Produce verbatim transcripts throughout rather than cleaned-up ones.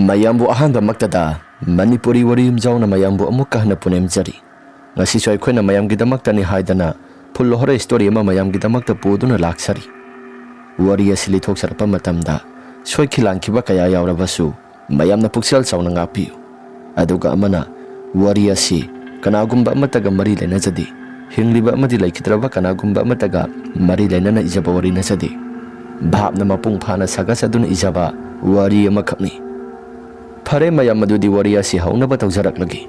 ꯃꯌꯥꯝꯕꯨ ꯑꯍꯥꯟꯕꯃꯛꯇꯗ ꯃꯅꯤꯄꯨꯔꯤ ꯋꯥꯔꯤ ꯌꯨꯝꯖꯥꯎꯅ ꯃꯌꯥꯝꯕꯨ ꯑꯃꯨꯛꯀ ꯍꯟꯅ ꯄꯨꯅꯦꯝꯖꯔꯤ꯫ ꯉꯁꯤꯁꯨ ꯑꯩꯈꯣꯏꯅ ꯃꯌꯥꯝꯒꯤꯗꯃꯛꯇꯅꯤ ꯍꯥꯏꯗꯅ full horror story ꯑꯃ ꯃꯌꯥꯝꯒꯤꯗꯃꯛꯇ ꯄꯨꯗꯨꯅ ꯂꯥꯛꯆꯔꯤ꯫ ꯋꯥꯔꯤ ꯑꯁꯤ ꯂꯤꯊꯣꯛꯆꯔꯛꯄ ꯃꯇꯝꯗ ꯁꯣꯏꯈꯤ ꯂꯥꯟꯈꯤꯕ ꯀꯌꯥ ꯌꯥꯎꯔꯕꯁꯨ ꯃꯌꯥꯝꯅ ꯄꯨꯛꯆꯦꯜ ꯆꯥꯎꯅ ꯉꯥꯛꯄꯤꯌꯨ꯫ ꯑꯗꯨꯒ ꯑꯃꯅ, ꯋꯥꯔꯤ ꯑꯁꯤ ꯀꯅꯥꯒꯨꯝꯕ ꯑꯃꯠꯇꯒ ꯃꯔꯤ ꯂꯩꯅꯖꯗꯦ꯫ ꯍꯤꯡꯂꯤꯕ ꯑꯃꯗꯤ ꯂꯩꯈꯤꯗ꯭ꯔꯕ ꯀꯅꯥꯒꯨꯝꯕ ꯑꯃꯠꯇꯒ ꯃꯔꯤ ꯂꯩꯅꯅ ꯏꯖꯕ ꯋꯥꯔꯤ ꯅꯠꯆꯗꯦ꯫ ꯚꯥꯞꯅ ꯃꯄꯨꯡ ꯐꯥꯅ ꯁꯥꯒꯠꯆꯗꯨꯅ ꯏꯖꯕ ꯋꯥꯔꯤ ꯑꯃꯈꯛꯅꯤ꯫ ꯐꯔꯦ ꯃꯌꯥꯝ, ꯑꯗꯨꯗꯤ ꯋꯥꯔꯤ ꯑꯁꯤ ꯍꯧꯅꯕ ꯇꯧꯖꯔꯛꯂꯒꯦ꯫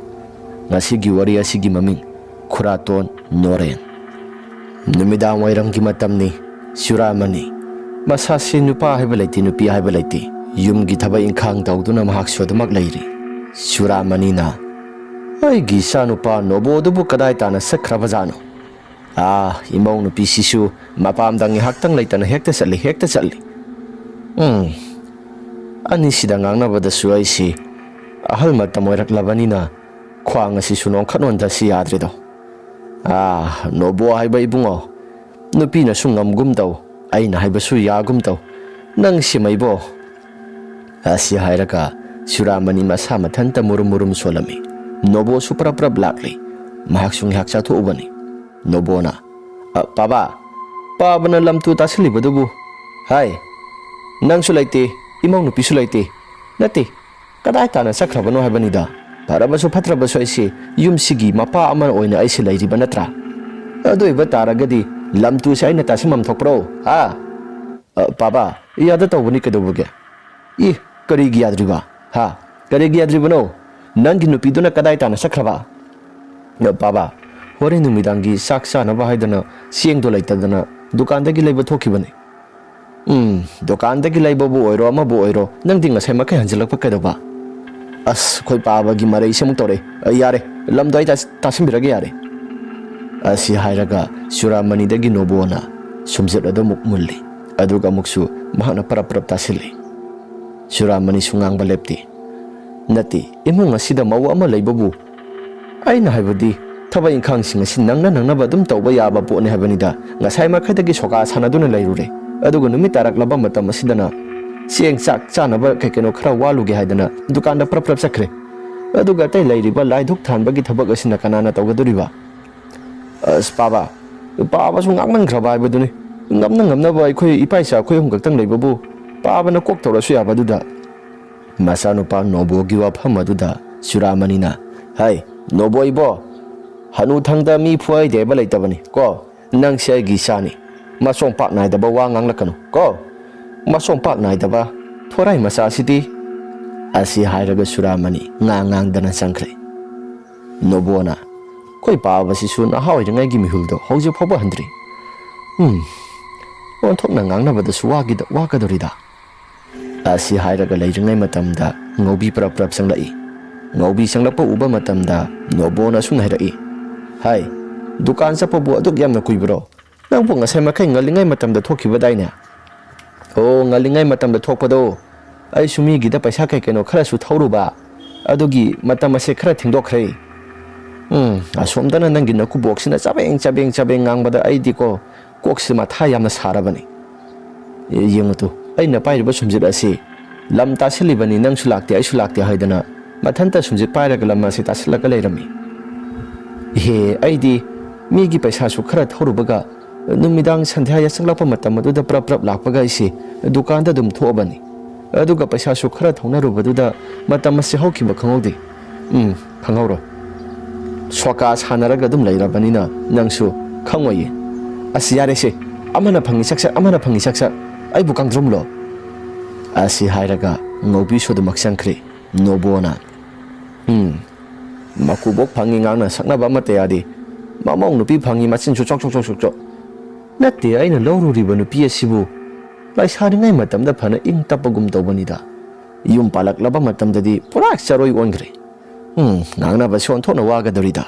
ꯉꯁꯤꯒꯤ ꯋꯥꯔꯤ ꯑꯁꯤꯒꯤ ꯃꯃꯤꯡ ꯈꯨꯔꯥꯇꯣꯟ ꯅꯣꯔꯦꯟ꯫ ꯅꯨꯃꯤꯗꯥꯡ ꯋꯥꯏꯔꯝꯒꯤ ꯃꯇꯝꯅꯤ꯫ ꯆꯨꯔꯥꯃꯅꯤ꯫ ꯃꯁꯥꯁꯤ ꯅꯨꯄꯥ ꯍꯥꯏꯕ ꯂꯩꯇꯦ, ꯅꯨꯄꯤ ꯍꯥꯏꯕ ꯂꯩꯇꯦ꯫ ꯌꯨꯝꯒꯤ ꯊꯕꯛ ꯏꯪꯈꯥꯡ ꯇꯧꯗꯨꯅ ꯃꯍꯥꯛꯁꯨ ꯑꯗꯨꯃꯛ ꯂꯩꯔꯤ꯫ ꯆꯨꯔꯥꯃꯅꯤꯅ, "ꯑꯩꯒꯤ ꯏꯆꯥꯅꯨꯄꯥ ꯅꯣꯕꯣꯗꯨꯕꯨ ꯀꯗꯥꯏ ꯇꯥꯅ ꯆꯠꯈ꯭ꯔꯕꯖꯥꯠꯅꯣ? ꯑꯥ, ꯏꯃꯧ ꯅꯨꯄꯤꯁꯤꯁꯨ ꯃꯄꯥꯝꯗ ꯉꯥꯏꯍꯥꯛꯇꯪ ꯂꯩꯇꯅ ꯍꯦꯛꯇ ꯆꯠꯂꯤ, ꯍꯦꯛꯇ ꯆꯠꯂꯤ꯫ ꯎꯝ, ꯑꯅꯤꯁꯤꯗ ꯉꯥꯡꯅꯕꯗꯁꯨ ꯑꯩꯁꯤ ꯑꯍꯜ ꯃꯇꯝ ꯑꯣꯏꯔꯛꯂꯕꯅꯤꯅ ꯈ꯭ꯋꯥꯡ ꯑꯁꯤꯁꯨ ꯅꯣꯡꯈꯠ ꯅꯣꯟꯊꯁꯤ ꯌꯥꯗ꯭ꯔꯦꯗꯣ꯫ ꯑꯥ, ꯅꯣꯕꯣ ꯍꯥꯏꯕ ꯏꯕꯨꯡꯉꯣ, ꯅꯨꯄꯤꯅꯁꯨ ꯉꯝꯒꯨꯝ ꯇꯧ, ꯑꯩꯅ ꯍꯥꯏꯕꯁꯨ ꯌꯥꯒꯨꯝ ꯇꯧ꯫ ꯅꯪ ꯁꯤꯃꯩꯕꯣ?" ꯑꯁꯤ ꯍꯥꯏꯔꯒ ꯆꯨꯔꯥꯃꯅꯤ ꯃꯁꯥ ꯃꯊꯟꯇ ꯃꯨꯔꯨꯝ ꯃꯨꯔꯨꯝ ꯁꯣꯜꯂꯝꯃꯤ꯫ ꯅꯣꯕꯣꯁꯨ ꯄ꯭ꯔꯞ ꯄ꯭ꯔꯞ ꯂꯥꯛꯂꯤ꯫ ꯃꯍꯥꯛꯁꯨ ꯉꯥꯏꯍꯥꯛ ꯆꯥꯊꯣꯛꯎꯕꯅꯤ꯫ ꯅꯣꯕꯣꯅ, "ꯑ, ꯄꯥꯕꯥ, ꯄꯥꯕꯅ ꯂꯝꯇꯨ ꯇꯥꯁꯤꯜꯂꯤꯕꯗꯨꯕꯨ?" "ꯍꯥꯏ, ꯅꯪꯁꯨ ꯂꯩꯇꯦ, ꯏꯃꯧ ꯅꯨꯄꯤꯁꯨ ꯂꯩꯇꯦ꯫ ꯅꯠꯇꯦ, ꯀꯗꯥꯏ ꯇꯥꯅ ꯆꯠꯈ꯭ꯔꯕꯅꯣ ꯍꯥꯏꯕꯅꯤꯗ꯫ ꯐꯔꯕꯁꯨ ꯐꯠꯇ꯭ꯔꯕꯁꯨ ꯑꯩꯁꯦ ꯌꯨꯝꯁꯤꯒꯤ ꯃꯄꯥ ꯑꯃ ꯑꯣꯏꯅ ꯑꯩꯁꯦ ꯂꯩꯔꯤꯕ ꯅꯠꯇ꯭ꯔꯥ? ꯑꯗꯨ ꯑꯣꯏꯕ ꯇꯥꯔꯒꯗꯤ ꯂꯝꯇꯨꯁꯦ ꯑꯩꯅ ꯇꯥꯁꯤꯟꯐꯝ ꯊꯣꯛꯄ꯭ꯔꯣ? ꯍꯥ?" "ꯑ, ꯄꯥꯕꯥ, ꯌꯥꯗ ꯇꯧꯕꯅꯤ ꯀꯩꯗꯧꯕꯒꯦ?" "ꯏ, ꯀꯔꯤꯒꯤ ꯌꯥꯗ꯭ꯔꯤꯕ? ꯍꯥ? ꯀꯔꯤꯒꯤ ꯌꯥꯗ꯭ꯔꯤꯕꯅꯣ? ꯅꯪꯒꯤ ꯅꯨꯄꯤꯗꯨꯅ ꯀꯗꯥꯏ ꯇꯥꯅ ꯆꯠꯈ꯭ꯔꯕ?" "ꯑ, ꯄꯥꯕꯥ, ꯍꯣꯔꯦꯟ ꯅꯨꯃꯤꯗꯥꯡꯒꯤ ꯆꯥꯛ ꯆꯥꯅꯕ ꯍꯥꯏꯗꯅ ꯆꯦꯡꯗꯣ ꯂꯩꯇꯗꯅ ꯗꯨꯀꯥꯟꯗꯒꯤ ꯂꯩꯕ ꯊꯣꯛꯈꯤꯕꯅꯤ꯫" "ꯎꯝ, ꯗꯨꯀꯥꯟꯗꯒꯤ ꯂꯩꯕꯕꯨ ꯑꯣꯏꯔꯣ ꯑꯃꯕꯨ ꯑꯣꯏꯔꯣ, ꯅꯪꯗꯤ ꯉꯁꯥꯏ ꯃꯈꯩ ꯍꯟꯖꯤꯜꯂꯛꯄ ꯀꯩꯗꯧꯕ?" "ꯑꯁ, ꯑꯩꯈꯣꯏ ꯄꯥꯕꯒꯤ ꯃꯔꯩꯁꯦ ꯑꯃꯨꯛ ꯇꯧꯔꯛꯑꯦ꯫ ꯑ, ꯌꯥꯔꯦ, ꯂꯝꯗꯣ ꯑꯩ ꯇꯥꯁ-, ꯇꯥꯁꯤꯟꯕꯤꯔꯒꯦ ꯌꯥꯔꯦ꯫" ꯑꯁꯤ ꯍꯥꯏꯔꯒ ꯆꯨꯔꯥꯃꯅꯤꯗꯒꯤ ꯅꯣꯕꯣꯅ ꯁꯨꯝꯖꯤꯠ ꯑꯗꯨ ꯑꯃꯨꯛ ꯃꯨꯜꯂꯤ꯫ ꯑꯗꯨꯒ ꯑꯃꯨꯛꯁꯨ ꯃꯍꯥꯛꯅ ꯄꯔꯞ ꯄꯔꯞ ꯇꯥꯁꯤꯜꯂꯤ꯫ ꯆꯨꯔꯥꯃꯅꯤꯁꯨ ꯉꯥꯡꯕ ꯂꯦꯞꯇꯦ꯫ "ꯅꯠꯇꯦ, ꯏꯃꯨꯡ ꯑꯁꯤꯗ ꯃꯧ ꯑꯃ ꯂꯩꯕꯕꯨ, ꯑꯩꯅ ꯍꯥꯏꯕꯗꯤ ꯊꯕꯛ ꯏꯪꯈꯥꯡꯁꯤꯡ ꯑꯁꯤ ꯅꯪꯅ ꯅꯪꯅꯕ ꯑꯗꯨꯝ ꯇꯧꯕ ꯌꯥꯕ ꯄꯣꯠꯅꯤ ꯍꯥꯏꯕꯅꯤꯗ꯫ ꯉꯁꯥꯏ ꯃꯈꯩꯗꯒꯤ ꯁꯣꯀꯥ ꯁꯥꯟꯅꯗꯨꯅ ꯂꯩꯔꯨꯔꯦ, ꯑꯗꯨꯒ ꯅꯨꯃꯤꯠ ꯇꯥꯔꯛꯂꯕ ꯃꯇꯝ ꯑꯁꯤꯗꯅ ꯆꯦꯡ ꯆꯥꯛ ꯆꯥꯅꯕ ꯀꯩ ꯀꯩꯅꯣ ꯈꯔ ꯋꯥꯠꯂꯨꯒꯦ ꯍꯥꯏꯗꯅ ꯗꯨꯀꯥꯟꯗ ꯄ꯭ꯔꯞ ꯄ꯭ꯔꯞ ꯆꯠꯈ꯭ꯔꯦ꯫ ꯑꯗꯨꯒ ꯑꯇꯩ ꯂꯩꯔꯤꯕ ꯂꯥꯏ ꯙꯨꯛ ꯊꯥꯟꯕꯒꯤ ꯊꯕꯛ ꯑꯁꯤꯅ ꯀꯅꯥꯅ ꯇꯧꯒꯗꯣꯔꯤꯕ? ꯑꯁ, ꯄꯥꯕ, ꯄꯥꯕꯁꯨ ꯉꯥꯡꯃꯟꯈ꯭ꯔꯕ ꯍꯥꯏꯕꯗꯨꯅꯤ꯫ ꯉꯝꯅ ꯉꯝꯅꯕ ꯑꯩꯈꯣꯏ ꯏꯄꯥ ꯏꯆꯥ ꯑꯩꯈꯣꯏ ꯑꯍꯨꯝ ꯈꯛꯇꯪ ꯂꯩꯕꯕꯨ ꯄꯥꯕꯅ ꯀꯣꯛ ꯇꯧꯔꯁꯨ ꯌꯥꯕꯗꯨꯗ꯫ ꯃꯆꯥꯅꯨꯄꯥ ꯅꯣꯕꯣꯒꯤ ꯋꯥꯐꯝ ꯑꯗꯨꯗ ꯆꯨꯔꯥꯃꯅꯤꯅ, "ꯍꯩ, ꯅꯣꯕꯣ ꯏꯕꯣ, ꯍꯅꯨꯊꯪꯗ ꯃꯤ ꯐꯨꯍꯩꯗꯦ ꯍꯥꯏꯕ ꯂꯩꯇꯕꯅꯤ ꯀꯣ꯫ ꯅꯪꯁꯦ ꯑꯩꯒꯤ ꯏꯆꯥꯅꯤ꯫ ꯃꯁꯣꯡ ꯄꯥꯛ ꯅꯥꯏꯗꯕ ꯋꯥ ꯉꯥꯡꯂꯛꯀꯅꯨ ꯀꯣ꯫ ꯃꯁꯣꯡ ꯄꯥꯛ ꯅꯥꯏꯗꯕ ꯊꯣꯔꯥꯏ ꯃꯆꯥꯁꯤꯗꯤ"꯫ ꯑꯁꯤ ꯍꯥꯏꯔꯒ ꯆꯨꯔꯥꯃꯅꯤ ꯉꯥꯡ ꯉꯥꯡꯗꯅ ꯆꯪꯈ꯭ꯔꯦ꯫ ꯅꯣꯕꯣꯅ, "ꯑꯩꯈꯣꯏ ꯄꯥꯕꯁꯤꯁꯨ ꯅꯍꯥ ꯑꯣꯏꯔꯤꯉꯩꯒꯤ ꯃꯤꯍꯨꯜꯗꯣ ꯍꯧꯖꯤꯛ ꯐꯥꯎꯕ ꯍꯟꯗ꯭ꯔꯤ꯫ ꯎꯝ, ꯑꯣꯟꯊꯣꯛꯅ ꯉꯥꯡꯅꯕꯗꯁꯨ ꯋꯥꯒꯤꯗ-, ꯋꯥꯒꯗꯧꯔꯤꯗ"꯫ ꯑꯁꯤ ꯍꯥꯏꯔꯒ ꯂꯩꯔꯤꯉꯩ ꯃꯇꯝꯗ ꯉꯧꯕꯤ ꯄ꯭ꯔꯞ ꯄ꯭ꯔꯞ ꯆꯪꯂꯛꯏ꯫ ꯉꯧꯕꯤ ꯆꯪꯂꯛꯄ ꯎꯕ ꯃꯇꯝꯗ ꯅꯣꯕꯣꯅ ꯑꯁꯨꯝꯅ ꯍꯥꯏꯔꯛꯏ, "ꯍꯥꯏ, ꯗꯨꯀꯥꯟ ꯆꯠꯄꯕꯨ ꯑꯗꯨꯛ ꯌꯥꯝꯅ ꯀꯨꯏꯕ꯭ꯔꯣ? ꯅꯪꯕꯨ ꯉꯁꯥꯏ ꯃꯈꯩ ꯉꯜꯂꯤꯉꯩ ꯃꯇꯝꯗ ꯊꯣꯛꯈꯤꯕꯗꯥꯏꯅꯦ?" "ꯑꯣ, ꯉꯜꯂꯤꯉꯩ ꯃꯇꯝꯗ ꯊꯣꯛꯄꯗꯣ, ꯑꯩꯁꯨ ꯃꯤꯒꯤꯗ ꯄꯩꯁꯥ ꯀꯩ ꯀꯩꯅꯣ ꯈꯔꯁꯨ ꯊꯧꯔꯨꯕ, ꯑꯗꯨꯒꯤ ꯃꯇꯝ ꯑꯁꯦ ꯈꯔ ꯊꯦꯡꯗꯣꯛꯈ꯭ꯔꯦ꯫ ꯎꯝ, ꯑꯁꯣꯝꯗꯅ ꯅꯪꯒꯤ ꯅꯀꯨꯕꯣꯛꯁꯤꯅ ꯆꯕꯦꯡ ꯆꯕꯦꯡ ꯆꯕꯦꯡ ꯉꯥꯡꯕꯗ ꯑꯩꯗꯤꯀꯣ, ꯀꯣꯛꯁꯤ ꯃꯊꯥ ꯌꯥꯝꯅ ꯁꯥꯔꯕꯅꯤ꯫ ꯌꯦꯡꯉꯨ ꯇꯨ, ꯑꯩꯅ ꯄꯥꯏꯔꯤꯕ ꯁꯨꯝꯖꯤꯠ ꯑꯁꯤ ꯂꯝ ꯇꯥꯁꯤꯜꯂꯤꯕꯅꯤ, ꯅꯪꯁꯨ ꯂꯥꯛꯇꯦ, ꯑꯩꯁꯨ ꯂꯥꯛꯇꯦ ꯍꯥꯏꯗꯅ ꯃꯊꯟꯇ ꯁꯨꯝꯖꯤꯠ ꯄꯥꯏꯔꯒ ꯂꯝ ꯑꯁꯤ ꯇꯥꯁꯤꯜꯂꯒ ꯂꯩꯔꯝꯃꯤ꯫ ꯏꯍꯦ, ꯑꯩꯗꯤ ꯃꯤꯒꯤ ꯄꯩꯁꯥꯁꯨ ꯈꯔ ꯊꯧꯔꯨꯕꯒ ꯅꯨꯃꯤꯗꯥꯡ ꯁꯟꯙ꯭ꯌꯥ ꯌꯥꯆꯪꯂꯛꯄ ꯃꯇꯝ ꯑꯗꯨꯗ ꯄ꯭ꯔꯞ ꯄ꯭ꯔꯞ ꯂꯥꯛꯄꯒ ꯑꯩꯁꯤ ꯗꯨꯀꯥꯟꯗ ꯑꯗꯨꯝ ꯊꯣꯛꯑꯕꯅꯤ꯫ ꯑꯗꯨꯒ ꯄꯩꯁꯥꯁꯨ ꯈꯔ ꯊꯧꯅꯔꯨꯕꯗꯨꯗ ꯃꯇꯝ ꯑꯁꯤ ꯍꯧꯈꯤꯕ ꯈꯪꯍꯧꯗꯦ꯫ ꯎꯝ, ꯈꯪꯍꯧꯔꯣꯏ꯫ ꯁꯣꯀꯥ ꯁꯥꯟꯅꯔꯒ ꯑꯗꯨꯝ ꯂꯩꯔꯕꯅꯤꯅ ꯅꯪꯁꯨ ꯈꯪꯉꯣꯏꯌꯦ꯫ ꯑꯁ, ꯌꯥꯔꯦꯁꯦ, ꯑꯃꯅ ꯐꯪꯉꯤ ꯁꯛꯁꯛ, ꯑꯃꯅ ꯐꯪꯉꯤ ꯁꯛꯁꯛ, ꯑꯩꯕꯨ ꯀꯥꯡꯗ꯭ꯔꯨꯝꯂꯣ?" ꯑꯁꯤ ꯍꯥꯏꯔꯒ ꯉꯧꯕꯤꯁꯨ ꯑꯗꯨꯃꯛ ꯆꯪꯈ꯭ꯔꯦ꯫ ꯅꯣꯕꯣꯅ, "ꯎꯝ, ꯃꯀꯨꯕꯣꯛ ꯐꯪꯉꯤ ꯉꯥꯡꯅ ꯁꯛꯅꯕ ꯑꯃꯠꯇ ꯌꯥꯗꯦ꯫ ꯃꯃꯧ ꯅꯨꯄꯤ ꯐꯪꯉꯤ ꯃꯆꯤꯟꯁꯨ ꯆꯣꯛ ꯆꯣꯛ ꯆꯣꯛ ꯆꯣꯛ ꯆꯣꯛ꯫ ꯅꯠꯇꯦ, ꯑꯩꯅ ꯂꯧꯔꯨꯔꯤꯕ ꯅꯨꯄꯤ ꯑꯁꯤꯕꯨ ꯂꯩꯁꯥꯔꯤꯉꯩ ꯃꯇꯝꯗ ꯐꯅ ꯏꯪ ꯇꯞꯄꯒꯨꯝ ꯇꯧꯕꯅꯤꯗ꯫ ꯌꯨꯝ ꯄꯥꯜꯂꯛꯂꯕ ꯃꯇꯝꯗꯗꯤ ꯄꯨꯔꯥ ꯆꯔꯣꯏ ꯑꯣꯟꯈ꯭ꯔꯦ꯫ ꯎꯝ, ꯉꯥꯡꯅꯕꯁꯦ ꯑꯣꯟꯊꯣꯛꯅ ꯋꯥꯒꯗꯧꯔꯤꯗ"꯫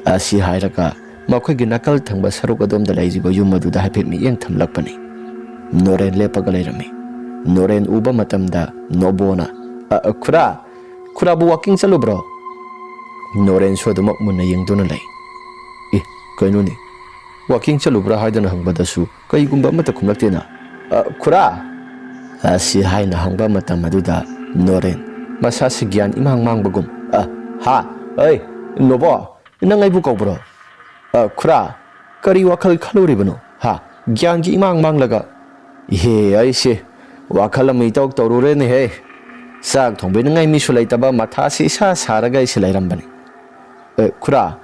ꯑꯁꯤ ꯍꯥꯏꯔꯒ ꯃꯈꯣꯏꯒꯤ ꯅꯥꯀꯜ ꯊꯪꯕ ꯁꯔꯨꯛ ꯑꯗꯣꯝꯗ ꯂꯩꯔꯤꯕ ꯌꯨꯝ ꯑꯗꯨꯗ ꯍꯥꯏꯐꯦꯠ ꯃꯤꯠꯌꯦꯡ ꯊꯝꯂꯛꯄꯅꯤ꯫ ꯅꯣꯔꯦꯟ ꯂꯦꯞꯄꯒ ꯂꯩꯔꯝꯃꯤ꯫ ꯅꯣꯔꯦꯟ ꯎꯕ ꯃꯇꯝꯗ ꯅꯣꯕꯣꯅ, "ꯑ, ꯑ, ꯈꯨꯔꯥ, ꯈꯨꯔꯥꯕꯨ ꯋꯥꯀꯤꯡ ꯆꯠꯂꯨꯕ꯭ꯔꯣ?" ꯅꯣꯔꯦꯟꯁꯨ ꯑꯗꯨꯃꯛ ꯃꯨꯟꯅ ꯌꯦꯡꯗꯨꯅ ꯂꯩ꯫ "ꯑꯦ, ꯀꯩꯅꯣꯅꯦ? ꯋꯥꯀꯤꯡ ꯆꯠꯂꯨꯕ꯭ꯔꯥ ꯍꯥꯏꯗꯅ ꯍꯪꯕꯗꯁꯨ ꯀꯩꯒꯨꯝꯕ ꯑꯃꯠꯇ ꯈꯨꯝꯂꯛꯇꯦꯅ꯫ ꯑ, ꯈꯨꯔꯥ!" ꯑꯁꯤ ꯍꯥꯏꯅ ꯍꯪꯕ ꯃꯇꯝ ꯑꯗꯨꯗ ꯅꯣꯔꯦꯟ ꯃꯁꯥꯁꯤ ꯒ꯭ꯌꯥꯟ ꯏꯃꯥꯡ ꯃꯥꯡꯕꯒꯨꯝ, "ꯑ, ꯍꯥ? ꯑꯩ, ꯅꯣꯕꯣ, ꯅꯪ ꯑꯩꯕꯨ ꯀꯧꯕ꯭ꯔꯣ? ꯑ, ꯈꯨꯔꯥ, ꯀꯔꯤ ꯋꯥꯈꯜ ꯈꯜꯂꯨꯔꯤꯕꯅꯣ? ꯍꯥ? ꯒ꯭ꯌꯥꯟꯒꯤ ꯏꯃꯥꯡ ꯃꯥꯡꯂꯒ?" "ꯏꯍꯦ, ꯑꯩꯁꯦ ꯋꯥꯈꯜ ꯑꯃ ꯏꯇꯧ ꯇꯧꯔꯨꯔꯦꯅꯦꯍꯦ꯫ ꯆꯥꯛ ꯊꯣꯡꯕꯤꯅꯤꯡꯉꯥꯏ ꯃꯤꯁꯨ ꯂꯩꯇꯕ, ꯃꯊꯥꯁꯤ ꯏꯁꯥ ꯁꯥꯔꯒ ꯑꯩꯁꯦ ꯂꯩꯔꯝꯕꯅꯤ꯫" "ꯑꯦ, ꯈꯨꯔꯥ,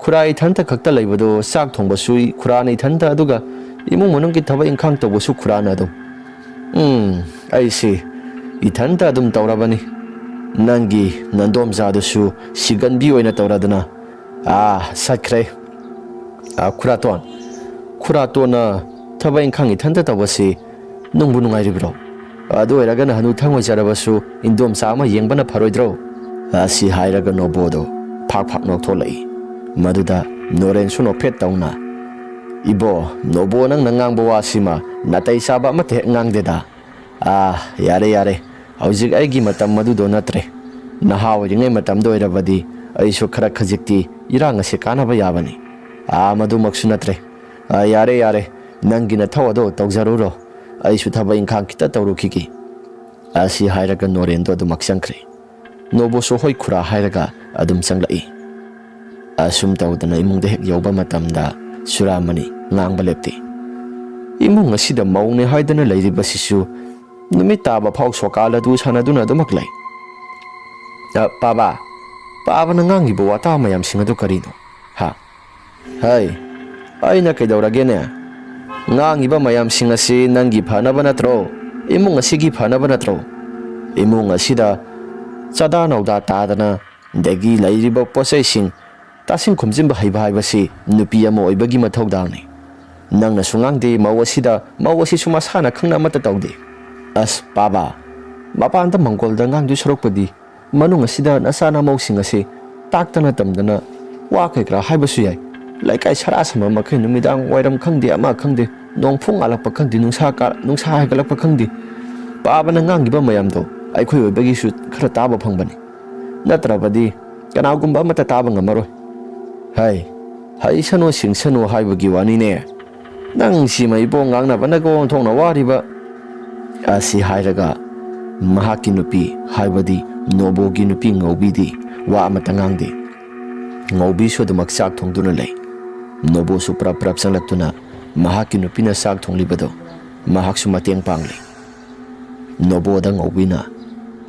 ꯈꯨꯔꯥ ꯏꯊꯟꯇ ꯈꯛꯇ ꯂꯩꯕꯗꯣ, ꯆꯥꯛ ꯊꯣꯡꯕꯁꯨ ꯈꯨꯔꯥꯅ ꯏꯊꯟꯇ, ꯑꯗꯨꯒ ꯏꯃꯨꯡ ꯃꯅꯨꯡꯒꯤ ꯊꯕꯛ ꯏꯪꯈꯥꯡ ꯇꯧꯕꯁꯨ ꯈꯨꯔꯥꯅ ꯑꯗꯨꯝ?" "ꯎꯝ, ꯑꯩꯁꯤ ꯏꯊꯟꯇ ꯑꯗꯨꯝ ꯇꯧꯔꯕꯅꯤ꯫ ꯅꯪꯒꯤ ꯅꯟꯗꯣꯝꯆꯥꯗꯨꯁꯨ ꯁꯤꯒꯟꯕꯤ ꯑꯣꯏꯅ ꯇꯧꯔꯗꯅ, ꯑꯥ, ꯆꯠꯈ꯭ꯔꯦ꯫ ꯑꯥ, ꯈꯨꯔꯥꯇꯣꯟ, ꯈꯨꯔꯥꯇꯣꯟꯅ ꯊꯕꯛ ꯏꯪꯈꯥꯡ ꯏꯊꯟꯇ ꯇꯧꯕꯁꯤ ꯅꯨꯡꯕꯨ ꯅꯨꯡꯉꯥꯏꯔꯤꯕ꯭ꯔꯣ? ꯑꯗꯨ ꯑꯣꯏꯔꯒꯅ ꯍꯅꯨꯊꯪ ꯑꯣꯏꯖꯔꯕꯁꯨ ꯏꯟꯗꯣꯝꯆꯥ ꯑꯃ ꯌꯦꯡꯕꯅ ꯐꯔꯣꯏꯗ꯭ꯔꯣ?" ꯑꯁꯤ ꯍꯥꯏꯔꯒ ꯅꯣꯕꯣꯗꯣ ꯐꯥꯛ ꯐꯥꯛ ꯅꯣꯛꯊꯣꯛꯂꯛꯏ꯫ ꯃꯗꯨꯗ ꯅꯣꯔꯦꯟꯁꯨ ꯅꯣꯛꯐꯦꯠ ꯇꯧꯅ, "ꯏꯕꯣ, ꯅꯣꯕꯣ, ꯅꯪꯅ ꯉꯥꯡꯕ ꯋꯥꯁꯤꯃ ꯅꯥꯇꯩ ꯆꯥꯕ ꯑꯃꯠꯇ ꯍꯦꯛ ꯉꯥꯡꯗꯦꯗ꯫ ꯑꯥ, ꯌꯥꯔꯦ, ꯌꯥꯔꯦ, ꯍꯧꯖꯤꯛ ꯑꯩꯒꯤ ꯃꯇꯝ ꯑꯗꯨꯗꯣ ꯅꯠꯇ꯭ꯔꯦ꯫ ꯅꯍꯥ ꯑꯣꯏꯔꯤꯉꯩ ꯃꯇꯝꯗ ꯑꯣꯏꯔꯕꯗꯤ ꯑꯩꯁꯨ ꯈꯔ ꯈꯖꯤꯛꯇꯤ ꯏꯔꯥꯡ ꯑꯁꯤ ꯀꯥꯟꯅꯕ ꯌꯥꯕꯅꯤ꯫ ꯑꯥ, ꯃꯗꯨꯃꯛꯁꯨ ꯅꯠꯇ꯭ꯔꯦ꯫ ꯑꯥ, ꯌꯥꯔꯦ, ꯌꯥꯔꯦ, ꯅꯪꯒꯤ ꯅꯊꯧ ꯑꯗꯣ ꯇꯧꯖꯔꯨꯔꯣ꯫ ꯑꯩꯁꯨ ꯊꯕꯛ ꯏꯪꯈꯥꯡ ꯈꯤꯇ ꯇꯧꯔꯨꯈꯤꯒꯦ꯫" ꯑꯁꯤ ꯍꯥꯏꯔꯒ ꯅꯣꯔꯦꯟꯗꯣ ꯑꯗꯨꯃꯛ ꯆꯪꯈ꯭ꯔꯦ꯫ ꯅꯣꯕꯣꯁꯨ "ꯍꯣꯏ ꯈꯨꯔꯥ" ꯍꯥꯏꯔꯒ ꯑꯗꯨꯝ ꯆꯪꯂꯛꯏ꯫ ꯑꯁꯨꯝ ꯇꯧꯗꯅ ꯏꯃꯨꯡꯗ ꯍꯦꯛ ꯌꯧꯕ ꯃꯇꯝꯗ ꯆꯨꯔꯥꯃꯅꯤ ꯉꯥꯡꯕ ꯂꯦꯞꯇꯦ꯫ "ꯏꯃꯨꯡ ꯑꯁꯤꯗ ꯃꯧꯅꯦ ꯍꯥꯏꯗꯅ ꯂꯩꯔꯤꯕꯁꯤꯁꯨ ꯅꯨꯃꯤꯠ ꯇꯥꯕ ꯐꯥꯎ ꯁꯣꯀꯥ ꯂꯗꯨ ꯁꯥꯟꯅꯗꯨꯅ ꯑꯗꯨꯃꯛ ꯂꯩ꯫" "ꯑ, ꯄꯥꯕ, ꯄꯥꯕꯅ ꯉꯥꯡꯉꯤꯕ ꯋꯥꯇꯥ ꯃꯌꯥꯝꯁꯤꯡ ꯑꯗꯨ ꯀꯔꯤꯅꯣ? ꯍꯥ?" "ꯍꯩ, ꯑꯩꯅ ꯀꯩꯗꯧꯔꯒꯦꯅꯦ? ꯉꯥꯡꯉꯤꯕ ꯃꯌꯥꯝꯁꯤꯡ ꯑꯁꯤ ꯅꯪꯒꯤ ꯐꯅꯕ ꯅꯠꯇ꯭ꯔꯣ? ꯏꯃꯨꯡ ꯑꯁꯤꯒꯤ ꯐꯅꯕ ꯅꯠꯇ꯭ꯔꯣ? ꯏꯃꯨꯡ ꯑꯁꯤꯗ ꯆꯥꯗꯥ ꯅꯧꯗꯥ ꯇꯥꯗꯅ, ꯑꯗꯒꯤ ꯂꯩꯔꯤꯕ ꯄꯣꯠꯆꯩꯁꯤꯡ ꯇꯥꯁꯤꯟ ꯈꯣꯝꯖꯤꯟꯕ ꯍꯩꯕ ꯍꯥꯏꯕꯁꯤ ꯅꯨꯄꯤ ꯑꯃ ꯑꯣꯏꯕꯒꯤ ꯃꯊꯧꯗꯥꯡꯅꯤ꯫ ꯅꯪꯅꯁꯨ ꯉꯥꯡꯗꯦ, ꯃꯧ ꯑꯁꯤꯗ, ꯃꯧ ꯑꯁꯤꯁꯨ ꯃꯁꯥꯅ ꯈꯪꯅ ꯑꯃꯠꯇ ꯇꯧꯗꯦ꯫" "ꯑꯁ, ꯄꯥꯕ, ꯃꯄꯥꯟꯗ ꯃꯪꯒꯣꯜꯗ ꯉꯥꯡꯗꯣꯏ ꯁꯔꯨꯛꯄꯨꯗꯤ ꯃꯅꯨꯡ ꯑꯁꯤꯗ ꯅꯆꯥ ꯅꯃꯧꯁꯤꯡ ꯑꯁꯤ ꯇꯥꯛꯇꯅ ꯇꯝꯗꯅ ꯋꯥ ꯀꯩ ꯀꯔꯥ ꯍꯥꯏꯕꯁꯨ ꯌꯥꯏ꯫ ꯂꯩꯀꯥꯏ ꯁꯔꯥ ꯁꯝꯕ ꯃꯈꯩ ꯅꯨꯃꯤꯗꯥꯡ ꯋꯥꯏꯔꯝ ꯈꯪꯗꯦ, ꯑꯃ ꯈꯪꯗꯦ, ꯅꯣꯡꯐꯨꯡ ꯉꯥꯜꯂꯛꯄ ꯈꯪꯗꯦ, ꯅꯨꯡꯁꯥ ꯀꯥ-, ꯅꯨꯡꯁꯥ ꯍꯥꯏꯒꯠꯂꯛꯄ ꯈꯪꯗꯦ, ꯄꯥꯕꯅ ꯉꯥꯡꯉꯤꯕ ꯃꯌꯥꯝꯗꯣ ꯑꯩꯈꯣꯏ ꯑꯣꯏꯕꯒꯤꯁꯨ ꯈꯔ ꯇꯥꯕ ꯐꯪꯕꯅꯤ꯫ ꯅꯠꯇ꯭ꯔꯕꯗꯤ ꯀꯅꯥꯒꯨꯝꯕ ꯑꯃꯠꯇ ꯇꯥꯕ ꯉꯝꯃꯔꯣꯏ꯫" "ꯍꯥꯏ, ꯍꯩꯁꯅꯨ ꯁꯤꯡꯁꯅꯨ ꯍꯥꯏꯕꯒꯤ ꯋꯥꯅꯤꯅꯦ꯫ ꯅꯪ ꯁꯤꯃ ꯏꯕꯣ ꯉꯥꯡꯅꯕꯅꯒ ꯑꯣꯟꯊꯣꯛꯅ ꯋꯥꯔꯤꯕ꯫ ꯑꯁꯤ ꯍꯥꯏꯔꯒ ꯃꯍꯥꯛꯀꯤ ꯅꯨꯄꯤ, ꯍꯥꯏꯕꯗꯤ ꯅꯣꯕꯣꯒꯤ ꯅꯨꯄꯤ ꯉꯧꯕꯤꯗꯤ ꯋꯥ ꯑꯃꯠꯇ ꯉꯥꯡꯗꯦ꯫ ꯉꯧꯕꯤꯁꯨ ꯑꯗꯨꯃꯛ ꯆꯥꯛ ꯊꯣꯡꯗꯨꯅ ꯂꯩ꯫ ꯅꯣꯕꯣꯁꯨ ꯄ꯭ꯔꯞ ꯄ꯭ꯔꯞ ꯆꯪꯂꯛꯇꯨꯅ ꯃꯍꯥꯛꯀꯤ ꯅꯨꯄꯤꯅ ꯆꯥꯛ ꯊꯣꯡꯂꯤꯕꯗꯣ ꯃꯍꯥꯛꯁꯨ ꯃꯇꯦꯡ ꯄꯥꯡꯂꯤ꯫ ꯅꯣꯕꯣꯗ ꯉꯧꯕꯤꯅ,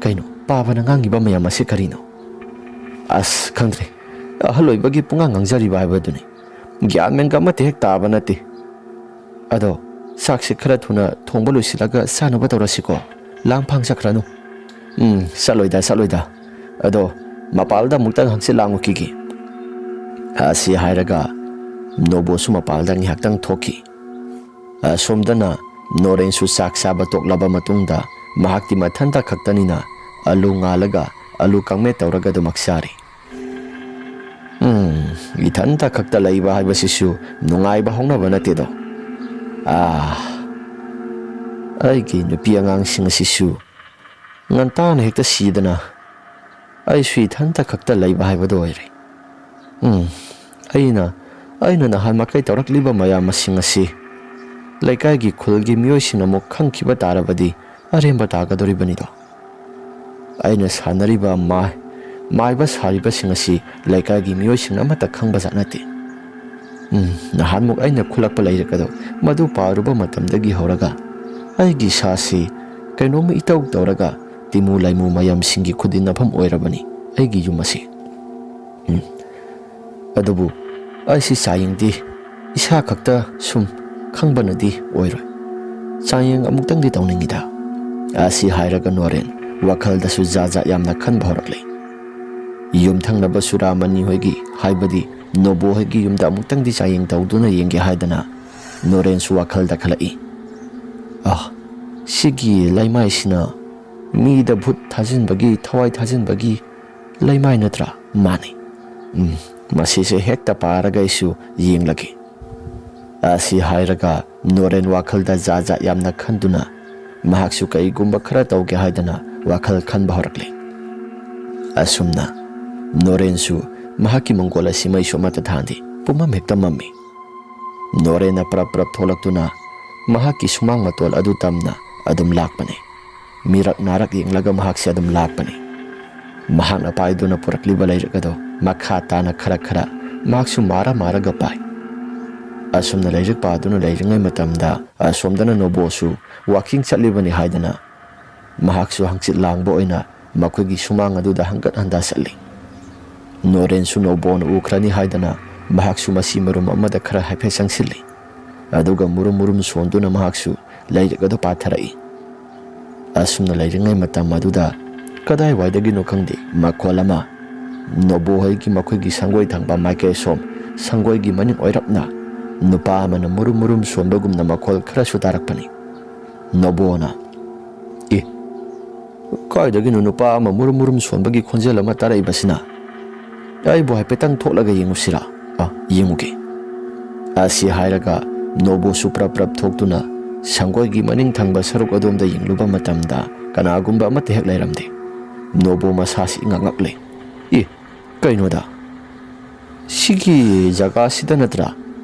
"ꯀꯩꯅꯣ, ꯄꯥꯕꯅ ꯉꯥꯡꯉꯤꯕ ꯃꯌꯥꯝ ꯑꯁꯤ ꯀꯔꯤꯅꯣ?" "ꯑꯁ, ꯈꯪꯗ꯭ꯔꯦ꯫ ꯑꯍꯜ ꯑꯣꯏꯕꯒꯤ ꯄꯨꯡꯉꯥꯡ ꯉꯥꯡꯖꯔꯤꯕ ꯍꯥꯏꯕꯗꯨꯅꯤ꯫ ꯒ꯭ꯌꯥꯟ ꯃꯦꯟꯒ ꯑꯃꯠꯇ ꯍꯦꯛ ꯇꯥꯕ ꯅꯠꯇꯦ꯫ ꯑꯗꯣ ꯆꯥꯛꯁꯦ ꯈꯔ ꯊꯨꯅ ꯊꯣꯡꯕ ꯂꯣꯏꯁꯤꯜꯂꯒ ꯆꯥꯅꯕ ꯇꯧꯔꯁꯤꯀꯣ꯫ ꯂꯥꯡ ꯐꯥꯡ ꯆꯠꯈ꯭ꯔꯅꯨ꯫" "ꯎꯝ, ꯆꯠꯂꯣꯏꯗ, ꯆꯠꯂꯣꯏꯗ꯫ ꯑꯗꯣ ꯃꯄꯥꯜꯗ ꯑꯃꯨꯛꯇꯪ ꯍꯪꯆꯤꯠ ꯂꯥꯡꯉꯨꯈꯤꯒꯦ꯫" ꯑꯁꯤ ꯍꯥꯏꯔꯒ ꯅꯣꯕꯣꯁꯨ ꯃꯄꯥꯜꯗ ꯉꯥꯏꯍꯥꯛꯇꯪ ꯊꯣꯛꯈꯤ꯫ ꯑꯁꯣꯝꯗꯅ ꯅꯣꯔꯦꯟꯁꯨ ꯆꯥꯛ ꯆꯥꯕ ꯇꯣꯛꯂꯕ ꯃꯇꯨꯡꯗ ꯃꯍꯥꯛꯇꯤ ꯃꯊꯟꯇ ꯈꯛꯇꯅꯤꯅ ꯑꯂꯨ ꯉꯥꯜꯂꯒ ꯑꯂꯨ ꯀꯥꯡꯃꯦꯠ ꯇꯧꯔꯒ ꯑꯗꯨꯃꯛ ꯆꯥꯔꯤ꯫ "ꯎꯝ, ꯏꯊꯟꯇ ꯈꯛꯇ ꯂꯩꯕ ꯍꯥꯏꯕꯁꯤꯁꯨ ꯅꯨꯡꯉꯥꯏꯕ ꯍꯧꯅꯕ ꯅꯠꯇꯦꯗꯣ꯫ ꯑꯥ, ꯑꯩꯒꯤ ꯅꯨꯄꯤ ꯑꯉꯥꯡꯁꯤꯡ ꯑꯁꯤꯁꯨ ꯉꯟꯇꯥꯅ ꯍꯦꯛꯇ ꯁꯤꯗꯅ ꯑꯩꯁꯨ ꯏꯊꯟꯇ ꯈꯛꯇ ꯂꯩꯕ ꯍꯥꯏꯕꯗꯨ ꯑꯣꯏꯔꯦ꯫ ꯎꯝ, ꯑꯩꯅ, ꯑꯩꯅ ꯅꯍꯥꯟ ꯃꯈꯩ ꯇꯧꯔꯛꯂꯤꯕ ꯃꯌꯥꯝ ꯑꯁꯤꯡ ꯑꯁꯤ ꯂꯩꯀꯥꯏꯒꯤ ꯈꯨꯜꯒꯤ ꯃꯤꯑꯣꯏꯁꯤꯡꯅ ꯑꯃꯨꯛ ꯈꯪꯈꯤꯕ ꯇꯥꯔꯕꯗꯤ ꯑꯔꯦꯝꯕ ꯇꯥꯒꯗꯧꯔꯤꯕꯅꯤꯗꯣ꯫ ꯑꯩꯅ ꯁꯥꯟꯅꯔꯤꯕ ꯃꯥꯏ-, ꯃꯥꯏꯕ ꯁꯥꯔꯤꯕꯁꯤꯡ ꯑꯁꯤ ꯂꯩꯀꯥꯏꯒꯤ ꯃꯤꯑꯣꯏꯁꯤꯡꯅ ꯑꯃꯠꯇ ꯈꯪꯕꯖꯥꯠ ꯅꯠꯇꯦ꯫ ꯎꯝ, ꯅꯍꯥꯟꯃꯨꯛ ꯑꯩꯅ ꯈꯨꯠꯂꯛꯄ ꯂꯩꯔꯛ ꯑꯗꯣ ꯃꯗꯨ ꯄꯥꯔꯨꯕ ꯃꯇꯝꯗꯒꯤ ꯍꯧꯔꯒ ꯑꯩꯒꯤ ꯏꯁꯥꯁꯤ ꯀꯩꯅꯣꯝꯃ ꯏꯇꯧ ꯇꯧꯔꯒ ꯇꯤꯃꯨ ꯂꯩꯃꯨ ꯃꯌꯥꯝꯁꯤꯡꯒꯤ ꯈꯨꯗꯤꯟꯅꯐꯝ ꯑꯣꯏꯔꯕꯅꯤ ꯑꯩꯒꯤ ꯌꯨꯝ ꯑꯁꯤ꯫ ꯎꯝ, ꯑꯗꯨꯕꯨ ꯑꯩꯁꯤ ꯆꯥꯌꯦꯡꯗꯤ ꯏꯁꯥ ꯈꯛꯇ ꯁꯨꯝ ꯈꯪꯕꯅꯗꯤ ꯑꯣꯏꯔꯣꯏ꯫ ꯆꯥꯌꯦꯡ ꯑꯃꯨꯛꯇꯪꯗꯤ ꯇꯧꯅꯤꯡꯉꯤꯗ꯫" ꯑꯁꯤ ꯍꯥꯏꯔꯒ ꯅꯣꯔꯦꯟ ꯋꯥꯈꯜꯗꯁꯨ ꯖꯥꯠ ꯖꯥꯠ ꯌꯥꯝꯅ ꯈꯟꯕ ꯍꯧꯔꯛꯂꯦ꯫ ꯌꯨꯝꯊꯪꯅꯕ ꯁꯨꯔꯥꯃꯅꯤ ꯍꯣꯏꯒꯤ, ꯍꯥꯏꯕꯗꯤ ꯅꯣꯕꯣ ꯍꯣꯏꯒꯤ ꯌꯨꯝꯗ ꯑꯃꯨꯛꯇꯪꯗꯤ ꯆꯥꯌꯦꯡ ꯇꯧꯗꯨꯅ ꯌꯦꯡꯒꯦ ꯍꯥꯏꯗꯅ ꯅꯣꯔꯦꯟꯁꯨ ꯋꯥꯈꯜꯗ ꯈꯜꯂꯛꯏ꯫ "ꯑꯥ, ꯁꯤꯒꯤ ꯂꯩꯃꯥꯏꯁꯤꯅ ꯃꯤꯗ ꯚꯨꯠ ꯊꯥꯖꯤꯟꯕꯒꯤ, ꯊꯋꯥꯏ ꯊꯥꯖꯤꯟꯕꯒꯤ ꯂꯩꯃꯥꯏ ꯅꯠꯇ꯭ꯔꯥ? ꯃꯥꯅꯤ꯫ ꯎꯝ, ꯃꯁꯤꯁꯦ ꯍꯦꯛꯇ ꯄꯥꯔꯒ ꯑꯩꯁꯨ ꯌꯦꯡꯂꯒꯦ꯫" ꯑꯁꯤ ꯍꯥꯏꯔꯒ ꯅꯣꯔꯦꯟ ꯋꯥꯈꯜꯗ ꯖꯥꯠ ꯖꯥꯠ ꯌꯥꯝꯅ ꯈꯟꯗꯨꯅ ꯃꯍꯥꯛꯁꯨ ꯀꯩꯒꯨꯝꯕ ꯈꯔ ꯇꯧꯒꯦ ꯍꯥꯏꯗꯅ ꯋꯥꯈꯜ ꯈꯟꯕ ꯍꯧꯔꯛꯂꯦ꯫ ꯑꯁꯨꯝꯅ ꯅꯣꯔꯦꯟꯁꯨ ꯃꯍꯥꯛꯀꯤ ꯃꯪꯒꯣꯜ ꯑꯁꯤ ꯃꯩꯁꯨ ꯑꯃꯠꯇ ꯊꯥꯟꯗꯦ, ꯄꯨꯝꯃꯝ ꯍꯦꯛꯇ ꯃꯝꯃꯤ꯫ ꯅꯣꯔꯦꯟꯅ ꯄ꯭ꯔꯞ ꯄ꯭ꯔꯞ ꯊꯣꯛꯂꯛꯇꯨꯅ ꯃꯍꯥꯛꯀꯤ ꯁꯨꯃꯥꯡ ꯃꯇꯣꯜ ꯑꯗꯨ ꯇꯝꯅ ꯑꯗꯨꯝ ꯂꯥꯛꯄꯅꯤ꯫ ꯃꯤꯔꯛ ꯅꯥꯔꯛ ꯌꯦꯡꯂꯒ ꯃꯍꯥꯛꯁꯦ ꯑꯗꯨꯝ ꯂꯥꯛꯄꯅꯤ꯫ ꯃꯍꯥꯛꯅ ꯄꯥꯏꯗꯨꯅ ꯄꯨꯔꯛꯂꯤꯕ ꯂꯥꯏꯔꯤꯛ ꯑꯗꯣ ꯃꯈꯥ ꯇꯥꯅ ꯈꯔ ꯈꯔ ꯃꯍꯥꯛꯁꯨ ꯃꯥꯔ ꯃꯥꯔꯒ ꯄꯥꯏ꯫ ꯑꯁꯨꯝꯅ ꯂꯥꯏꯔꯤꯛ ꯄꯥꯗꯨꯅ ꯂꯩꯔꯤꯉꯩ ꯃꯇꯝꯗ ꯑꯁꯣꯝꯗꯅ ꯅꯣꯕꯣꯁꯨ ꯋꯥꯀꯤꯡ ꯆꯠꯂꯤꯕꯅꯤ ꯍꯥꯏꯗꯅ ꯃꯍꯥꯛꯁꯨ ꯍꯪꯆꯤꯠ ꯂꯥꯡꯕ ꯑꯣꯏꯅ ꯃꯈꯣꯏꯒꯤ ꯁꯨꯃꯥꯡ ꯑꯗꯨꯗ ꯍꯪꯒꯠ ꯍꯟꯗꯥ ꯆꯠꯂꯤ꯫ ꯅꯣꯔꯦꯟꯁꯨ ꯅꯣꯕꯣꯅ ꯎꯈ꯭ꯔꯅꯤ ꯍꯥꯏꯗꯅ ꯃꯍꯥꯛꯁꯨ ꯃꯁꯤ ꯃꯔꯨꯝ ꯑꯃꯗ ꯈꯔ ꯍꯥꯏꯐꯦꯠ ꯆꯪꯁꯤꯜꯂꯤ꯫ ꯑꯗꯨꯒ ꯃꯨꯔꯨꯝ ꯃꯨꯔꯨꯝ ꯁꯣꯟꯗꯨꯅ ꯃꯍꯥꯛꯁꯨ ꯂꯥꯏꯔꯤꯛ ꯑꯗꯨ ꯄꯥꯊꯔꯛꯏ꯫ ꯑꯁꯨꯝꯅ ꯂꯩꯔꯤꯉꯩ ꯃꯇꯝ ꯑꯗꯨꯗ ꯀꯗꯥꯏꯋꯥꯏꯗꯒꯤꯅꯣ ꯈꯪꯗꯦ, ꯃꯈꯣꯜ ꯑꯃ ꯅꯣꯕꯣ ꯍꯣꯏꯒꯤ ꯃꯈꯣꯏꯒꯤ ꯁꯪꯒꯣꯏ ꯊꯪꯕ ꯃꯥꯏꯀꯩ ꯁꯣꯝ ꯁꯪꯒꯣꯏꯒꯤ ꯃꯅꯤꯡ ꯑꯣꯏꯔꯞꯅ ꯅꯨꯄꯥ ꯑꯃꯅ ꯃꯨꯔꯨꯝ ꯃꯨꯔꯨꯝ ꯁꯣꯟꯕꯒꯨꯝꯅ ꯃꯈꯣꯜ ꯈꯔꯁꯨ ꯇꯥꯔꯛꯄꯅꯤ꯫ ꯅꯣꯕꯣꯅ, "ꯑꯦ, ꯀꯥꯏꯗꯒꯤꯅꯣ ꯅꯨꯄꯥ ꯑꯃ ꯃꯨꯔꯨꯝ ꯃꯨꯔꯨꯝ ꯁꯣꯟꯕꯒꯤ ꯈꯣꯟꯖꯦꯜ ꯑꯃ ꯇꯥꯔꯛꯏꯕꯁꯤꯅ? ꯑꯩꯕꯨ ꯍꯥꯏꯐꯦꯠꯇꯪ ꯊꯣꯛꯂꯒ ꯌꯦꯡꯉꯨꯁꯤꯔꯥ? ꯑ, ꯌꯦꯡꯉꯨꯒꯦ"꯫ ꯑꯁꯤ ꯍꯥꯏꯔꯒ ꯅꯣꯕꯣꯁꯨ ꯄ꯭ꯔꯞ ꯄ꯭ꯔꯞ ꯊꯣꯛꯇꯨꯅ ꯁꯪꯒꯣꯏꯒꯤ ꯃꯅꯤꯡ ꯊꯪꯕ ꯁꯔꯨꯛ ꯑꯗꯣꯝꯗ ꯌꯦꯡꯂꯨꯕ ꯃꯇꯝꯗ ꯀꯅꯥꯒꯨꯝꯕ ꯑꯃꯠꯇ ꯍꯦꯛ ꯂꯩꯔꯝꯗꯦ꯫ ꯅꯣꯕꯣ ꯃꯁꯥꯁꯤ ꯏꯉꯛ ꯉꯛꯂꯦ꯫ "ꯑꯦ, ꯀꯩꯅꯣꯗ? ꯁꯤꯒꯤ ꯖꯒꯥꯁꯤꯗ ꯅꯠꯇ꯭ꯔꯥ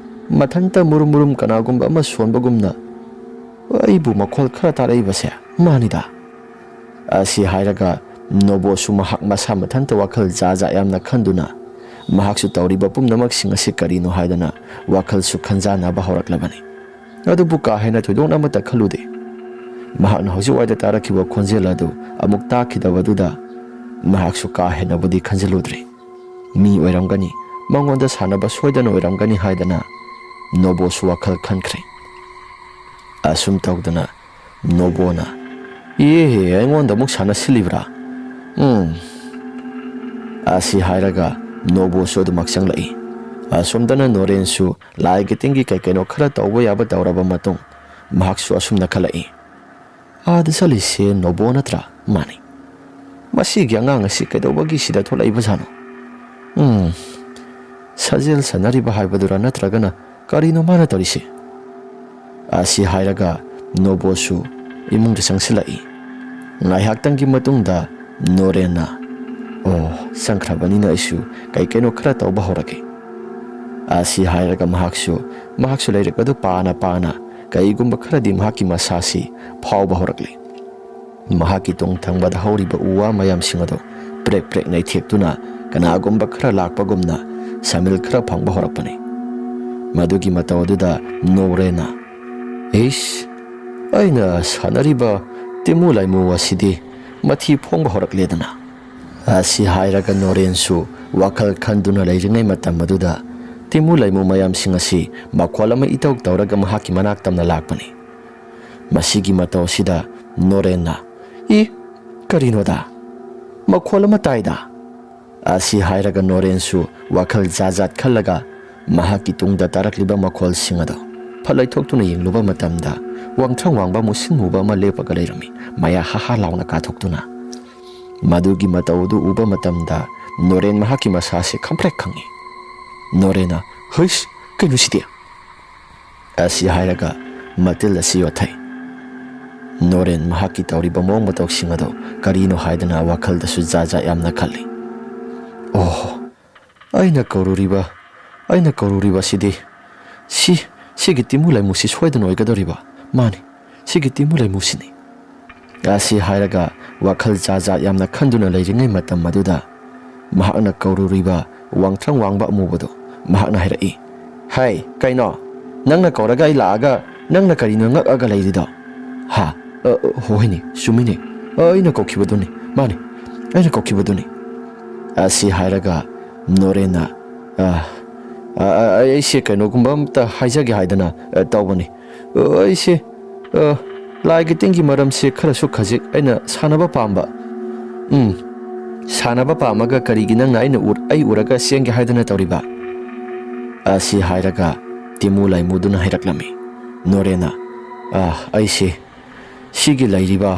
ꯃꯊꯟꯇ ꯃꯨꯔꯨꯝ ꯃꯨꯔꯨꯝ ꯀꯅꯥꯒꯨꯝꯕ ꯑꯃ ꯁꯣꯟꯕꯒꯨꯝꯅ ꯑꯩꯕꯨ ꯃꯈꯣꯜ ꯈꯔ ꯇꯥꯔꯛꯏꯕꯁꯦ? ꯃꯥꯅꯤꯗ"꯫ ꯑꯁꯤ ꯍꯥꯏꯔꯒ ꯅꯣꯕꯣꯁꯨ ꯃꯍꯥꯛ ꯃꯁꯥ ꯃꯊꯟꯇ ꯋꯥꯈꯜ ꯖꯥ ꯖꯥ ꯌꯥꯝꯅ ꯈꯟꯗꯨꯅ ꯃꯍꯥꯛꯁꯨ ꯇꯧꯔꯤꯕ ꯄꯨꯝꯅꯃꯛꯁꯤꯡ ꯑꯁꯤ ꯀꯔꯤꯅꯣ ꯍꯥꯏꯗꯅ ꯋꯥꯈꯜꯁꯨ ꯈꯟꯖꯥꯟꯅꯕ ꯍꯧꯔꯛꯂꯕꯅꯤ꯫ ꯑꯗꯨꯕꯨ ꯀꯥ ꯍꯦꯟꯅ ꯊꯣꯏꯗꯣꯛꯅ ꯑꯃꯠꯇ ꯈꯜꯂꯨꯗꯦ꯫ ꯃꯍꯥꯛꯅ ꯍꯧꯖꯤꯛꯋꯥꯏꯗ ꯇꯥꯔꯛꯈꯤꯕ ꯈꯣꯟꯖꯦꯜ ꯑꯗꯨ ꯑꯃꯨꯛ ꯇꯥꯈꯤꯗꯕꯗꯨꯗ ꯃꯍꯥꯛꯁꯨ ꯀꯥ ꯍꯦꯟꯅꯕꯨꯗꯤ ꯈꯟꯖꯤꯜꯂꯨꯗ꯭ꯔꯦ꯫ ꯃꯤ ꯑꯣꯏꯔꯝꯒꯅꯤ, ꯃꯉꯣꯟꯗ ꯁꯥꯟꯅꯕ ꯁꯣꯏꯗꯅ ꯑꯣꯏꯔꯝꯒꯅꯤ ꯍꯥꯏꯗꯅ ꯅꯣꯕꯣꯁꯨ ꯋꯥꯈꯜ ꯈꯟꯈ꯭ꯔꯦ꯫ ꯑꯁꯨꯝ ꯇꯧꯗꯅ ꯅꯣꯕꯣꯅ, "ꯏꯍꯦ, ꯑꯩꯉꯣꯟꯗ ꯑꯃꯨꯛ ꯁꯥꯟꯅꯁꯤꯜꯂꯤꯕ꯭ꯔꯥ? ꯎꯝ"꯫ ꯑꯁꯤ ꯍꯥꯏꯔꯒ ꯅꯣꯕꯣꯁꯨ ꯑꯗꯨꯃꯛ ꯆꯪꯂꯛꯏ꯫ ꯑꯁꯣꯝꯗꯅ ꯅꯣꯔꯦꯟꯁꯨ ꯂꯥꯏꯒꯤ ꯇꯤꯟꯒꯤ ꯀꯩ ꯀꯩꯅꯣ ꯈꯔ ꯇꯧꯕ ꯌꯥꯕ ꯇꯧꯔꯕ ꯃꯇꯨꯡ ꯃꯍꯥꯛꯁꯨ ꯑꯁꯨꯝꯅ ꯈꯜꯂꯛꯏ, "ꯑꯥꯗ ꯆꯠꯂꯤꯁꯦ ꯅꯣꯕꯣ ꯅꯠꯇ꯭ꯔꯥ? ꯃꯥꯅꯤ꯫ ꯃꯁꯤꯒꯤ ꯑꯉꯥꯡ ꯑꯁꯤ ꯀꯩꯗꯧꯕꯒꯤ ꯁꯤꯗ ꯊꯣꯛꯂꯛꯏꯕꯖꯥꯠꯅꯣ? ꯎꯝ, ꯁꯥꯖꯦꯜ ꯁꯥꯟꯅꯔꯤꯕ ꯍꯥꯏꯕꯗꯨꯔꯥ ꯅꯠꯇ꯭ꯔꯒꯅ ꯀꯔꯤꯅꯣ ꯃꯥꯅ ꯇꯧꯔꯤꯁꯦ?" ꯑꯁꯤ ꯍꯥꯏꯔꯒ ꯅꯣꯕꯣꯁꯨ ꯏꯃꯨꯡꯗ ꯆꯪꯁꯤꯜꯂꯛꯏ꯫ ꯉꯥꯏꯍꯥꯛꯇꯪꯒꯤ ꯃꯇꯨꯡꯗ ꯅꯣꯔꯦꯟꯅ, "ꯑꯣ, ꯆꯪꯈ꯭ꯔꯕꯅꯤꯅ ꯑꯩꯁꯨ ꯀꯩ ꯀꯩꯅꯣ ꯈꯔ ꯇꯧꯕ ꯍꯧꯔꯒꯦ"꯫ ꯑꯁꯤ ꯍꯥꯏꯔꯒ ꯃꯍꯥꯛꯁꯨ, ꯃꯍꯥꯛꯁꯨ ꯂꯥꯏꯔꯤꯛ ꯑꯗꯨ ꯄꯥꯅ ꯄꯥꯅ ꯀꯩꯒꯨꯝꯕ ꯈꯔꯗꯤ ꯃꯍꯥꯛꯀꯤ ꯃꯁꯥꯁꯤ ꯐꯥꯎꯕ ꯍꯧꯔꯛꯂꯤ꯫ ꯃꯍꯥꯛꯀꯤ ꯇꯨꯡ ꯊꯪꯕꯗ ꯍꯧꯔꯤꯕ ꯎ ꯋꯥ ꯃꯌꯥꯝꯁꯤꯡ ꯑꯗꯨ ꯄ꯭ꯔꯦꯛ ꯄ꯭ꯔꯦꯛ ꯅꯩꯊꯦꯛꯇꯨꯅ ꯀꯅꯥꯒꯨꯝꯕ ꯈꯔ ꯂꯥꯛꯄꯒꯨꯝꯅ ꯁꯃꯤꯜ ꯈꯔ ꯐꯪꯕ ꯍꯧꯔꯛꯄꯅꯤ꯫ ꯃꯗꯨꯒꯤ ꯃꯇꯧ ꯑꯗꯨꯗ ꯅꯣꯔꯦꯟꯅ, "ꯏꯁ, ꯑꯩꯅ ꯁꯥꯟꯅꯔꯤꯕ ꯇꯤꯃꯨ ꯂꯥꯏꯃꯨ ꯑꯁꯤꯗꯤ ꯃꯊꯤ ꯐꯣꯡꯕ ꯍꯧꯔꯛꯂꯦꯗꯅ?" ꯑꯁꯤ ꯍꯥꯏꯔꯒ ꯅꯣꯔꯦꯟꯁꯨ ꯋꯥꯈꯜ ꯈꯟꯗꯨꯅ ꯂꯩꯔꯤꯉꯩ ꯃꯇꯝ ꯑꯗꯨꯗ ꯇꯤꯃꯨ ꯂꯩꯃꯨ ꯃꯌꯥꯝꯁꯤꯡ ꯑꯁꯤ ꯃꯈꯣꯜ ꯑꯃ ꯏꯇꯧ ꯇꯧꯔꯒ ꯃꯍꯥꯛꯀꯤ ꯃꯅꯥꯛ ꯇꯝꯅ ꯂꯥꯛꯄꯅꯤ꯫ ꯃꯁꯤꯒꯤ ꯃꯇꯧ ꯑꯁꯤꯗ ꯅꯣꯔꯦꯟꯅ, "ꯏ, ꯀꯔꯤꯅꯣꯗ? ꯃꯈꯣꯜ ꯑꯃ ꯇꯥꯏꯗ?" ꯑꯁꯤ ꯍꯥꯏꯔꯒ ꯅꯣꯔꯦꯟꯁꯨ ꯋꯥꯈꯜ ꯖꯥꯠ ꯖꯥꯠ ꯈꯜꯂꯒ ꯃꯍꯥꯛꯀꯤ ꯇꯨꯡꯗ ꯇꯥꯔꯛꯂꯤꯕ ꯃꯈꯣꯜꯁꯤꯡ ꯑꯗꯣ ꯐꯠ ꯂꯩꯊꯣꯛꯇꯨꯅ ꯌꯦꯡꯂꯨꯕ ꯃꯇꯝꯗ ꯋꯥꯡꯊ꯭ꯔꯪ ꯋꯥꯡꯕ ꯃꯨꯁꯤꯟ ꯃꯨꯕ ꯑꯃ ꯂꯦꯞꯄꯒ ꯂꯩꯔꯝꯃꯤ꯫ ꯃꯌꯥ ꯍꯥ ꯍꯥ ꯂꯥꯎꯅ ꯀꯥꯊꯣꯛꯇꯨꯅ꯫ ꯃꯗꯨꯒꯤ ꯃꯇꯧ ꯑꯗꯨ ꯎꯕ ꯃꯇꯝꯗ ꯅꯣꯔꯦꯟ ꯃꯍꯥꯛꯀꯤ ꯃꯁꯥꯁꯦ ꯈꯪꯄ꯭ꯔꯦꯛ ꯈꯪꯉꯤ꯫ ꯅꯣꯔꯦꯟꯅ, "ꯍꯩꯁ, ꯀꯩꯅꯣ ꯁꯤꯗꯤ?" ꯑꯁꯤ ꯍꯥꯏꯔꯒ ꯃꯇꯤꯜ ꯑꯁꯤ ꯌꯣꯠꯊꯩ꯫ ꯅꯣꯔꯦꯟ ꯃꯍꯥꯛꯀꯤ ꯇꯧꯔꯤꯕ ꯃꯑꯣꯡ ꯃꯇꯧꯁꯤꯡ ꯑꯗꯣ ꯀꯔꯤꯅꯣ ꯍꯥꯏꯗꯅ ꯋꯥꯈꯜꯗꯁꯨ ꯖꯥꯠ ꯖꯥꯠ ꯌꯥꯝꯅ ꯈꯜꯂꯤ꯫ "ꯑꯣꯍꯣ, ꯑꯩꯅ ꯀꯧꯔꯨꯔꯤꯕ, ꯑꯩꯅ ꯀꯧꯔꯨꯔꯤꯕ ꯑꯁꯤꯗꯤ, ꯁꯤ, ꯁꯤꯒꯤ ꯇꯤꯃꯨ ꯂꯩꯃꯨꯁꯤ ꯁꯣꯏꯗꯅ ꯑꯣꯏꯒꯗꯧꯔꯤꯕ꯫ ꯃꯥꯅꯤ, ꯁꯤꯒꯤ ꯇꯤꯃꯨ ꯂꯩꯃꯨꯁꯤꯅꯤ꯫" ꯑꯁꯤ ꯍꯥꯏꯔꯒ ꯋꯥꯈꯜ ꯖꯥꯠ ꯖꯥꯠ ꯌꯥꯝꯅ ꯈꯟꯗꯨꯅ ꯂꯩꯔꯤꯉꯩ ꯃꯇꯝ ꯑꯗꯨꯗ ꯃꯍꯥꯛꯅ ꯀꯧꯔꯨꯔꯤꯕ ꯋꯥꯡꯊ꯭ꯔꯪ ꯋꯥꯡꯕ ꯑꯃꯨꯕꯗꯨ ꯃꯍꯥꯛꯅ ꯍꯥꯏꯔꯛꯏ, "ꯍꯩ, ꯀꯩꯅꯣ? ꯅꯪꯅ ꯀꯧꯔꯒ ꯑꯩ ꯂꯥꯛꯑꯒ ꯅꯪꯅ ꯀꯔꯤꯅꯣ ꯉꯛꯑꯒ ꯂꯩꯔꯤꯗꯣ? ꯍꯥ? ꯑ, ꯑ, ꯍꯣꯏꯅꯦ, ꯆꯨꯝꯃꯤꯅꯦ꯫ ꯑ, ꯑꯩꯅ ꯀꯧꯈꯤꯕꯗꯨꯅꯤ꯫ ꯃꯥꯅꯤ, ꯑꯩꯅ ꯀꯧꯈꯤꯕꯗꯨꯅꯤ꯫" ꯑꯁꯤ ꯍꯥꯏꯔꯒ ꯅꯣꯔꯦꯟꯅ, "ꯑ, ꯑ, ꯑ, ꯑꯩꯁꯦ ꯀꯩꯅꯣꯒꯨꯝꯕ ꯑꯝꯇ ꯍꯥꯏꯖꯒꯦ ꯍꯥꯏꯗꯅ, ꯑ, ꯇꯧꯕꯅꯤ꯫ ꯑ, ꯑꯩꯁꯦ, ꯑ, ꯂꯥꯏꯒꯤ ꯇꯤꯟꯒꯤ ꯃꯔꯝꯁꯦ ꯈꯔꯁꯨ ꯈꯖꯤꯛ ꯑꯩꯅ ꯁꯥꯟꯅꯕ ꯄꯥꯝꯕ꯫" "ꯎꯝ, ꯁꯥꯟꯅꯕ ꯄꯥꯝꯃꯒ ꯀꯔꯤꯒꯤ ꯅꯪꯅ ꯑꯩꯅ ꯎꯔ-, ꯑꯩ ꯎꯔꯒ ꯆꯦꯟꯒꯦ ꯍꯥꯏꯗꯅ ꯇꯧꯔꯤꯕ?" ꯑꯁꯤ ꯍꯥꯏꯔꯒ ꯇꯤꯃꯨ ꯂꯥꯏꯃꯨꯗꯨꯅ ꯍꯥꯏꯔꯛꯂꯝꯃꯤ꯫ ꯅꯣꯔꯦꯟꯅ, "ꯑ, ꯑꯩꯁꯦ ꯁꯤꯒꯤ ꯂꯩꯔꯤꯕ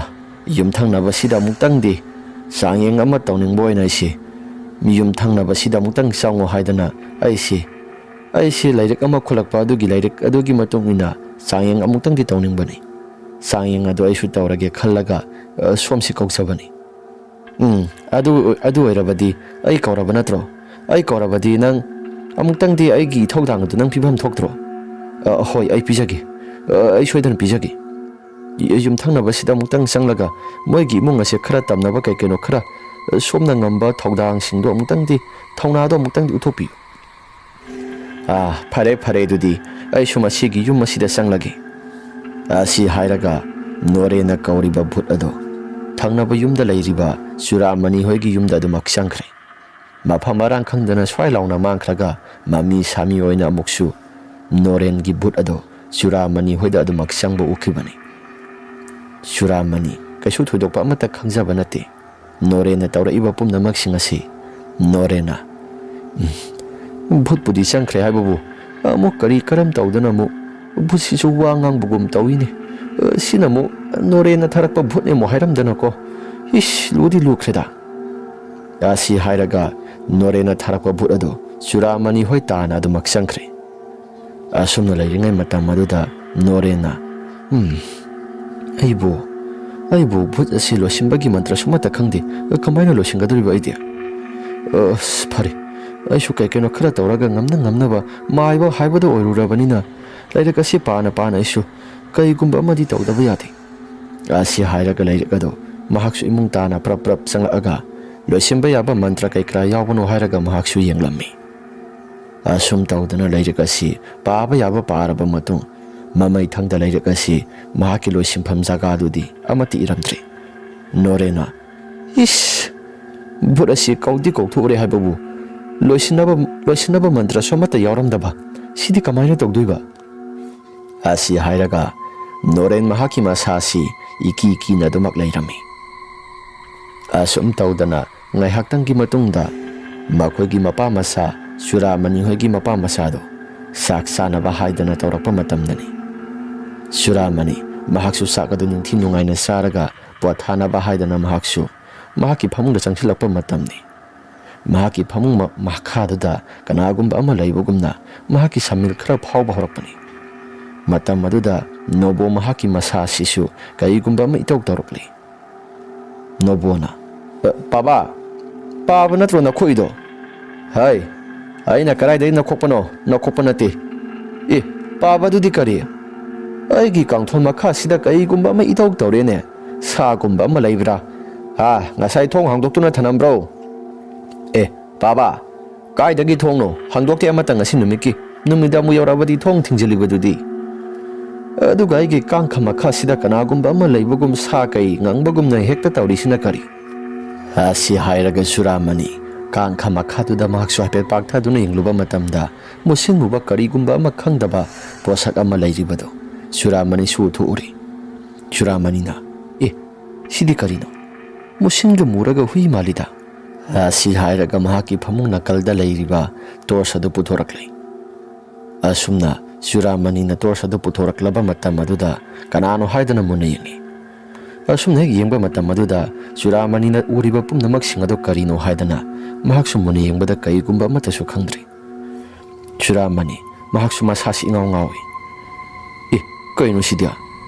ꯌꯨꯝꯊꯪꯅꯕꯁꯤꯗ ꯑꯃꯨꯛꯇꯪꯗꯤ ꯆꯥꯡꯌꯦꯡ ꯑꯃ ꯇꯧꯅꯤꯡꯕ ꯑꯣꯏꯅ ꯑꯩꯁꯦ ꯌꯨꯝꯊꯪꯅꯕꯁꯤꯗ ꯑꯃꯨꯛꯇꯪ ꯆꯪꯉꯣ ꯍꯥꯏꯗꯅ ꯑꯩꯁꯦ, ꯑꯩꯁꯦ ꯂꯥꯏꯔꯤꯛ ꯑꯃ ꯈꯣꯠꯂꯛꯄ ꯑꯗꯨꯒꯤ ꯂꯥꯏꯔꯤꯛ ꯑꯗꯨꯒꯤ ꯃꯇꯨꯡ ꯏꯟꯅ ꯆꯥꯡꯌꯦꯡ ꯑꯃꯨꯛꯇꯪꯗꯤ ꯇꯧꯅꯤꯡꯕꯅꯤ꯫ ꯆꯥꯡꯌꯦꯡ ꯑꯗꯨ ꯑꯩꯁꯨ ꯇꯧꯔꯒꯦ ꯈꯜꯂꯒ, ꯑ, ꯁꯣꯝꯁꯤ ꯀꯧꯖꯕꯅꯤ꯫" "ꯎꯝ, ꯑꯗꯨ, ꯑꯗꯨ ꯑꯣꯏꯔꯕꯗꯤ ꯑꯩ ꯀꯧꯔꯕ ꯅꯠꯇ꯭ꯔꯣ? ꯑꯩ ꯀꯧꯔꯕꯗꯤ ꯅꯪ ꯑꯃꯨꯛꯇꯪꯗꯤ ꯑꯩꯒꯤ ꯏꯊꯧꯗꯥꯡ ꯑꯗꯨ ꯅꯪ ꯄꯤꯐꯝ ꯊꯣꯛꯇ꯭ꯔꯣ?" "ꯑ, ꯍꯣꯏ, ꯑꯩ ꯄꯤꯖꯒꯦ꯫ "ꯑ, ꯑꯩ ꯁꯣꯏꯗꯅ ꯄꯤꯖꯒꯦ꯫ ꯌꯨꯝꯊꯪꯅꯕꯁꯤꯗ ꯑꯃꯨꯛꯇꯪ ꯆꯪꯂꯒ ꯃꯣꯏꯒꯤ ꯏꯃꯨꯡ ꯑꯁꯦ ꯈꯔ ꯇꯝꯅꯕ ꯀꯩ ꯀꯩꯅꯣ ꯈꯔ, ꯑ, ꯁꯣꯝꯅ ꯉꯝꯕ ꯊꯧꯗꯥꯡꯁꯤꯡꯗꯣ ꯑꯃꯨꯛꯇꯪꯗꯤ, ꯊꯧꯅꯥꯗꯣ ꯑꯃꯨꯛꯇꯪꯗꯤ ꯎꯠꯊꯣꯛꯄꯤꯌꯨ꯫" "ꯑꯥ, ꯐꯔꯦ, ꯐꯔꯦ, ꯑꯗꯨꯗꯤ ꯑꯩꯁꯨ ꯃꯁꯤꯒꯤ ꯌꯨꯝ ꯑꯁꯤꯗ ꯆꯪꯂꯒꯦ꯫" ꯑꯁꯤ ꯍꯥꯏꯔꯒ ꯅꯣꯔꯦꯟꯅ ꯀꯧꯔꯤꯕ ꯚꯨꯠ ꯑꯗꯣ ꯊꯪꯅꯕ ꯌꯨꯝꯗ ꯂꯩꯔꯤꯕ ꯆꯨꯔꯥꯃꯅꯤ ꯍꯣꯏꯒꯤ ꯌꯨꯝꯗ ꯑꯗꯨꯃꯛ ꯆꯪꯈ꯭ꯔꯦ꯫ ꯃꯐꯝ ꯃꯔꯥꯡ ꯈꯪꯗꯅ ꯁ꯭ꯋꯥꯏ ꯂꯥꯎꯅ ꯃꯥꯡꯈ꯭ꯔꯒ ꯃꯃꯤ ꯁꯥꯃꯤ ꯑꯣꯏꯅ ꯑꯃꯨꯛꯁꯨ ꯅꯣꯔꯦꯟꯒꯤ ꯚꯨꯠ ꯑꯗꯣ ꯆꯨꯔꯥꯃꯅꯤ ꯍꯣꯏꯗ ꯑꯗꯨꯃꯛ ꯆꯪꯕ ꯎꯈꯤꯕꯅꯤ꯫ ꯆꯨꯔꯥꯃꯅꯤ ꯀꯩꯁꯨ ꯊꯣꯏꯗꯣꯛꯄ ꯑꯃꯠꯇ ꯈꯪꯖꯕ ꯅꯠꯇꯦ꯫ ꯅꯣꯔꯦꯟꯅ ꯇꯧꯔꯛꯏꯕ ꯄꯨꯝꯅꯃꯛꯁꯤꯡ ꯑꯁꯤ ꯅꯣꯔꯦꯟꯅ, "ꯎꯝ, ꯚꯨꯠꯄꯨꯗꯤ ꯆꯪꯈ꯭ꯔꯦ ꯍꯥꯏꯕꯕꯨ ꯑꯃꯨꯛ ꯀꯔꯤ ꯀꯔꯝ ꯇꯧꯗꯅ ꯑꯃꯨꯛ ꯚꯨꯠꯁꯤꯁꯨ ꯋꯥ ꯉꯥꯡꯕꯒꯨꯝ ꯇꯧꯏꯅꯦ꯫ ꯑ, ꯁꯤꯅ ꯑꯃꯨꯛ ꯅꯣꯔꯦꯟꯅ ꯊꯥꯔꯛꯄ ꯚꯨꯠꯅꯦ ꯑꯃꯨꯛ ꯍꯥꯏꯔꯝꯗꯅꯀꯣ꯫ ꯏꯁ, ꯂꯨꯗꯤ ꯂꯨꯈ꯭ꯔꯦꯗ꯫" ꯑꯁꯤ ꯍꯥꯏꯔꯒ ꯅꯣꯔꯦꯟꯅ ꯊꯥꯔꯛꯄ ꯚꯨꯠ ꯑꯗꯨ ꯆꯨꯔꯥꯃꯅꯤ ꯍꯣꯏ ꯇꯥꯅ ꯑꯗꯨꯃꯛ ꯆꯪꯈ꯭ꯔꯦ꯫ ꯑꯁꯨꯝꯅ ꯂꯩꯔꯤꯉꯩ ꯃꯇꯝ ꯑꯗꯨꯗ ꯅꯣꯔꯦꯟꯅ, "ꯎꯝ, ꯑꯩꯕꯨ, ꯑꯩꯕꯨ ꯚꯨꯠ ꯑꯁꯤ ꯂꯣꯏꯁꯤꯟꯕꯒꯤ ꯃꯟꯇ꯭ꯔꯁꯨ ꯑꯃꯠꯇ ꯈꯪꯗꯦ꯫ ꯀꯃꯥꯏꯅ ꯂꯣꯏꯁꯤꯟꯒꯗꯧꯔꯤꯕ ꯑꯩꯗꯤ? ꯑꯁ, ꯐꯔꯦ, ꯑꯩꯁꯨ ꯀꯩ ꯀꯩꯅꯣ ꯈꯔ ꯇꯧꯔꯒ ꯉꯝꯅ ꯉꯝꯅꯕ ꯃꯥꯏꯕ ꯍꯥꯏꯕꯗꯣ ꯑꯣꯏꯔꯨꯔꯕꯅꯤꯅ ꯂꯥꯏꯔꯤꯛ ꯑꯁꯤ ꯄꯥꯅ ꯄꯥꯅ ꯑꯩꯁꯨ ꯀꯩꯒꯨꯝꯕ ꯑꯃꯗꯤ ꯇꯧꯗꯕ ꯌꯥꯗꯦ꯫" ꯑꯁꯤ ꯍꯥꯏꯔꯒ ꯂꯥꯏꯔꯤꯛ ꯑꯗꯨ ꯃꯍꯥꯛꯁꯨ ꯏꯃꯨꯡ ꯇꯥꯅ ꯄ꯭ꯔꯞ ꯄ꯭ꯔꯞ ꯆꯪꯂꯛꯑꯒ ꯂꯣꯏꯁꯤꯟꯕ ꯌꯥꯕ ꯃꯟꯇ꯭ꯔ ꯀꯩ ꯀꯔꯥ ꯌꯥꯎꯕꯅꯣ ꯍꯥꯏꯔꯒ ꯃꯍꯥꯛꯁꯨ ꯌꯦꯡꯂꯝꯃꯤ꯫ ꯑꯁꯨꯝ ꯇꯧꯗꯅ ꯂꯥꯏꯔꯤꯛ ꯑꯁꯤ ꯄꯥꯕ ꯌꯥꯕ ꯄꯥꯔꯕ ꯃꯇꯨꯡ, ꯃꯃꯩꯊꯪꯗ ꯂꯥꯏꯔꯤꯛ ꯑꯁꯤ ꯃꯍꯥꯛꯀꯤ ꯂꯣꯏꯁꯤꯟꯐꯝ ꯖꯒꯥꯗꯨꯗꯤ ꯑꯃꯠꯇ ꯏꯔꯝꯗ꯭ꯔꯦ꯫ ꯅꯣꯔꯦꯟꯅ, "ꯏꯁ! ꯚꯨꯠ ꯑꯁꯤ ꯀꯧꯗꯤ ꯀꯧꯊꯣꯛꯎꯔꯦ ꯍꯥꯏꯕꯕꯨ ꯂꯣꯏꯁꯤꯟꯅꯕ, ꯂꯣꯏꯁꯤꯟꯅꯕ ꯃꯟꯇ꯭ꯔꯁꯨ ꯑꯃꯠꯇ ꯌꯥꯎꯔꯝꯗꯕ, ꯁꯤꯗꯤ ꯀꯃꯥꯏꯅ ꯇꯧꯗꯣꯏꯕ?" ꯑꯁꯤ ꯍꯥꯏꯔꯒ ꯅꯣꯔꯦꯟ ꯃꯍꯥꯛꯀꯤ ꯃꯁꯥꯁꯤ ꯏꯀꯤ ꯀꯤꯅ ꯑꯗꯨꯃꯛ ꯂꯩꯔꯝꯃꯤ꯫ ꯑꯁꯨꯝ ꯇꯧꯗꯅ ꯉꯥꯏꯍꯥꯛꯇꯪꯒꯤ ꯃꯇꯨꯡꯗ ꯃꯈꯣꯏꯒꯤ ꯃꯄꯥ ꯃꯆꯥ, ꯆꯨꯔꯥꯃꯅꯤ ꯍꯣꯏꯒꯤ ꯃꯄꯥ ꯃꯆꯥꯗꯣ ꯆꯥꯛ ꯆꯥꯅꯕ ꯍꯥꯏꯗꯅ ꯇꯧꯔꯛꯄ ꯃꯇꯝꯗꯅꯤ꯫ ꯆꯨꯔꯥꯃꯅꯤ ꯃꯍꯥꯛꯁꯨ ꯆꯥꯛ ꯑꯗꯨ ꯅꯤꯡꯊꯤ ꯅꯨꯡꯉꯥꯏꯅ ꯆꯥꯔꯒ ꯄꯣꯊꯥꯅꯕ ꯍꯥꯏꯗꯅ ꯃꯍꯥꯛꯁꯨ ꯃꯍꯥꯛꯀꯤ ꯐꯃꯨꯡꯗ ꯆꯪꯁꯤꯜꯂꯛꯄ ꯃꯇꯝꯅꯤ꯫ ꯃꯍꯥꯛꯀꯤ ꯐꯃꯨꯡ ꯃ-, ꯃꯈꯥꯗꯨꯗ ꯀꯅꯥꯒꯨꯝꯕ ꯑꯃ ꯂꯩꯕꯒꯨꯝꯅ ꯃꯍꯥꯛꯀꯤ ꯁꯝꯃꯤꯜ ꯈꯔ ꯐꯥꯎꯕ ꯍꯧꯔꯛꯄꯅꯤ꯫ ꯃꯇꯝ ꯑꯗꯨꯗ ꯅꯣꯕꯣ ꯃꯍꯥꯛꯀꯤ ꯃꯁꯥ ꯑꯁꯤꯁꯨ ꯀꯔꯤꯒꯨꯝꯕ ꯑꯃ ꯏꯇꯧ ꯇꯧꯔꯛꯂꯤ꯫ ꯅꯣꯕꯣꯅ, "ꯑ, ꯄꯥꯕ, ꯄꯥꯕ ꯅꯠꯇ꯭ꯔꯣ ꯅꯈꯣꯛꯏꯗꯣ?" "ꯍꯥꯏ, ꯑꯩꯅ ꯀꯗꯥꯏꯗꯒꯤ ꯅꯈꯣꯛꯄꯅꯣ? ꯅꯈꯣꯛꯄ ꯅꯠꯇꯦ꯫" "ꯑꯦ, ꯄꯥꯕꯗꯨꯗꯤ ꯀꯔꯤ?" "ꯑꯩꯒꯤ ꯀꯥꯡꯊꯣꯟ ꯃꯈꯥꯁꯤꯗ ꯀꯩꯒꯨꯝꯕ ꯑꯃ ꯏꯇꯧ ꯇꯧꯔꯦꯅꯦ꯫ ꯁꯥꯒꯨꯝꯕ ꯑꯃ ꯂꯩꯕ꯭ꯔꯥ? ꯑꯥ, ꯉꯁꯥꯏ ꯊꯣꯡ ꯍꯥꯡꯗꯣꯛꯇꯨꯅ ꯊꯅꯝꯕ꯭ꯔꯣ?" "ꯑꯦ, ꯄꯥꯕ, ꯀꯥꯏꯗꯒꯤ ꯊꯣꯡꯅꯣ? ꯍꯥꯡꯗꯣꯛꯇꯦ ꯑꯃꯠꯇ ꯉꯁꯤ ꯅꯨꯃꯤꯠꯀꯤ꯫ ꯅꯨꯃꯤꯗꯥꯡꯕꯨ ꯌꯧꯔꯛꯑꯕꯗꯤ ꯊꯣꯡ ꯊꯤꯡꯖꯤꯜꯂꯤꯕꯗꯨꯗꯤ꯫ ꯑꯗꯨꯒ ꯑꯩꯒꯤ ꯀꯥꯡꯈ ꯃꯈꯥꯁꯤꯗ ꯀꯅꯥꯒꯨꯝꯕ ꯑꯃ ꯂꯩꯕꯒꯨꯝ, ꯁꯥ ꯀꯩ ꯉꯪꯕꯒꯨꯝꯅ ꯍꯦꯛꯇ ꯇꯧꯔꯤꯁꯤꯅ ꯀꯔꯤ?" ꯑꯁꯤ ꯍꯥꯏꯔꯒ ꯆꯨꯔꯥꯃꯅꯤ ꯀꯥꯡꯈ ꯃꯈꯥꯗꯨꯗ ꯃꯍꯥꯛꯁꯨ ꯍꯥꯏꯐꯦꯠ ꯄꯥꯛꯊꯗꯨꯅ ꯌꯦꯡꯂꯨꯕ ꯃꯇꯝꯗ, ꯃꯨꯁꯤꯟꯃꯨꯕ ꯀꯔꯤꯒꯨꯝꯕ ꯑꯃ ꯈꯪꯗꯕ ꯄꯣꯠꯁꯛ ꯑꯃ ꯂꯩꯔꯤꯕꯗꯨ ꯆꯨꯔꯥꯃꯅꯤꯁꯨ ꯎꯊꯣꯛꯎꯔꯦ꯫ ꯆꯨꯔꯥꯃꯅꯤꯅ, "ꯑꯦ, ꯁꯤꯗꯤ ꯀꯔꯤꯅꯣ? ꯃꯨꯁꯤꯟꯒ ꯃꯨꯔꯒ ꯍꯨꯏ ꯃꯥꯜꯂꯤꯗ!" ꯑꯁꯤ ꯍꯥꯏꯔꯒ ꯃꯍꯥꯛꯀꯤ ꯐꯃꯨꯡ ꯅꯥꯀꯜꯗ ꯂꯩꯔꯤꯕ ꯇꯣꯔꯆ ꯑꯗꯨ ꯄꯨꯊꯣꯔꯛꯂꯦ꯫ ꯑꯁꯨꯝꯅ ꯆꯨꯔꯥꯃꯅꯤꯅ ꯇꯣꯔꯆ ꯑꯗꯨ ꯄꯨꯊꯣꯔꯛꯂꯕ ꯃꯇꯝ ꯑꯗꯨꯗ ꯀꯅꯥꯅꯣ ꯍꯥꯏꯗꯨꯅ ꯃꯨꯟꯅ ꯌꯦꯡꯉꯤ꯫ ꯑꯁꯨꯝꯅ ꯍꯦꯛ ꯌꯦꯡꯕ ꯃꯇꯝ ꯑꯗꯨꯗ ꯆꯨꯔꯥꯃꯅꯤꯅ ꯎꯔꯤꯕ ꯄꯨꯝꯅꯃꯛꯁꯤꯡ ꯑꯗꯨ ꯀꯔꯤꯅꯣ ꯍꯥꯏꯗꯅ ꯃꯍꯥꯛꯁꯨ ꯃꯨꯟꯅ ꯌꯦꯡꯕꯗ ꯀꯔꯤꯒꯨꯝꯕ ꯑꯃꯠꯇꯁꯨ ꯈꯪꯗ꯭ꯔꯦ꯫ ꯆꯨꯔꯥꯃꯅꯤ ꯃꯍꯥꯛꯁꯨ ꯃꯁꯥꯁꯤ ꯏꯉꯥꯎ ꯉꯥꯎꯏ꯫ "ꯑꯦ, ꯀꯩꯅꯣ ꯁꯤꯗꯤ?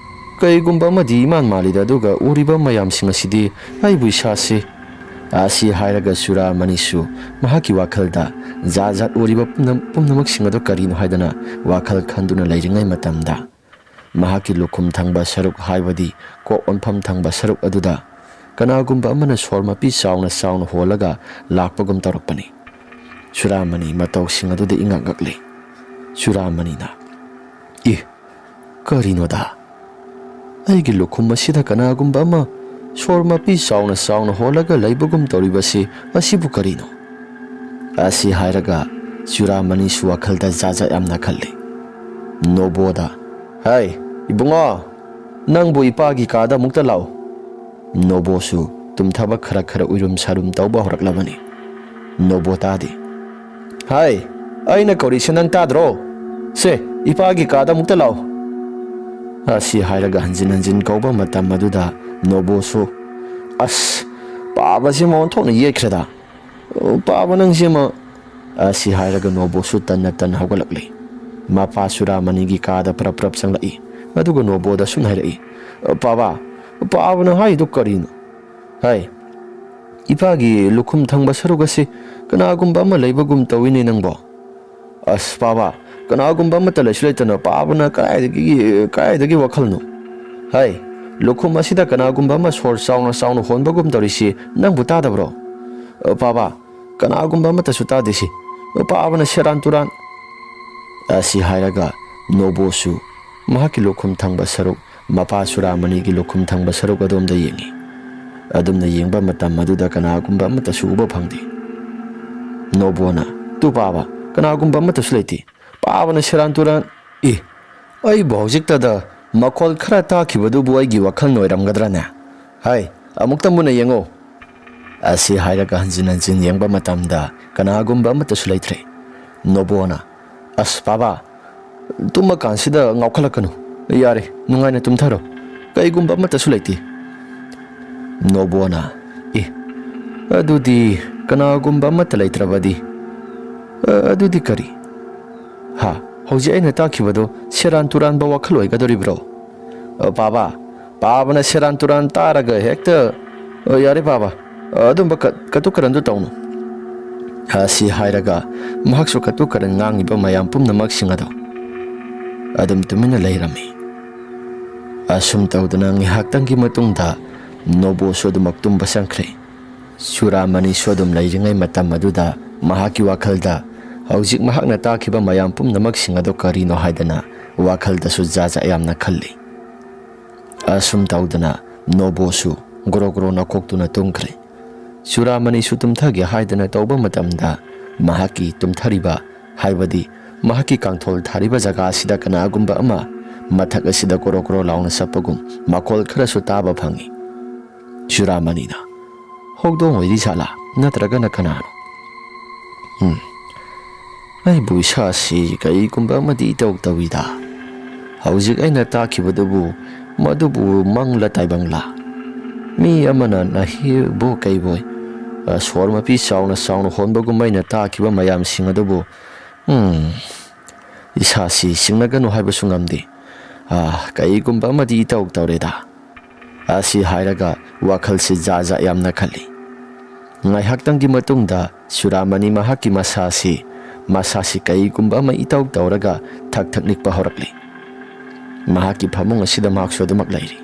ꯀꯩꯒꯨꯝꯕ ꯑꯃꯗꯤ ꯏꯃꯥꯟ ꯃꯥꯜꯂꯤꯗ, ꯑꯗꯨꯒ ꯎꯔꯤꯕ ꯃꯌꯥꯝꯁꯤꯡ ꯑꯁꯤꯗꯤ ꯑꯩꯕꯨ ꯏꯁꯥꯁꯤ?" ꯑꯁꯤ ꯍꯥꯏꯔꯒ ꯆꯨꯔꯥꯃꯅꯤꯁꯨ ꯃꯍꯥꯛꯀꯤ ꯋꯥꯈꯜꯗ ꯖꯥꯠ ꯖꯥꯠ ꯎꯔꯤꯕ ꯄꯨꯝꯅ-, ꯄꯨꯝꯅꯃꯛꯁꯤꯡ ꯑꯗꯨ ꯀꯔꯤꯅꯣ ꯍꯥꯏꯗꯅ ꯋꯥꯈꯜ ꯈꯟꯗꯨꯅ ꯂꯩꯔꯤꯉꯩ ꯃꯇꯝꯗ, ꯃꯍꯥꯛꯀꯤ ꯂꯨꯈꯨꯝ ꯊꯪꯕ ꯁꯔꯨꯛ, ꯍꯥꯏꯕꯗꯤ ꯀꯣꯛ ꯑꯣꯟꯐꯝ ꯊꯪꯕ ꯁꯔꯨꯛ ꯑꯗꯨꯗ ꯀꯅꯥꯒꯨꯝꯕ ꯑꯃꯅ ꯁꯣꯔ ꯃꯄꯤ ꯆꯥꯎꯅ ꯆꯥꯎꯅ ꯍꯣꯜꯂꯒ ꯂꯥꯛꯄꯒꯨꯝ ꯇꯧꯔꯛꯄꯅꯤ꯫ ꯆꯨꯔꯥꯃꯅꯤ ꯃꯇꯧꯁꯤꯡ ꯑꯗꯨꯗ ꯏꯉꯛ ꯉꯛꯂꯤ꯫ ꯆꯨꯔꯥꯃꯅꯤꯅ, "ꯏ, ꯀꯔꯤꯅꯣꯗ? ꯑꯩꯒꯤ ꯂꯨꯈꯨꯝ ꯑꯁꯤꯗ ꯀꯅꯥꯒꯨꯝꯕ ꯑꯃ ꯁꯣꯔ ꯃꯄꯤ ꯆꯥꯎꯅ ꯆꯥꯎꯅ ꯍꯣꯜꯂꯒ ꯂꯩꯕꯒꯨꯝ ꯇꯧꯔꯤꯕꯁꯤ ꯑꯁꯤꯕꯨ ꯀꯔꯤꯅꯣ?" ꯑꯁꯤ ꯍꯥꯏꯔꯒ ꯆꯨꯔꯥꯃꯅꯤꯁꯨ ꯋꯥꯈꯜꯗ ꯖꯥꯠ ꯖꯥꯠ ꯌꯥꯝꯅ ꯈꯜꯂꯤ꯫ ꯅꯣꯕꯣꯗ, "ꯍꯥꯏ, ꯏꯕꯨꯡꯉꯣ, ꯅꯪꯕꯨ ꯏꯄꯥꯒꯤ ꯀꯥꯗ ꯑꯃꯨꯛꯇ ꯂꯥꯛꯎ꯫" ꯅꯣꯕꯣꯁꯨ ꯇꯨꯝꯊꯕ ꯈꯔ ꯈꯔ ꯎꯏꯔꯨꯝ ꯁꯥꯔꯨꯝ ꯇꯧꯕ ꯍꯧꯔꯛꯂꯕꯅꯤ꯫ ꯅꯣꯕꯣ ꯇꯥꯗꯦ꯫ "ꯍꯥꯏ, ꯑꯩꯅ ꯀꯧꯔꯤꯁꯦ ꯅꯪ ꯇꯥꯗ꯭ꯔꯣ? ꯁꯦ, ꯏꯄꯥꯒꯤ ꯀꯥꯗ ꯑꯃꯨꯛꯇ ꯂꯥꯛꯑꯣ꯫" ꯑꯁꯤ ꯍꯥꯏꯔꯒ ꯍꯟꯖꯤꯟ ꯍꯟꯖꯤꯟ ꯀꯧꯕ ꯃꯇꯝ ꯑꯗꯨꯗ ꯅꯣꯕꯣꯁꯨ, "ꯑꯁ, ꯄꯥꯕꯁꯤꯃ ꯑꯣꯟꯊꯣꯛꯅ ꯌꯦꯠꯈ꯭ꯔꯦꯗ꯫ ꯑꯣ, ꯄꯥꯕ ꯅꯪꯁꯤꯃ꯫" ꯑꯁꯤ ꯍꯥꯏꯔꯒ ꯅꯣꯕꯣꯁꯨ ꯇꯟꯅ ꯇꯟꯅ ꯍꯧꯒꯠꯂꯛꯂꯤ꯫ ꯃꯄꯥ ꯆꯨꯔꯥꯃꯅꯤꯒꯤ ꯀꯥꯗ ꯄ꯭ꯔꯞ ꯄ꯭ꯔꯞ ꯆꯪꯂꯛꯏ꯫ ꯑꯗꯨꯒ ꯅꯣꯕꯣꯗ ꯁꯨꯝ ꯍꯥꯏꯔꯛꯏ, "ꯄꯥꯕ, ꯄꯥꯕ ꯅꯪ ꯍꯥꯏꯔꯤꯗꯨ ꯀꯔꯤꯅꯣ? ꯍꯥꯏ, ꯏꯄꯥꯒꯤ ꯂꯨꯈꯨꯝ ꯊꯪꯕ ꯁꯔꯨꯛ ꯑꯁꯤ ꯀꯅꯥꯒꯨꯝꯕ ꯑꯃ ꯂꯩꯕꯒꯨꯝ ꯇꯧꯏꯅꯦ ꯅꯪꯕꯣ꯫ ꯑꯁ ꯄꯥꯕ, ꯀꯅꯥꯒꯨꯝꯕ ꯑꯃꯠꯇ ꯂꯩꯁꯨ ꯂꯩꯇꯅ ꯄꯥꯕꯅ ꯀꯗꯥꯏꯗꯒꯤ, ꯀꯗꯥꯏꯗꯒꯤ ꯋꯥꯈꯜꯅꯣ? ꯍꯥꯏ, ꯂꯨꯈꯨꯝ ꯑꯁꯤꯗ ꯀꯅꯥꯒꯨꯝꯕ ꯑꯃ ꯁꯣꯔ ꯆꯥꯎꯅ ꯆꯥꯎꯅ ꯍꯣꯟꯕꯒꯨꯝ ꯇꯧꯔꯤꯁꯤ ꯅꯪꯕꯨ ꯇꯥꯗꯕ꯭ꯔꯣ? ꯑ, ꯄꯥꯕ, ꯀꯅꯥꯒꯨꯝꯕ ꯑꯃꯠꯇꯁꯨ ꯇꯥꯗꯦ ꯁꯤ꯫ ꯄꯥꯕꯅ ꯁꯦꯔꯥꯟ ꯇꯨꯔꯥꯟ꯫ ꯑꯁꯤ ꯍꯥꯏꯔꯒ ꯅꯣꯕꯣꯁꯨ ꯃꯍꯥꯛꯀꯤ ꯂꯨꯈꯨꯝ ꯊꯪꯕ ꯁꯔꯨꯛ, ꯃꯄꯥ ꯆꯨꯔꯥꯃꯅꯤꯒꯤ ꯂꯨꯈꯨꯝ ꯊꯪꯕ ꯁꯔꯨꯛ ꯑꯗꯣꯝꯗ ꯌꯦꯡꯉꯤ꯫ ꯑꯗꯨꯝꯅ ꯌꯦꯡꯕ ꯃꯇꯝ ꯑꯗꯨꯗ ꯀꯅꯥꯒꯨꯝꯕ ꯑꯃꯠꯇꯁꯨ ꯎꯕ ꯐꯪꯗꯦ꯫ ꯅꯣꯕꯣꯅ, "ꯇꯨ ꯄꯥꯕ, ꯀꯅꯥꯒꯨꯝꯕ ꯑꯃꯠꯇꯁꯨ ꯂꯩꯇꯦ꯫ ꯄꯥꯕꯅ ꯁꯦꯔꯥꯟ ꯇꯨꯔꯥꯟ꯫ ꯏ, ꯑꯩꯕꯨ ꯍꯧꯖꯤꯛꯇꯗ ꯃꯈꯣꯜ ꯈꯔ ꯇꯥꯈꯤꯕꯗꯨꯕꯨ ꯑꯩꯒꯤ ꯋꯥꯈꯜꯅ ꯑꯣꯏꯔꯝꯒꯗ꯭ꯔꯅꯦ? ꯍꯥꯏ, ꯑꯃꯨꯛꯇ ꯃꯨꯟꯅ ꯌꯦꯡꯉꯨ"꯫ ꯑꯁꯤ ꯍꯥꯏꯔꯒ ꯍꯟꯖꯤꯟ ꯍꯟꯖꯤꯟ ꯌꯦꯡꯕ ꯃꯇꯝꯗ ꯀꯅꯥꯒꯨꯝꯕ ꯑꯃꯠꯇꯁꯨ ꯂꯩꯇ꯭ꯔꯦ꯫ ꯅꯣꯕꯣꯅ, "ꯑꯁ ꯄꯥꯕ, ꯇꯨꯝꯃꯀꯥꯟꯁꯤꯗ ꯉꯥꯎꯈꯠꯂꯛꯀꯅꯨ꯫ ꯌꯥꯔꯦ, ꯅꯨꯡꯉꯥꯏꯅ ꯇꯨꯝꯊꯔꯣ꯫ ꯀꯩꯒꯨꯝꯕ ꯑꯃꯠꯇꯁꯨ ꯂꯩꯇꯦ"꯫ ꯅꯣꯕꯣꯅ, "ꯑꯦ, ꯑꯗꯨꯗꯤ ꯀꯅꯥꯒꯨꯝꯕ ꯑꯃꯠꯇ ꯂꯩꯇ꯭ꯔꯕꯗꯤ? ꯑ, ꯑꯗꯨꯗꯤ ꯀꯔꯤ? ꯍꯥ, ꯍꯧꯖꯤꯛ ꯑꯩꯅ ꯇꯥꯈꯤꯕꯗꯣ ꯁꯦꯔꯥꯟ ꯇꯨꯔꯥꯟꯕ ꯋꯥꯈꯜ ꯑꯣꯏꯒꯗꯧꯔꯤꯕ꯭ꯔꯣ? ꯑ, ꯄꯥꯕ, ꯄꯥꯕꯅ ꯁꯦꯔꯥꯟ ꯇꯨꯔꯥꯟ ꯇꯥꯔꯒ ꯍꯦꯛꯇ, ꯑ, ꯌꯥꯔꯦ ꯄꯥꯕ, ꯑ, ꯑꯗꯨꯝꯕ ꯀ-, ꯀꯇꯨ ꯀꯔꯟꯗꯨ ꯇꯧꯅꯨ"꯫ ꯑꯁꯤ ꯍꯥꯏꯔꯒ ꯃꯍꯥꯛꯁꯨ ꯀꯇꯨ ꯀꯔꯟ ꯉꯥꯡꯉꯤꯕ ꯃꯌꯥꯝ ꯄꯨꯝꯅꯃꯛꯁꯤꯡ ꯑꯗꯣ ꯑꯗꯨꯝ ꯇꯨꯃꯤꯟꯅ ꯂꯩꯔꯝꯃꯤ꯫ ꯑꯁꯨꯝ ꯇꯧꯗꯨꯅ ꯉꯥꯏꯍꯥꯛꯇꯪꯒꯤ ꯃꯇꯨꯡꯗ ꯅꯣꯕꯣꯁꯨ ꯑꯗꯨꯃꯛ ꯇꯨꯝꯕ ꯆꯪꯈ꯭ꯔꯦ꯫ ꯆꯨꯔꯥꯃꯅꯤꯁꯨ ꯑꯗꯨꯝ ꯂꯩꯔꯤꯉꯩ ꯃꯇꯝ ꯑꯗꯨꯗ ꯃꯍꯥꯛꯀꯤ ꯋꯥꯈꯜꯗ ꯍꯧꯖꯤꯛ ꯃꯍꯥꯛꯅ ꯇꯥꯈꯤꯕ ꯃꯌꯥꯝ ꯄꯨꯝꯅꯃꯛꯁꯤꯡ ꯑꯗꯨ ꯀꯔꯤꯅꯣ ꯍꯥꯏꯗꯅ ꯋꯥꯈꯜꯗꯁꯨ ꯖꯥꯠ ꯖꯥꯠ ꯌꯥꯝꯅ ꯈꯜꯂꯤ꯫ ꯑꯁꯨꯝ ꯇꯧꯗꯅ ꯅꯣꯕꯣꯁꯨ ꯒ꯭ꯔꯣ ꯒ꯭ꯔꯣ ꯅꯈꯣꯛꯇꯨꯅ ꯇꯨꯝꯈ꯭ꯔꯦ꯫ ꯆꯨꯔꯥꯃꯅꯤꯁꯨ ꯇꯨꯝꯊꯒꯦ ꯍꯥꯏꯗꯅ ꯇꯧꯕ ꯃꯇꯝꯗ ꯃꯍꯥꯛꯀꯤ ꯇꯨꯝꯊꯔꯤꯕ, ꯍꯥꯏꯕꯗꯤ ꯃꯍꯥꯛꯀꯤ ꯀꯥꯡꯊꯣꯜ ꯊꯥꯔꯤꯕ ꯖꯒꯥ ꯑꯁꯤꯗ ꯀꯅꯥꯒꯨꯝꯕ ꯑꯃ ꯃꯊꯛ ꯑꯁꯤꯗ ꯀꯣꯔꯣ ꯀꯣꯔꯣ ꯂꯥꯎꯅ ꯆꯠꯄꯒꯨꯝ ꯃꯈꯣꯜ ꯈꯔꯁꯨ ꯇꯥꯕ ꯐꯪꯏ꯫ ꯆꯨꯔꯥꯃꯅꯤꯅ, "ꯍꯧꯗꯣꯡ ꯑꯣꯏꯔꯤ ꯖꯥꯠꯂꯥ? ꯅꯠꯇ꯭ꯔꯒꯅ ꯀꯅꯥꯅꯣ? ꯎꯝ, ꯑꯩꯕꯨ ꯏꯁꯥꯁꯤ ꯀꯔꯤꯒꯨꯝꯕ ꯑꯃꯗꯤ ꯏꯇꯧ ꯇꯧꯏꯗ꯫ ꯍꯧꯖꯤꯛ ꯑꯩꯅ ꯇꯥꯈꯤꯕꯗꯨꯕꯨ ꯃꯗꯨꯕꯨ ꯃꯪꯂ ꯇꯥꯏꯕꯪꯂ? ꯃꯤ ꯑꯃꯅ ꯅꯍꯤꯕꯨ ꯀꯩꯕꯣꯏ, ꯑ, ꯁꯣꯔ ꯃꯄꯤ ꯆꯥꯎꯅ ꯆꯥꯎꯅ ꯍꯣꯟꯕꯒꯨꯝ ꯑꯩꯅ ꯇꯥꯈꯤꯕ ꯃꯌꯥꯝꯁꯤꯡ ꯑꯗꯨꯕꯨ, ꯎꯝ, ꯏꯁꯥꯁꯤ ꯆꯤꯡꯅꯒꯅꯨ ꯍꯥꯏꯕꯁꯨ ꯉꯝꯗꯦ꯫ ꯑ, ꯀꯔꯤꯒꯨꯝꯕ ꯑꯃꯗꯤ ꯏꯇꯧ ꯇꯧꯔꯦꯗ"꯫ ꯑꯁꯤ ꯍꯥꯏꯔꯒ ꯋꯥꯈꯜꯁꯤ ꯖꯥꯠ ꯖꯥꯠ ꯌꯥꯝꯅ ꯈꯜꯂꯤ꯫ ꯉꯥꯏꯍꯥꯛꯇꯪꯒꯤ ꯃꯇꯨꯡꯗ ꯆꯨꯔꯥꯃꯅꯤ ꯃꯍꯥꯛꯀꯤ ꯃꯁꯥꯁꯤ ꯃꯁꯥꯁꯤ ꯀꯩꯒꯨꯝꯕ ꯑꯃ ꯏꯇꯧ ꯇꯧꯔꯒ ꯊꯛ ꯊꯛ ꯅꯤꯛꯄ ꯍꯧꯔꯛꯂꯤ꯫ ꯃꯍꯥꯛꯀꯤ ꯐꯃꯨꯡ ꯑꯁꯤꯗ ꯃꯍꯥꯛꯁꯨ ꯑꯗꯨꯃꯛ ꯂꯩꯔꯤ꯫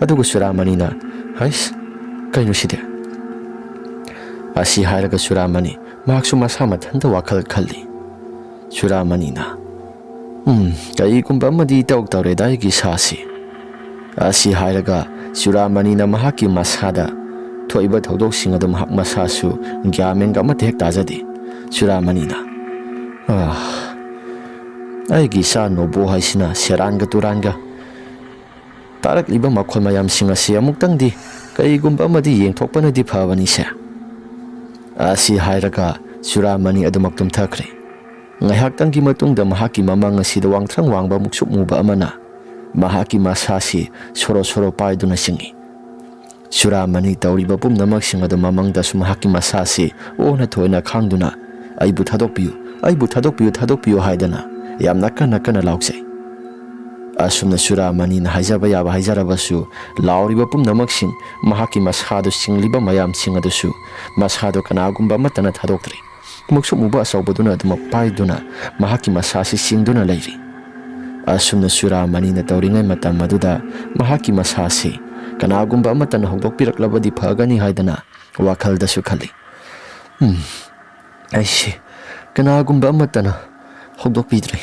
ꯑꯗꯨꯒ ꯆꯨꯔꯥꯃꯅꯤꯅ, "ꯍꯩꯁ, ꯀꯩꯅꯣ ꯁꯤꯗꯤ?" ꯑꯁꯤ ꯍꯥꯏꯔꯒ ꯆꯨꯔꯥꯃꯅꯤ ꯃꯍꯥꯛꯁꯨ ꯃꯁꯥ ꯃꯊꯟꯇ ꯋꯥꯈꯜ ꯈꯜꯂꯤ꯫ ꯆꯨꯔꯥꯃꯅꯤꯅ, "ꯎꯝ, ꯀꯩꯒꯨꯝꯕ ꯑꯃꯗꯤ ꯏꯇꯧ ꯇꯧꯔꯦꯗ ꯑꯩꯒꯤ ꯏꯁꯥꯁꯤ"꯫ ꯑꯁꯤ ꯍꯥꯏꯔꯒ ꯆꯨꯔꯥꯃꯅꯤꯅ ꯃꯍꯥꯛꯀꯤ ꯃꯁꯥꯗ ꯊꯣꯛꯏꯕ ꯊꯧꯗꯣꯛꯁꯤꯡ ꯑꯗꯨ ꯃꯍꯥꯛ ꯃꯁꯥꯁꯨ ꯒ꯭ꯌꯥꯟ ꯃꯦꯟꯒ ꯑꯃꯠꯇ ꯍꯦꯛ ꯇꯥꯖꯗꯦ꯫ ꯆꯨꯔꯥꯃꯅꯤꯅ, "ꯑꯥ, ꯑꯩꯒꯤ ꯏꯆꯥ ꯅꯣꯕꯣ ꯍꯥꯏꯁꯤꯅ ꯁꯦꯔꯥꯟꯒ ꯇꯨꯔꯥꯟꯒ ꯇꯥꯔꯛꯂꯤꯕ ꯃꯈꯣꯜ ꯃꯌꯥꯝꯁꯤꯡ ꯑꯁꯤ ꯑꯃꯨꯛꯇꯪꯗꯤ ꯀꯔꯤꯒꯨꯝꯕ ꯑꯃꯗꯤ ꯌꯦꯡꯊꯣꯛꯄꯅꯗꯤ ꯐꯕꯅꯤꯁꯦ"꯫ ꯑꯁꯤ ꯍꯥꯏꯔꯒ ꯆꯨꯔꯥꯃꯅꯤ ꯑꯗꯨꯃꯛ ꯇꯨꯝꯊꯈ꯭ꯔꯦ꯫ ꯉꯥꯏꯍꯥꯛꯇꯪꯒꯤ ꯃꯇꯨꯡꯗ ꯃꯍꯥꯛꯀꯤ ꯃꯃꯪ ꯑꯁꯤꯗ ꯋꯥꯡꯊ꯭ꯔꯪ ꯋꯥꯡꯕ ꯃꯨꯛꯁꯨꯛ ꯃꯨꯕ ꯑꯃꯅ ꯃꯍꯥꯛꯀꯤ ꯃꯁꯥꯁꯤ ꯁꯣꯔꯣ ꯁꯣꯔꯣ ꯄꯥꯏꯗꯨꯅ ꯆꯤꯡꯏ꯫ ꯆꯨꯔꯥꯃꯅꯤ ꯇꯧꯔꯤꯕ ꯄꯨꯝꯅꯃꯛꯁꯤꯡ ꯑꯗꯨ ꯃꯃꯪꯗꯁꯨ ꯃꯍꯥꯛꯀꯤ ꯃꯁꯥꯁꯤ ꯑꯣꯟꯅ ꯊꯣꯏꯅ ꯈꯥꯡꯗꯨꯅ, "ꯑꯩꯕꯨ ꯊꯥꯗꯣꯛꯄꯤꯌꯨ, ꯑꯩꯕꯨ ꯊꯥꯗꯣꯛꯄꯤꯌꯨ, ꯊꯥꯗꯣꯛꯄꯤꯌꯨ" ꯍꯥꯏꯗꯅ ꯌꯥꯝꯅ ꯀꯟꯅ ꯀꯟꯅ ꯂꯥꯎꯖꯩ꯫ ꯑꯁꯨꯝꯅ ꯆꯨꯔꯥꯃꯅꯤꯅ ꯍꯥꯏꯖꯕ ꯌꯥꯕ ꯍꯥꯏꯖꯔꯕꯁꯨ, ꯂꯥꯎꯔꯤꯕ ꯄꯨꯝꯅꯃꯛꯁꯤꯡ ꯃꯍꯥꯛꯀꯤ ꯃꯁꯥꯗꯨ ꯆꯤꯡꯂꯤꯕ ꯃꯌꯥꯝꯁꯤꯡ ꯑꯗꯨꯁꯨ ꯃꯁꯥꯗꯨ ꯀꯅꯥꯒꯨꯝꯕ ꯑꯃꯠꯇꯅ ꯊꯥꯗꯣꯛꯇ꯭ꯔꯤ꯫ ꯃꯨꯛꯁꯨꯛ ꯃꯨꯕ ꯑꯆꯧꯕꯗꯨꯅ ꯑꯗꯨꯃꯛ ꯄꯥꯏꯗꯨꯅ ꯃꯍꯥꯛꯀꯤ ꯃꯁꯥꯁꯤ ꯆꯤꯡꯗꯨꯅ ꯂꯩꯔꯤ꯫ ꯑꯁꯨꯝꯅ ꯆꯨꯔꯥꯃꯅꯤꯅ ꯇꯧꯔꯤꯉꯩ ꯃꯇꯝ ꯑꯗꯨꯗ ꯃꯍꯥꯛꯀꯤ ꯃꯁꯥꯁꯤ ꯀꯅꯥꯒꯨꯝꯕ ꯑꯃꯠꯇꯅ ꯍꯧꯗꯣꯛꯄꯤꯔꯛꯂꯕꯗꯤ ꯐꯒꯅꯤ ꯍꯥꯏꯗꯅ ꯋꯥꯈꯜꯗꯁꯨ ꯈꯜꯂꯤ꯫ "ꯎꯝ, ꯑꯩꯁꯤ ꯀꯅꯥꯒꯨꯝꯕ ꯑꯃꯠꯇꯅ ꯍꯧꯗꯣꯛꯄꯤꯗ꯭ꯔꯦ꯫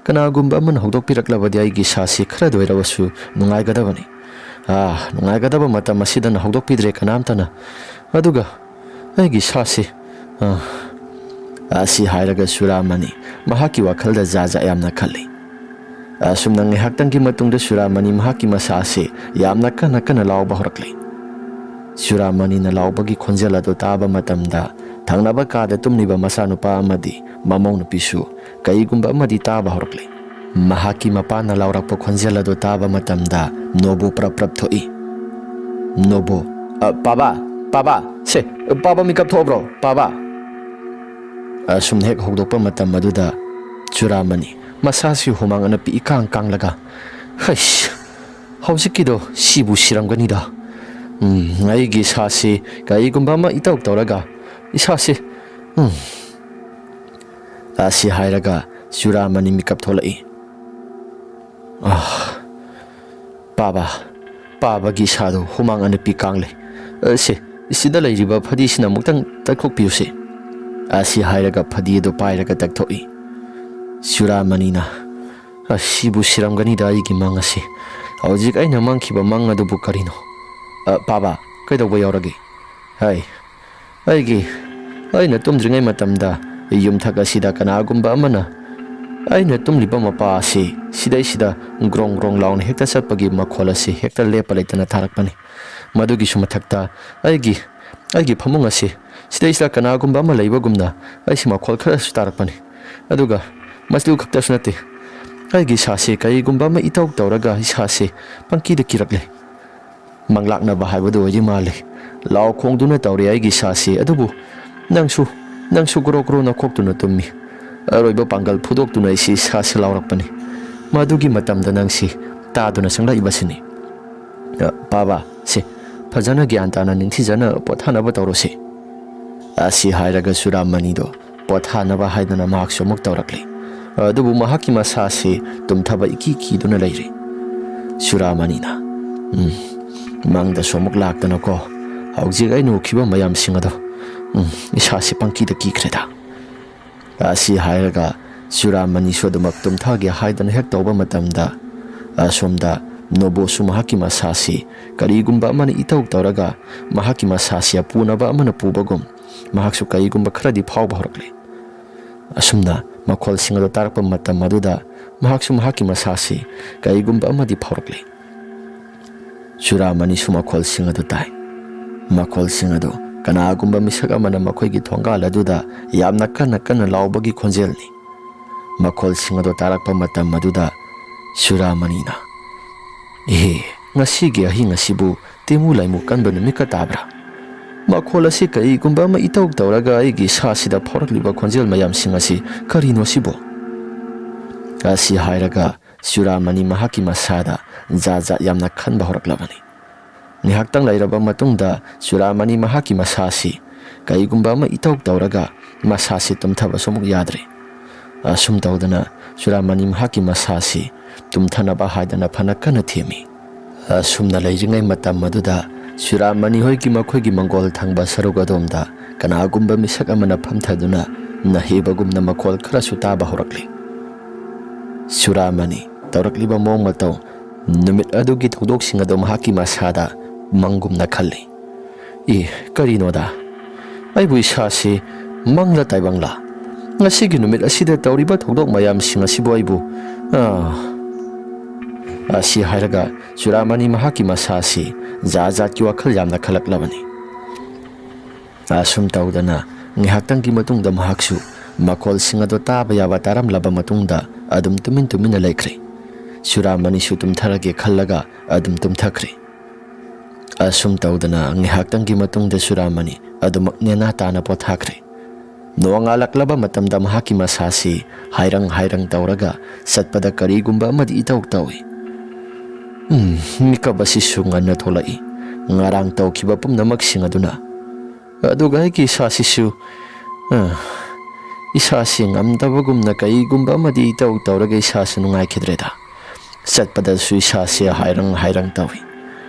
ꯀꯅꯥꯒꯨꯝꯕ ꯑꯃꯅ ꯍꯧꯗꯣꯛꯄꯤꯔꯛꯂꯕꯗꯤ ꯑꯩꯒꯤ ꯏꯁꯥꯁꯤ ꯈꯔꯗ ꯑꯣꯏꯔꯕꯁꯨ ꯅꯨꯡꯉꯥꯏꯒꯗꯕꯅꯤ꯫ ꯑꯥ, ꯅꯨꯡꯉꯥꯏꯒꯗꯕ ꯃꯇꯝ ꯑꯁꯤꯗꯅ ꯍꯧꯗꯣꯛꯄꯤꯗ꯭ꯔꯦ ꯀꯅꯥꯝꯇꯅ꯫ ꯑꯗꯨꯒ ꯑꯩꯒꯤ ꯏꯁꯥꯁꯤ, ꯑꯥ"꯫ ꯑꯁꯤ ꯍꯥꯏꯔꯒ ꯆꯨꯔꯥꯃꯅꯤ ꯃꯍꯥꯛꯀꯤ ꯋꯥꯈꯜꯗ ꯖꯥ ꯖꯥ ꯌꯥꯝꯅ ꯈꯜꯂꯤ꯫ ꯑꯁꯨꯝꯅ ꯉꯥꯏꯍꯥꯛꯇꯪꯒꯤ ꯃꯇꯨꯡꯗ ꯆꯨꯔꯥꯃꯅꯤ ꯃꯍꯥꯛꯀꯤ ꯃꯁꯥ ꯑꯁꯤ ꯌꯥꯝꯅ ꯀꯟꯅ ꯀꯟꯅ ꯂꯥꯎꯕ ꯍꯧꯔꯛꯂꯤ꯫ ꯆꯨꯔꯥꯃꯅꯤꯅ ꯂꯥꯎꯕꯒꯤ ꯈꯣꯟꯖꯦꯜ ꯑꯗꯨ ꯇꯥꯕ ꯃꯇꯝꯗ ꯊꯪꯅꯕ ꯀꯥꯗ ꯇꯨꯝꯂꯤꯕ ꯃꯆꯥꯅꯨꯄꯥ ꯑꯃꯗꯤ ꯃꯃꯧ ꯅꯨꯄꯤꯁꯨ ꯀꯩꯒꯨꯝꯕ ꯑꯃꯗꯤ ꯇꯥꯕ ꯍꯧꯔꯛꯂꯤ꯫ ꯃꯍꯥꯛꯀꯤ ꯃꯄꯥꯅ ꯂꯥꯎꯔꯛꯄ ꯈꯣꯟꯖꯦꯜ ꯑꯗꯨ ꯇꯥꯕ ꯃꯇꯝꯗ ꯅꯣꯕꯨ ꯄ꯭ꯔꯞ ꯄ꯭ꯔꯞ ꯊꯣꯛꯏ꯫ ꯅꯣꯕꯨ, "ꯑ, ꯄꯥꯕꯥ, ꯄꯥꯕꯥ, ꯁꯦ, ꯄꯥꯕꯥ ꯃꯤꯀꯞ ꯊꯣꯛꯑꯕ꯭ꯔꯣ, ꯄꯥꯕꯥ?" ꯑꯁꯨꯝꯅ ꯍꯦꯛ ꯍꯧꯗꯣꯛꯄ ꯃꯇꯝ ꯑꯗꯨꯗ ꯆꯨꯔꯥꯃꯅꯤ ꯃꯁꯥꯁꯤ ꯍꯨꯃꯥꯡ ꯑꯅꯞꯄꯤ ꯏꯀꯥꯡ ꯀꯥꯡꯂꯒ, "ꯍꯩꯁ, ꯍꯧꯖꯤꯛꯀꯤꯗꯣ ꯁꯤꯕꯨ ꯁꯤꯔꯝꯒꯅꯤꯗ꯫ ꯎꯝ, ꯑꯩꯒꯤ ꯏꯁꯥꯁꯤ ꯀꯔꯤꯒꯨꯝꯕ ꯑꯃ ꯏꯇꯧ ꯇꯧꯔꯒ ꯏꯁꯥꯁꯤ, ꯎꯝ, ꯑꯁꯤ ꯍꯥꯏꯔꯒ ꯆꯨꯔꯥꯃꯅꯤ ꯃꯤꯀꯞ ꯊꯣꯛꯂꯛꯏ꯫ "ꯑꯥ, ꯄꯥꯕ, ꯄꯥꯕꯒꯤ ꯏꯁꯥꯗꯣ ꯍꯨꯃꯥꯡ ꯑꯅꯞꯄꯤ ꯀꯥꯡꯂꯦ꯫ ꯑ, ꯁꯦ, ꯁꯤꯗ ꯂꯩꯔꯤꯕ ꯐꯗꯤꯁꯤꯅ ꯑꯃꯨꯛꯇꯪ ꯇꯛꯊꯣꯛꯄꯤꯌꯨꯁꯦ꯫" ꯑꯁꯤ ꯍꯥꯏꯔꯒ ꯐꯗꯤ ꯑꯗꯨ ꯄꯥꯏꯔꯒ ꯇꯛꯊꯣꯛꯏ꯫ ꯆꯨꯔꯥꯃꯅꯤꯅ, "ꯑꯁꯤꯕꯨ ꯁꯤꯔꯝꯒꯅꯤꯗ ꯑꯩꯒꯤ ꯃꯪ ꯑꯁꯤ꯫ ꯍꯧꯖꯤꯛ ꯑꯩꯅ ꯃꯪꯈꯤꯕ ꯃꯪ ꯑꯗꯨꯕꯨ ꯀꯔꯤꯅꯣ? ꯑ, ꯄꯥꯕ, ꯀꯩꯗꯧꯕ ꯌꯥꯎꯔꯒꯦ? ꯍꯥꯏ, ꯑꯩꯒꯤ, ꯑꯩꯅ ꯇꯨꯝꯗ꯭ꯔꯤꯉꯩ ꯃꯇꯝꯗ ꯌꯨꯝꯊꯛ ꯑꯁꯤꯗ ꯀꯅꯥꯒꯨꯝꯕ ꯑꯃꯅ ꯑꯩꯅ ꯇꯨꯝꯂꯤꯕ ꯃꯄꯥ ꯑꯁꯤ ꯁꯤꯗꯩꯁꯤꯗ ꯒ꯭ꯔꯣꯡ ꯒ꯭ꯔꯣꯡ ꯂꯥꯎꯅ ꯍꯦꯛꯇ ꯆꯠꯄꯒꯤ ꯃꯈꯣꯜ ꯑꯁꯤ ꯍꯦꯛꯇ ꯂꯦꯞꯄ ꯂꯩꯇꯅ ꯇꯥꯔꯛꯄꯅꯤ꯫ ꯃꯗꯨꯒꯤꯁꯨ ꯃꯊꯛꯇ ꯑꯩꯒꯤ, ꯑꯩꯒꯤ ꯐꯃꯨꯡ ꯑꯁꯤ ꯁꯤꯗꯩꯁꯤꯗ ꯀꯅꯥꯒꯨꯝꯕ ꯑꯃ ꯂꯩꯕꯒꯨꯝꯅ ꯑꯩꯁꯤ ꯃꯈꯣꯜ ꯈꯔꯁꯨ ꯇꯥꯔꯛꯄꯅꯤ꯫ ꯑꯗꯨꯒ ꯃꯁꯤꯗꯨ ꯈꯛꯇꯁꯨ ꯅꯠꯇꯦ, ꯑꯩꯒꯤ ꯏꯁꯥꯁꯤ ꯀꯔꯤꯒꯨꯝꯕ ꯑꯃ ꯏꯇꯧ ꯇꯧꯔꯒ ꯏꯁꯥꯁꯤ ꯄꯪꯀꯤꯗ ꯀꯤꯔꯛꯂꯦ꯫ ꯃꯪꯂꯥꯛꯅꯕ ꯍꯥꯏꯕꯗꯨ ꯑꯣꯏꯗꯤ ꯃꯥꯜꯂꯤ꯫ ꯂꯥꯎ ꯈꯣꯡꯗꯨꯅ ꯇꯧꯔꯤ ꯑꯩꯒꯤ ꯏꯁꯥꯁꯤ, ꯑꯗꯨꯕꯨ ꯅꯪꯁꯨ, ꯅꯪꯁꯨ ꯒ꯭ꯔꯣ ꯒ꯭ꯔꯣ ꯅꯈꯣꯛꯇꯨꯅ ꯇꯨꯝꯃꯤ꯫ ꯑꯔꯣꯏꯕ ꯄꯥꯡꯒꯜ ꯐꯨꯗꯣꯛꯇꯨꯅ ꯑꯩꯁꯤ ꯏꯁꯥꯁꯤ ꯂꯥꯎꯔꯛꯄꯅꯤ꯫ ꯃꯗꯨꯒꯤ ꯃꯇꯝꯗ ꯅꯪꯁꯤ ꯇꯥꯗꯨꯅ ꯆꯪꯂꯛꯏꯕꯁꯤꯅꯤ꯫ ꯑ, ꯄꯥꯕ, ꯁꯦ, ꯐꯖꯅ ꯒ꯭ꯌꯥꯟ ꯇꯥꯅ ꯅꯤꯡꯊꯤꯖꯅ ꯄꯣꯊꯥꯅꯕ ꯇꯧꯔꯣꯁꯦ꯫" ꯑꯁꯤ ꯍꯥꯏꯔꯒ ꯆꯨꯔꯥꯃꯅꯤꯗꯣ ꯄꯣꯊꯥꯅꯕ ꯍꯥꯏꯗꯨꯅ ꯃꯍꯥꯛꯁꯨ ꯑꯃꯨꯛ ꯇꯧꯔꯛꯂꯤ꯫ ꯑꯗꯨꯕꯨ ꯃꯍꯥꯛꯀꯤ ꯃꯁꯥꯁꯤ ꯇꯨꯝꯊꯕ ꯏꯀꯤ ꯀꯤꯗꯨꯅ ꯂꯩꯔꯤ꯫ ꯆꯨꯔꯥꯃꯅꯤꯅ, "ꯎꯝ, ꯃꯪꯗꯁꯨ ꯑꯃꯨꯛ ꯂꯥꯛꯇꯅꯀꯣ, ꯍꯧꯖꯤꯛ ꯑꯩꯅ ꯎꯈꯤꯕ ꯃꯌꯥꯝꯁꯤꯡ ꯑꯗꯣ, ꯎꯝ, ꯏꯁꯥꯁꯤ ꯄꯪꯀꯤꯗ ꯀꯤꯈ꯭ꯔꯦꯗ꯫" ꯑꯁꯤ ꯍꯥꯏꯔꯒ ꯆꯨꯔꯥꯃꯅꯤꯁꯨ ꯑꯗꯨꯃꯛ ꯇꯨꯝꯊꯒꯦ ꯍꯥꯏꯗꯅ ꯍꯦꯛ ꯇꯧꯕ ꯃꯇꯝꯗ, ꯑꯁꯣꯝꯗ ꯅꯣꯕꯣꯁꯨ ꯃꯍꯥꯛꯀꯤ ꯃꯁꯥꯁꯤ ꯀꯔꯤꯒꯨꯝꯕ ꯑꯃꯅ ꯏꯇꯧ ꯇꯧꯔꯒ ꯃꯍꯥꯛꯀꯤ ꯃꯁꯥꯁꯤ ꯑꯄꯨꯅꯕ ꯑꯃꯅ ꯄꯨꯕꯒꯨꯝ ꯃꯍꯥꯛꯁꯨ ꯀꯔꯤꯒꯨꯝꯕ ꯈꯔꯗꯤ ꯐꯥꯎꯕ ꯍꯧꯔꯛꯂꯦ꯫ ꯑꯁꯨꯝꯅ ꯃꯈꯣꯜꯁꯤꯡ ꯑꯗꯨ ꯇꯥꯔꯛꯄ ꯃꯇꯝ ꯑꯗꯨꯗ ꯃꯍꯥꯛꯁꯨ ꯃꯍꯥꯛꯀꯤ ꯃꯁꯥꯁꯤ ꯀꯔꯤꯒꯨꯝꯕ ꯑꯃꯗꯤ ꯐꯥꯎꯔꯛꯂꯦ꯫ ꯆꯨꯔꯥꯃꯅꯤꯁꯨ ꯃꯈꯣꯜꯁꯤꯡ ꯑꯗꯨ ꯇꯥꯏ꯫ ꯃꯈꯣꯜꯁꯤꯡ ꯑꯗꯨ ꯀꯅꯥꯒꯨꯝꯕ ꯃꯤꯁꯛ ꯑꯃꯅ ꯃꯈꯣꯏꯒꯤ ꯊꯣꯡꯒꯥꯜ ꯑꯗꯨꯗ ꯌꯥꯝꯅ ꯀꯟꯅ ꯀꯟꯅ ꯂꯥꯎꯕꯒꯤ ꯈꯣꯟꯖꯦꯜꯅꯤ꯫ ꯃꯈꯣꯜꯁꯤꯡ ꯑꯗꯨ ꯇꯥꯔꯛꯄ ꯃꯇꯝ ꯑꯗꯨꯗ ꯆꯨꯔꯥꯃꯅꯤꯅ, "ꯏꯍꯦ, ꯉꯁꯤꯒꯤ ꯑꯍꯤꯡ ꯑꯁꯤꯕꯨ ꯇꯤꯃꯨ ꯂꯥꯏꯃꯨ ꯀꯟꯕ ꯅꯨꯃꯤꯠꯀ ꯇꯥꯕ꯭ꯔꯥ? ꯃꯈꯣꯜ ꯑꯁꯤ ꯀꯔꯤꯒꯨꯝꯕ ꯑꯃ ꯏꯇꯧ ꯇꯧꯔꯒ ꯑꯩꯒꯤ ꯏꯁꯥꯁꯤꯗ ꯐꯥꯎꯔꯛꯂꯤꯕ ꯈꯣꯟꯖꯦꯜ ꯃꯌꯥꯝꯁꯤꯡ ꯑꯁꯤ ꯀꯔꯤꯅꯣ ꯁꯤꯕꯣ?" ꯑꯁꯤ ꯍꯥꯏꯔꯒ ꯆꯨꯔꯥꯃꯅꯤ ꯃꯍꯥꯛꯀꯤ ꯃꯁꯥꯗ ꯖꯥꯠ ꯖꯥꯠ ꯌꯥꯝꯅ ꯈꯟꯕ ꯍꯧꯔꯛꯂꯕꯅꯤ꯫ ꯉꯥꯏꯍꯥꯛꯇꯪ ꯂꯩꯔꯕ ꯃꯇꯨꯡꯗ ꯆꯨꯔꯥꯃꯅꯤ ꯃꯍꯥꯛꯀꯤ ꯃꯁꯥꯁꯤ ꯀꯔꯤꯒꯨꯝꯕ ꯑꯃ ꯏꯇꯧ ꯇꯧꯔꯒ ꯃꯁꯥꯁꯤ ꯇꯨꯝꯊꯕꯁꯨ ꯑꯃꯨꯛ ꯌꯥꯗ꯭ꯔꯦ꯫ ꯑꯁꯨꯝ ꯇꯧꯗꯅ ꯆꯨꯔꯥꯃꯅꯤ ꯃꯍꯥꯛꯀꯤ ꯃꯁꯥꯁꯤ ꯇꯨꯝꯊꯅꯕ ꯍꯥꯏꯗꯅ ꯐꯅ ꯀꯟꯅ ꯊꯦꯝꯃꯤ꯫ ꯑꯁꯨꯝꯅ ꯂꯩꯔꯤꯉꯩ ꯃꯇꯝ ꯑꯗꯨꯗ ꯆꯨꯔꯥꯃꯅꯤ ꯍꯣꯏꯒꯤ ꯃꯈꯣꯏꯒꯤ ꯃꯪꯒꯣꯜ ꯊꯪꯕ ꯁꯔꯨꯛ ꯑꯗꯣꯝꯗ ꯀꯅꯥꯒꯨꯝꯕ ꯃꯤꯁꯛ ꯑꯃꯅ ꯐꯝꯊꯗꯨꯅ ꯅꯍꯦꯕꯒꯨꯝꯅ ꯃꯈꯣꯜ ꯈꯔꯁꯨ ꯇꯥꯕ ꯍꯧꯔꯛꯂꯤ꯫ ꯆꯨꯔꯥꯃꯅꯤ ꯇꯧꯔꯛꯂꯤꯕ ꯃꯑꯣꯡ ꯃꯇꯧ ꯅꯨꯃꯤꯠ ꯑꯗꯨꯒꯤ ꯊꯧꯗꯣꯛꯁꯤꯡ ꯑꯗꯨ ꯃꯍꯥꯛꯀꯤ ꯃꯁꯥꯗ ꯃꯪꯒꯨꯝꯅ ꯈꯜꯂꯤ꯫ "ꯏ, ꯀꯔꯤꯅꯣꯗ? ꯑꯩꯕꯨ ꯏꯁꯥꯁꯤ ꯃꯪꯂ ꯇꯥꯏꯕꯪꯂ? ꯉꯁꯤꯒꯤ ꯅꯨꯃꯤꯠ ꯑꯁꯤꯗ ꯇꯧꯔꯤꯕ ꯊꯧꯗꯣꯛ ꯃꯌꯥꯝꯁꯤꯡ ꯑꯁꯤꯕꯨ ꯑꯩꯕꯨ, ꯑꯥ!" ꯑꯁꯤ ꯍꯥꯏꯔꯒ ꯆꯨꯔꯥꯃꯅꯤ ꯃꯍꯥꯛꯀꯤ ꯃꯁꯥꯁꯤ ꯖꯥꯠ ꯖꯥꯠꯀꯤ ꯋꯥꯈꯜ ꯌꯥꯝꯅ ꯈꯜꯂꯛꯂꯕꯅꯤ꯫ ꯑꯁꯨꯝ ꯇꯧꯗꯅ ꯉꯥꯏꯍꯥꯛꯇꯪꯒꯤ ꯃꯇꯨꯡꯗ ꯃꯍꯥꯛꯁꯨ ꯃꯈꯣꯜꯁꯤꯡ ꯑꯗꯨ ꯇꯥꯕ ꯌꯥꯕ ꯇꯥꯔꯝꯂꯕ ꯃꯇꯨꯡꯗ ꯑꯗꯨꯝ ꯇꯨꯃꯤꯟ ꯇꯨꯃꯤꯟꯅ ꯂꯩꯈ꯭ꯔꯦ꯫ ꯆꯨꯔꯥꯃꯅꯤꯁꯨ ꯇꯨꯝꯊꯔꯒꯦ ꯈꯜꯂꯒ ꯑꯗꯨꯝ ꯇꯨꯝꯊꯈ꯭ꯔꯦ꯫ ꯑꯁꯨꯝ ꯇꯧꯗꯅ ꯉꯥꯏꯍꯥꯛꯇꯪꯒꯤ ꯃꯇꯨꯡꯗ ꯆꯨꯔꯥꯃꯅꯤ ꯑꯗꯨꯃꯛ ꯅꯦꯅꯥ ꯇꯥꯅ ꯄꯣꯊꯥꯈ꯭ꯔꯦ꯫ ꯅꯣꯡꯉꯥꯜꯂꯛꯂꯕ ꯃꯇꯝꯗ ꯃꯍꯥꯛꯀꯤ ꯃꯁꯥꯁꯤ ꯍꯥꯏꯔꯪ ꯍꯥꯏꯔꯪ ꯇꯧꯔꯒ ꯆꯠꯄꯗ ꯀꯔꯤꯒꯨꯝꯕ ꯑꯃꯗꯤ ꯏꯇꯧ ꯇꯧꯏ꯫ ꯎꯝ, ꯃꯤꯀꯞ ꯑꯁꯤꯁꯨ ꯉꯟꯅ ꯊꯣꯛꯂꯛꯏ꯫ ꯉꯔꯥꯡ ꯇꯧꯈꯤꯕ ꯄꯨꯝꯅꯃꯛꯁꯤꯡ ꯑꯗꯨꯅ꯫ ꯑꯗꯨꯒ ꯑꯩꯒꯤ ꯏꯁꯥꯁꯤꯁꯨ, ꯑ, ꯏꯁꯥꯁꯤ ꯉꯝꯗꯕꯒꯨꯝꯅ ꯀꯩꯒꯨꯝꯕ ꯑꯃꯗꯤ ꯏꯇꯧ ꯇꯧꯔꯒ ꯏꯁꯥꯁꯤ ꯅꯨꯡꯉꯥꯏꯈꯤꯗ꯭ꯔꯦꯗ꯫ ꯆꯠꯄꯗꯁꯨ ꯏꯁꯥꯁꯤ ꯍꯥꯏꯔꯪ ꯍꯥꯏꯔꯪ ꯇꯧꯏ꯫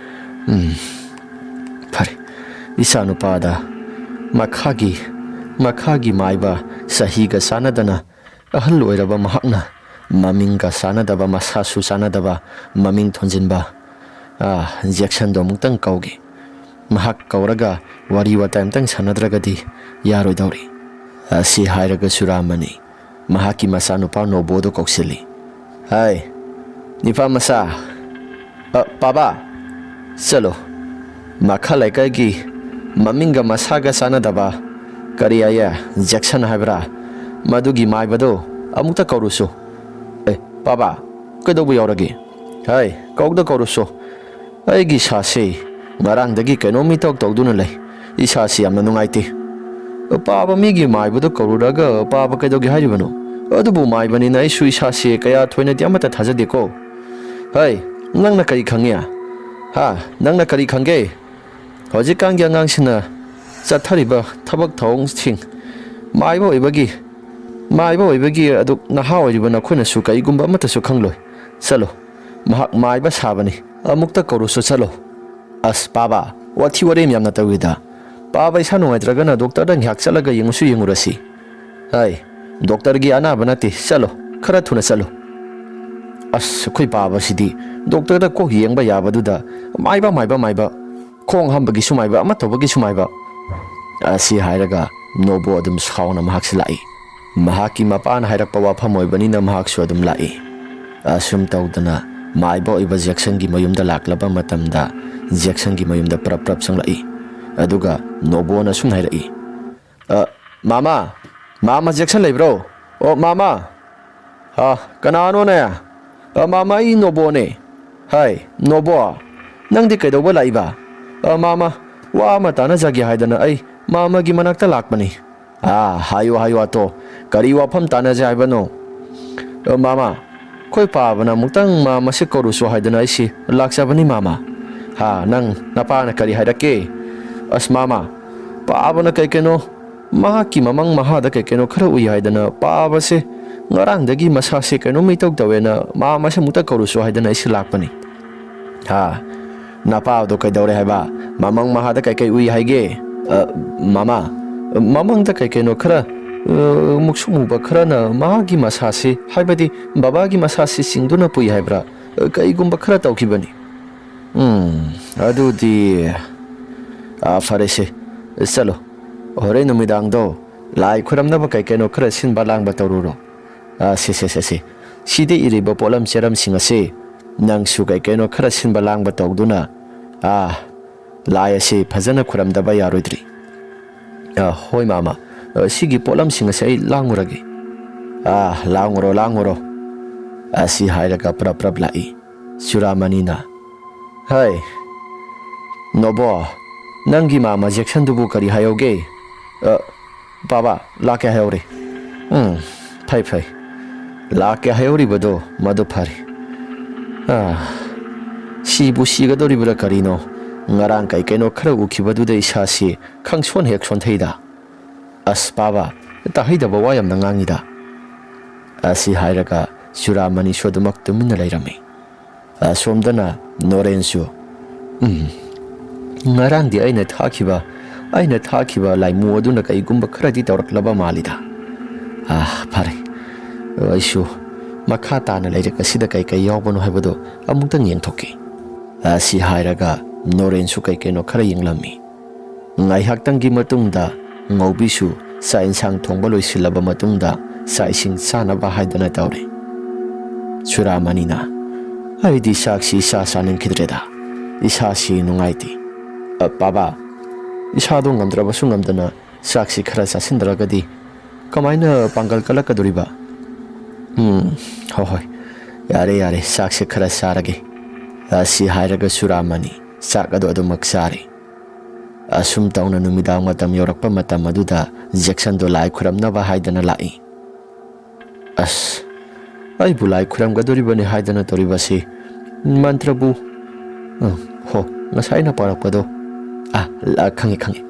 ꯎꯝ, ꯐꯔꯦ꯫ ꯏꯆꯥ ꯅꯨꯄꯥꯗ ꯃꯈꯥꯒꯤ, ꯃꯈꯥꯒꯤ ꯃꯥꯏꯕ ꯆꯍꯤꯒ ꯆꯥꯟꯅꯗꯅ ꯑꯍꯜ ꯑꯣꯏꯔꯕ ꯃꯍꯥꯛꯅ ꯃꯃꯤꯡꯒ ꯆꯥꯟꯅꯗꯕ, ꯃꯁꯥꯁꯨ ꯆꯥꯟꯅꯗꯕ, ꯃꯃꯤꯡ ꯊꯣꯟꯖꯤꯟꯕ, ꯑꯥ, ꯖꯦꯛꯁꯟꯗꯣ ꯑꯃꯨꯛꯇꯪ ꯀꯧꯒꯦ꯫ ꯃꯍꯥꯛ ꯀꯧꯔꯒ ꯋꯥꯔꯤ ꯋꯥꯇꯥꯏ ꯑꯃꯇꯪ ꯁꯥꯟꯅꯗ꯭ꯔꯒꯗꯤ ꯌꯥꯔꯣꯏꯗꯧꯔꯤ꯫ ꯑꯁꯤ ꯍꯥꯏꯔꯒ ꯆꯨꯔꯥꯃꯅꯤ ꯃꯍꯥꯛꯀꯤ ꯃꯆꯥꯅꯨꯄꯥ ꯅꯣꯕꯣꯗꯨ ꯀꯧꯁꯤꯜꯂꯤ꯫ "ꯍꯥꯏ, ꯅꯤꯄꯥ ꯃꯆꯥ, ꯑ, ꯄꯥꯕꯥ, ꯆꯠꯂꯣ꯫ ꯃꯈꯥ ꯂꯩꯀꯥꯏꯒꯤ ꯃꯃꯤꯡꯒ ꯃꯁꯥꯒ ꯆꯥꯟꯅꯗꯕ, ꯀꯔꯤ ꯍꯥꯏꯌꯦ, ꯖꯦꯛꯁꯟ ꯍꯥꯏꯕ꯭ꯔꯥ? ꯃꯗꯨꯒꯤ ꯃꯥꯏꯕꯗꯣ ꯑꯃꯨꯛꯇ ꯀꯧꯔꯨꯁꯨ꯫" "ꯑꯦ, ꯄꯥꯕꯥ, ꯀꯩꯗꯧꯕ ꯌꯥꯎꯔꯒꯦ?" "ꯍꯥꯏ, ꯀꯧꯗ ꯀꯧꯔꯨꯁꯨ꯫ ꯑꯩꯒꯤ ꯏꯁꯥꯁꯤ ꯉꯔꯥꯡꯗꯒꯤ ꯀꯩꯅꯣꯝ ꯏꯇꯧ ꯇꯧꯗꯨꯅ ꯂꯩ꯫ ꯏꯁꯥꯁꯤ ꯌꯥꯝꯅ ꯅꯨꯡꯉꯥꯏꯇꯦ꯫" "ꯄꯥꯕ ꯃꯤꯒꯤ ꯃꯥꯏꯕꯗꯣ ꯀꯧꯔꯨꯔꯒ ꯄꯥꯕ ꯀꯩꯗꯧꯒꯦ ꯍꯥꯏꯔꯤꯕꯅꯣ? ꯑꯗꯨꯕꯨ ꯃꯥꯏꯕꯅꯤꯅ ꯑꯩꯁꯨ ꯏꯁꯥꯁꯤ ꯀꯌꯥ ꯊꯣꯏꯅꯗꯤ ꯑꯃꯠꯇ ꯊꯥꯖꯗꯦꯀꯣ꯫" "ꯍꯩ, ꯅꯪꯅ ꯀꯔꯤ ꯈꯪꯉꯤ? ꯍꯥ? ꯅꯪꯅ ꯀꯔꯤ ꯈꯪꯒꯦ? ꯍꯧꯖꯤꯛꯀꯥꯟꯒꯤ ꯑꯉꯥꯡꯁꯤꯡꯅ ꯆꯠꯊꯔꯤꯕ ꯊꯕꯛ ꯊꯧꯑꯣꯡꯁꯤꯡ, ꯃꯥꯏꯕ ꯑꯣꯏꯕꯒꯤ ꯃꯥꯏꯕ ꯑꯣꯏꯕꯒꯤ ꯑꯗꯨꯛ ꯅꯍꯥ ꯑꯣꯏꯔꯤꯕ ꯅꯈꯣꯏꯅꯁꯨ ꯀꯔꯤꯒꯨꯝꯕ ꯑꯃꯠꯇꯁꯨ ꯈꯪꯂꯣꯏ꯫ ꯆꯠꯂꯣ, ꯃꯍꯥꯛ ꯃꯥꯏꯕ ꯁꯥꯕꯅꯤ, ꯑꯃꯨꯛꯇ ꯀꯧꯔꯨꯁꯨ ꯆꯠꯂꯣ꯫ ꯑꯁ ꯄꯥꯕ, ꯋꯥꯊꯤ ꯋꯥꯔꯦꯝ ꯌꯥꯝꯅ ꯇꯧꯏꯗ꯫ ꯄꯥꯕ ꯏꯁꯥ ꯅꯨꯡꯉꯥꯏꯇ꯭ꯔꯒꯅ ꯗꯣꯛꯇꯔꯗ ꯉꯥꯏꯍꯥꯛ ꯆꯠꯂꯒ ꯌꯦꯡꯉꯨꯁꯨ ꯌꯦꯡꯉꯨꯔꯁꯤ꯫ ꯍꯥꯏ, ꯗꯣꯛꯇꯔꯒꯤ ꯑꯅꯥꯕ ꯅꯠꯇꯦ, ꯆꯠꯂꯣ, ꯈꯔ ꯊꯨꯅ ꯆꯠꯂꯣ꯫ ꯑꯁ ꯑꯩꯈꯣꯏ ꯄꯥꯕꯁꯤꯗꯤ ꯗꯣꯛꯇꯔꯗ ꯀꯣꯛ ꯌꯦꯡꯕ ꯌꯥꯕꯗꯨꯗ ꯃꯥꯏꯕ ꯃꯥꯏꯕ ꯃꯥꯏꯕ, ꯈꯣꯡ ꯍꯥꯝꯕꯒꯤꯁꯨ ꯃꯥꯏꯕ, ꯑꯃ ꯇꯧꯕꯒꯤꯁꯨ ꯃꯥꯏꯕ꯫ ꯑꯁꯤ ꯍꯥꯏꯔꯒ ꯅꯣꯕꯣ ꯑꯗꯨꯝ ꯁꯥꯎꯅ ꯃꯍꯥꯛꯁꯤ ꯂꯥꯛꯏ꯫ ꯃꯍꯥꯛꯀꯤ ꯃꯄꯥꯅ ꯍꯥꯏꯔꯛꯄ ꯋꯥꯐꯝ ꯑꯣꯏꯕꯅꯤꯅ ꯃꯍꯥꯛꯁꯨ ꯑꯗꯨꯝ ꯂꯥꯛꯏ꯫ ꯑꯁꯨꯝ ꯇꯧꯗꯅ ꯃꯥꯏꯕ ꯑꯣꯏꯕ ꯖꯦꯛꯁꯟꯒꯤ ꯃꯌꯨꯝꯗ ꯂꯥꯛꯂꯕ ꯃꯇꯝꯗ ꯖꯦꯛꯁꯟꯒꯤ ꯃꯌꯨꯝꯗ ꯄ꯭ꯔꯞ ꯄ꯭ꯔꯞ ꯆꯪꯂꯛꯏ꯫ ꯑꯗꯨꯒ ꯅꯣꯕꯣꯅ ꯁꯨꯝ ꯍꯥꯏꯔꯛꯏ, "ꯑ, ꯃꯥꯃꯥ, ꯃꯥꯃꯥ ꯖꯦꯛꯁꯟ ꯂꯩꯕ꯭ꯔꯣ? ꯑꯣ ꯃꯥꯃꯥ, ꯑ, ꯀꯅꯥꯅꯣꯅꯦ? ꯑ, ꯃꯥꯃꯥ ꯑꯩ ꯅꯣꯕꯣꯅꯦ꯫ ꯍꯥꯏ ꯅꯣꯕꯣ, ꯅꯪꯗꯤ ꯀꯩꯗꯧꯕ ꯂꯥꯛꯏꯕ? ꯑ, ꯃꯥꯃꯥ, ꯋꯥ ꯑꯃ ꯇꯥꯟꯅꯖꯒꯦ ꯍꯥꯏꯗꯅ ꯑꯩ ꯃꯥꯃꯥꯒꯤ ꯃꯅꯥꯛꯇ ꯂꯥꯛꯄꯅꯤ꯫ ꯑꯥ, ꯍꯥꯏꯌꯨ ꯍꯥꯏꯌꯨ ꯑꯇꯣ, ꯀꯔꯤ ꯋꯥꯐꯝ ꯇꯥꯟꯅꯖꯦ ꯍꯥꯏꯕꯅꯣ?" "ꯑ, ꯃꯥꯃꯥ, ꯑꯩꯈꯣꯏ ꯄꯥꯕꯅ ꯑꯃꯨꯛꯇꯪ ꯃꯥꯃꯥꯁꯦ ꯀꯧꯔꯨꯁꯨ ꯍꯥꯏꯗꯅ ꯑꯩꯁꯤ ꯂꯥꯛꯆꯕꯅꯤ ꯃꯥꯃꯥ꯫ ꯍꯥ, ꯅꯪ ꯅꯄꯥꯅ ꯀꯔꯤ ꯍꯥꯏꯔꯛꯀꯦ?" "ꯑꯁ ꯃꯥꯃꯥ, ꯄꯥꯕꯅ ꯀꯩ ꯀꯩꯅꯣ ꯃꯍꯥꯛꯀꯤ ꯃꯃꯪ ꯃꯍꯥꯗ ꯀꯩ ꯀꯩꯅꯣ ꯈꯔ ꯎꯏ ꯍꯥꯏꯗꯅ ꯄꯥꯕꯁꯦ ꯉꯔꯥꯡꯗꯒꯤ ꯃꯁꯥꯁꯦ ꯀꯩꯅꯣꯝ ꯏꯇꯧ ꯇꯧꯋꯦꯅ ꯃꯥꯃꯥꯁꯦ ꯑꯃꯨꯛꯇ ꯀꯧꯔꯨꯁꯨ ꯍꯥꯏꯗꯅ ꯑꯩꯁꯤ ꯂꯥꯛꯄꯅꯤ꯫" "ꯍꯥ, ꯅꯄꯥꯗꯣ ꯀꯩꯗꯧꯔꯦ ꯍꯥꯏꯕ? ꯃꯃꯪ ꯃꯍꯥꯗ ꯀꯩꯀꯩ ꯎꯏ ꯍꯥꯏꯒꯦ?" "ꯑ, ꯃꯥꯃꯥ, ꯃꯃꯪꯗ ꯀꯩ ꯀꯩꯅꯣ ꯈꯔ, ꯑ, ꯃꯨꯛꯁꯨ ꯃꯨꯕ ꯈꯔꯅ ꯃꯍꯥꯛꯀꯤ ꯃꯁꯥꯁꯤ, ꯍꯥꯏꯕꯗꯤ ꯕꯕꯥꯒꯤ ꯃꯁꯥꯁꯤ ꯆꯤꯡꯗꯨꯅ ꯄꯨꯏ ꯍꯥꯏꯕ꯭ꯔꯥ? ꯑ, ꯀꯩꯒꯨꯝꯕ ꯈꯔ ꯇꯧꯈꯤꯕꯅꯤ꯫" "ꯎꯝ, ꯑꯗꯨꯗꯤ, ꯑ, ꯐꯔꯦꯁꯦ, ꯆꯠꯂꯣ꯫ ꯍꯣꯔꯦꯟ ꯅꯨꯃꯤꯗꯥꯡꯗꯣ ꯂꯥꯏ ꯈꯨꯔꯝꯅꯕ ꯀꯩ ꯀꯩꯅꯣ ꯈꯔ ꯁꯤꯟꯕ ꯂꯥꯡꯕ ꯇꯧꯔꯨꯔꯣ꯫ ꯑ, ꯁꯦ, ꯁꯦ, ꯁꯦ, ꯁꯦ꯫ ꯁꯤꯗ ꯏꯔꯤꯕ ꯄꯣꯠꯂꯝ ꯆꯦꯔꯝꯁꯤꯡ ꯑꯁꯤ ꯅꯪꯁꯨ ꯀꯩ ꯀꯩꯅꯣ ꯈꯔ ꯁꯤꯟꯕ ꯂꯥꯡꯕ ꯇꯧꯗꯨꯅ, ꯑ, ꯂꯥꯏ ꯑꯁꯤ ꯐꯖꯅ ꯈꯨꯔꯝꯗꯕ ꯌꯥꯔꯣꯏꯗ꯭ꯔꯤ꯫" "ꯑ, ꯍꯣꯏ ꯃꯥꯃꯥ, ꯑ, ꯁꯤꯒꯤ ꯄꯣꯠꯂꯝꯁꯤꯡ ꯑꯁꯤ ꯑꯩ ꯂꯥꯡꯉꯨꯔꯒꯦ꯫" "ꯑ, ꯂꯥꯡꯉꯨꯔꯣ, ꯂꯥꯡꯉꯨꯔꯣ꯫" ꯑꯁꯤ ꯍꯥꯏꯔꯒ ꯄ꯭ꯔꯞ ꯄ꯭ꯔꯞ ꯂꯥꯛꯏ꯫ ꯆꯨꯔꯥꯃꯅꯤꯅ, "ꯍꯩ, ꯅꯣꯕꯣ, ꯅꯪꯒꯤ ꯃꯥꯃꯥ ꯖꯦꯛꯁꯟꯗꯨꯕꯨ ꯀꯔꯤ ꯍꯥꯏꯍꯧꯒꯦ?" "ꯑ, ꯕꯥꯕꯥ, ꯂꯥꯛꯀꯦ ꯍꯥꯏꯍꯧꯔꯦ꯫" "ꯎꯝ, ꯐꯩ, ꯐꯩ꯫ ꯂꯥꯛꯀꯦ ꯍꯥꯏꯍꯧꯔꯤꯕꯗꯣ ꯃꯗꯨ ꯐꯔꯦ꯫ ꯑ, ꯁꯤꯕꯨ ꯁꯤꯒꯗꯧꯔꯤꯕ꯭ꯔꯥ ꯀꯔꯤꯅꯣ? ꯉꯔꯥꯡ ꯀꯩ ꯀꯩꯅꯣ ꯈꯔ ꯎꯈꯤꯕꯗꯨꯗ ꯏꯁꯥꯁꯤ ꯈꯪꯁꯣꯟ ꯍꯦꯛ ꯁꯣꯟꯊꯩꯗ꯫ ꯑꯁ, ꯕꯥꯕꯥ, ꯇꯥꯍꯩꯗꯕ ꯋꯥ ꯌꯥꯝꯅ ꯉꯥꯡꯉꯤꯗ꯫ ꯑꯁꯤ ꯍꯥꯏꯔꯒ ꯆꯨꯔꯥꯃꯅꯤꯁꯨ ꯑꯗꯨꯃꯛ ꯇꯨꯃꯤꯟꯅ ꯂꯩꯔꯝꯃꯤ꯫ ꯑꯁꯣꯝꯗꯅ ꯅꯣꯔꯦꯟꯁꯨ, "ꯎꯝ, ꯉꯔꯥꯡꯗꯤ ꯑꯩꯅ ꯊꯥꯈꯤꯕ, ꯑꯩꯅ ꯊꯥꯈꯤꯕ ꯂꯥꯏꯃꯨ ꯑꯗꯨꯅ ꯀꯩꯒꯨꯝꯕ ꯈꯔꯗꯤ ꯇꯧꯔꯛꯂꯕ ꯃꯥꯜꯂꯤꯗ꯫ ꯑꯥ, ꯐꯔꯦ, ꯑꯩꯁꯨ ꯃꯈꯥ ꯇꯥꯅ ꯂꯥꯏꯔꯤꯛ ꯑꯁꯤꯗ ꯀꯩ ꯀꯩ ꯌꯥꯎꯕꯅꯣ ꯍꯥꯏꯕꯗꯨ ꯑꯃꯨꯛꯇꯪ ꯌꯦꯡꯊꯣꯛꯀꯦ"꯫ ꯑꯁꯤ ꯍꯥꯏꯔꯒ ꯅꯣꯔꯦꯟꯁꯨ ꯀꯩ ꯀꯩꯅꯣ ꯈꯔ ꯌꯦꯡꯂꯝꯃꯤ꯫ ꯉꯥꯏꯍꯥꯛꯇꯪꯒꯤ ꯃꯇꯨꯡꯗ ꯉꯧꯕꯤꯁꯨ ꯆꯥꯛ ꯏꯟꯁꯥꯡ ꯊꯣꯡꯕ ꯂꯣꯏꯁꯤꯜꯂꯕ ꯃꯇꯨꯡꯗ ꯆꯥꯛ ꯏꯁꯤꯡ ꯆꯥꯅꯕ ꯍꯥꯏꯗꯅ ꯇꯧꯔꯦ꯫ ꯆꯨꯔꯥꯃꯅꯤꯅ, "ꯑꯩꯗꯤ ꯆꯥꯛꯁꯤ ꯏꯆꯥ ꯆꯥꯅꯤꯡꯈꯤꯗ꯭ꯔꯦꯗ, ꯏꯁꯥꯁꯤ ꯅꯨꯡꯉꯥꯏꯇꯦ"꯫ "ꯑ, ꯕꯥꯕꯥ, ꯏꯁꯥꯗꯣ ꯉꯝꯗ꯭ꯔꯕꯁꯨ ꯉꯝꯗꯅ ꯆꯥꯛꯁꯤ ꯈꯔ ꯆꯥꯁꯤꯟꯗ꯭ꯔꯒꯗꯤ ꯀꯃꯥꯏꯅ ꯄꯥꯡꯒꯜ ꯀꯜꯂꯛꯀꯗꯣꯔꯤꯕ?" "ꯎꯝ, ꯍꯣꯏ, ꯍꯣꯏ, ꯌꯥꯔꯦ, ꯌꯥꯔꯦ, ꯆꯥꯛꯁꯦ ꯈꯔ ꯆꯥꯔꯒꯦ"꯫ ꯑꯁꯤ ꯍꯥꯏꯔꯒ ꯆꯨꯔꯥꯃꯅꯤ ꯆꯥꯛ ꯑꯗꯨ ꯑꯗꯨꯃꯛ ꯆꯥꯔꯦ꯫ ꯑꯁꯨꯝ ꯇꯧꯅ ꯅꯨꯃꯤꯗꯥꯡ ꯃꯇꯝ ꯌꯧꯔꯛꯄ ꯃꯇꯝ ꯑꯗꯨꯗ ꯖꯦꯛꯁꯟꯗꯣ ꯂꯥꯏ ꯈꯨꯔꯝꯅꯕ ꯍꯥꯏꯗꯅ ꯂꯥꯛꯏ꯫ "ꯑꯁ, ꯑꯩꯕꯨ ꯂꯥꯏ ꯈꯨꯔꯝꯒꯗꯣꯔꯤꯕꯅꯤ ꯍꯥꯏꯗꯅ ꯇꯧꯔꯤꯕꯁꯤ ꯃꯟꯇ꯭ꯔꯕꯨ, ꯑ, ꯍꯣ, ꯉꯁꯥꯏꯅ ꯄꯥꯔꯛꯄꯗꯣ, ꯑ, ꯑ, ꯈꯪꯉꯦ, ꯈꯪꯉꯦ"꯫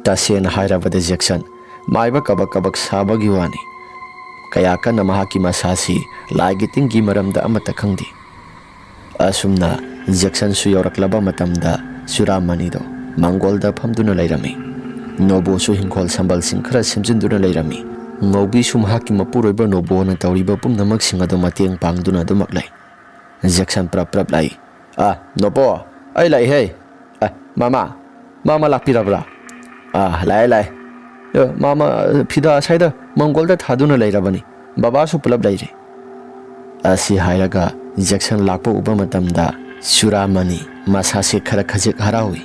ꯇꯁꯦꯡꯅ ꯍꯥꯏꯔꯕꯗ ꯖꯦꯛꯁꯟ ꯃꯥꯏꯕ ꯀꯕꯛ ꯀꯕꯛ ꯁꯥꯕꯒꯤ ꯋꯥꯅꯤ꯫ ꯀꯌꯥ ꯀꯟꯅ ꯃꯍꯥꯛꯀꯤ ꯃꯁꯥꯁꯤ ꯂꯥꯏꯒꯤ ꯇꯤꯟꯒꯤ ꯃꯔꯝꯗ ꯑꯃꯠꯇ ꯈꯪꯗꯦ꯫ ꯑꯁꯨꯝꯅ ꯖꯦꯛꯁꯟꯁꯨ ꯌꯧꯔꯛꯂꯕ ꯃꯇꯝꯗ ꯆꯨꯔꯥꯃꯅꯤꯗꯣ ꯃꯪꯒꯣꯜꯗ ꯐꯝꯗꯨꯅ ꯂꯩꯔꯝꯃꯤ꯫ ꯅꯣꯕꯣꯁꯨ ꯍꯤꯡꯈꯣꯜ ꯁꯝꯕꯜꯁꯤꯡ ꯈꯔ ꯁꯦꯝꯖꯤꯟꯗꯨꯅ ꯂꯩꯔꯝꯃꯤ꯫ ꯉꯧꯕꯤꯁꯨ ꯃꯍꯥꯛꯀꯤ ꯃꯄꯨꯔꯣꯏꯕ ꯅꯣꯕꯣꯅ ꯇꯧꯔꯤꯕ ꯄꯨꯝꯅꯃꯛꯁꯤꯡ ꯑꯗꯨ ꯃꯇꯦꯡ ꯄꯥꯡꯗꯨꯅ ꯑꯗꯨꯃꯛ ꯂꯩ꯫ ꯖꯦꯛꯁꯟ ꯄ꯭ꯔꯞ ꯄ꯭ꯔꯞ ꯂꯥꯛꯏ꯫ "ꯑ, ꯅꯣꯕꯣ, ꯑꯩ ꯂꯥꯛꯏꯍꯦ꯫ ꯑ, ꯃꯥꯃꯥ, ꯃꯥꯃꯥ ꯂꯥꯛꯄꯤꯔꯕ꯭ꯔꯥ?" "ꯑ, ꯂꯥꯛꯑꯦ, ꯂꯥꯛꯑꯦ꯫ ꯑ, ꯃꯥꯃꯥ, ꯐꯤꯗꯥ ꯑꯁ꯭ꯋꯥꯏꯗ ꯃꯪꯒꯣꯜꯗ ꯊꯥꯗꯨꯅ ꯂꯩꯔꯕꯅꯤ꯫ ꯕꯕꯥꯁꯨ ꯄꯨꯂꯞ ꯂꯩꯔꯦ"꯫ ꯑꯁꯤ ꯍꯥꯏꯔꯒ ꯖꯦꯛꯁꯟ ꯂꯥꯛꯄ ꯎꯕ ꯃꯇꯝꯗ ꯆꯨꯔꯥꯃꯅꯤ ꯃꯁꯥꯁꯦ ꯈꯔ ꯈꯖꯤꯛ ꯍꯔꯥꯎꯏ꯫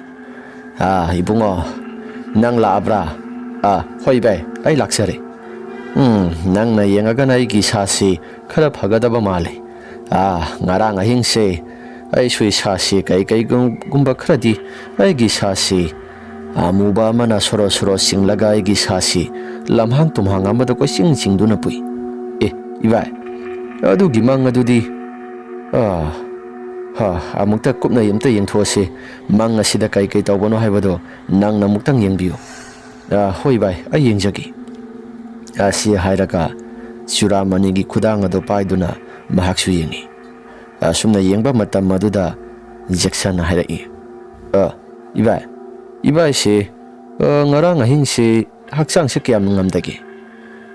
"ꯑꯥ, ꯏꯕꯨꯡꯉꯣ, ꯅꯪ ꯂꯥꯛꯑꯕ꯭ꯔꯥ? ꯑꯥ, ꯍꯣꯏ ꯚꯥꯏ, ꯑꯩ ꯂꯥꯛꯆꯔꯦ꯫ ꯎꯝ, ꯅꯪꯅ ꯌꯦꯡꯉꯒꯅ ꯑꯩꯒꯤ ꯏꯁꯥꯁꯤ ꯈꯔ ꯐꯒꯗꯕ ꯃꯥꯜꯂꯤ꯫ ꯑꯥ, ꯉꯔꯥꯡ ꯑꯍꯤꯡꯁꯦ ꯑꯩꯁꯨ ꯏꯁꯥꯁꯤ ꯀꯩ ꯀꯩꯒꯨꯝꯕ ꯈꯔꯗꯤ ꯑꯩꯒꯤ ꯏꯁꯥꯁꯤ ꯑꯃꯨꯕ ꯑꯃꯅ ꯁꯣꯔꯣ ꯁꯣꯔꯣ ꯆꯤꯡꯂꯒ ꯑꯩꯒꯤ ꯏꯁꯥꯁꯤ ꯂꯝꯍꯥꯡ ꯇꯨꯝꯍꯥꯡ ꯑꯃꯗ ꯀꯣꯏꯆꯤꯡ ꯆꯤꯡꯗꯨꯅ ꯄꯨꯏ꯫ ꯑꯦ, ꯏꯕꯥꯏ, ꯑꯗꯨꯒꯤ ꯃꯪ ꯑꯗꯨꯗꯤ, ꯑꯥ, ꯍꯥ, ꯑꯃꯨꯛꯇ ꯀꯨꯞꯅ ꯑꯝꯇ ꯌꯦꯡꯊꯣꯛꯑꯁꯤ꯫ ꯃꯪ ꯑꯁꯤꯗ ꯀꯩ ꯀꯩ ꯇꯧꯕꯅꯣ ꯍꯥꯏꯕꯗꯣ ꯅꯪꯅ ꯑꯃꯨꯛꯇꯪ ꯌꯦꯡꯕꯤꯌꯨ"꯫ "ꯑꯥ, ꯍꯣꯏ ꯚꯥꯏ, ꯑꯩ ꯌꯦꯡꯖꯒꯦ"꯫ ꯑꯁꯤ ꯍꯥꯏꯔꯒ ꯆꯨꯔꯥꯃꯅꯤꯒꯤ ꯈꯨꯗꯥꯡ ꯑꯗꯨ ꯄꯥꯏꯗꯨꯅ ꯃꯍꯥꯛꯁꯨ ꯌꯦꯡꯉꯤ꯫ ꯑꯁꯨꯝꯅ ꯌꯦꯡꯕ ꯃꯇꯝ ꯑꯗꯨꯗ ꯖꯦꯛꯁꯟꯅ ꯍꯥꯏꯔꯛꯏ, "ꯑ, ꯏꯕꯥꯏ, ꯏꯕꯥꯏꯁꯦ, ꯑ, ꯉꯔꯥꯡ ꯑꯍꯤꯡꯁꯦ ꯍꯛꯆꯥꯡꯁꯦ ꯀꯌꯥꯝ ꯉꯝꯗꯒꯦ?"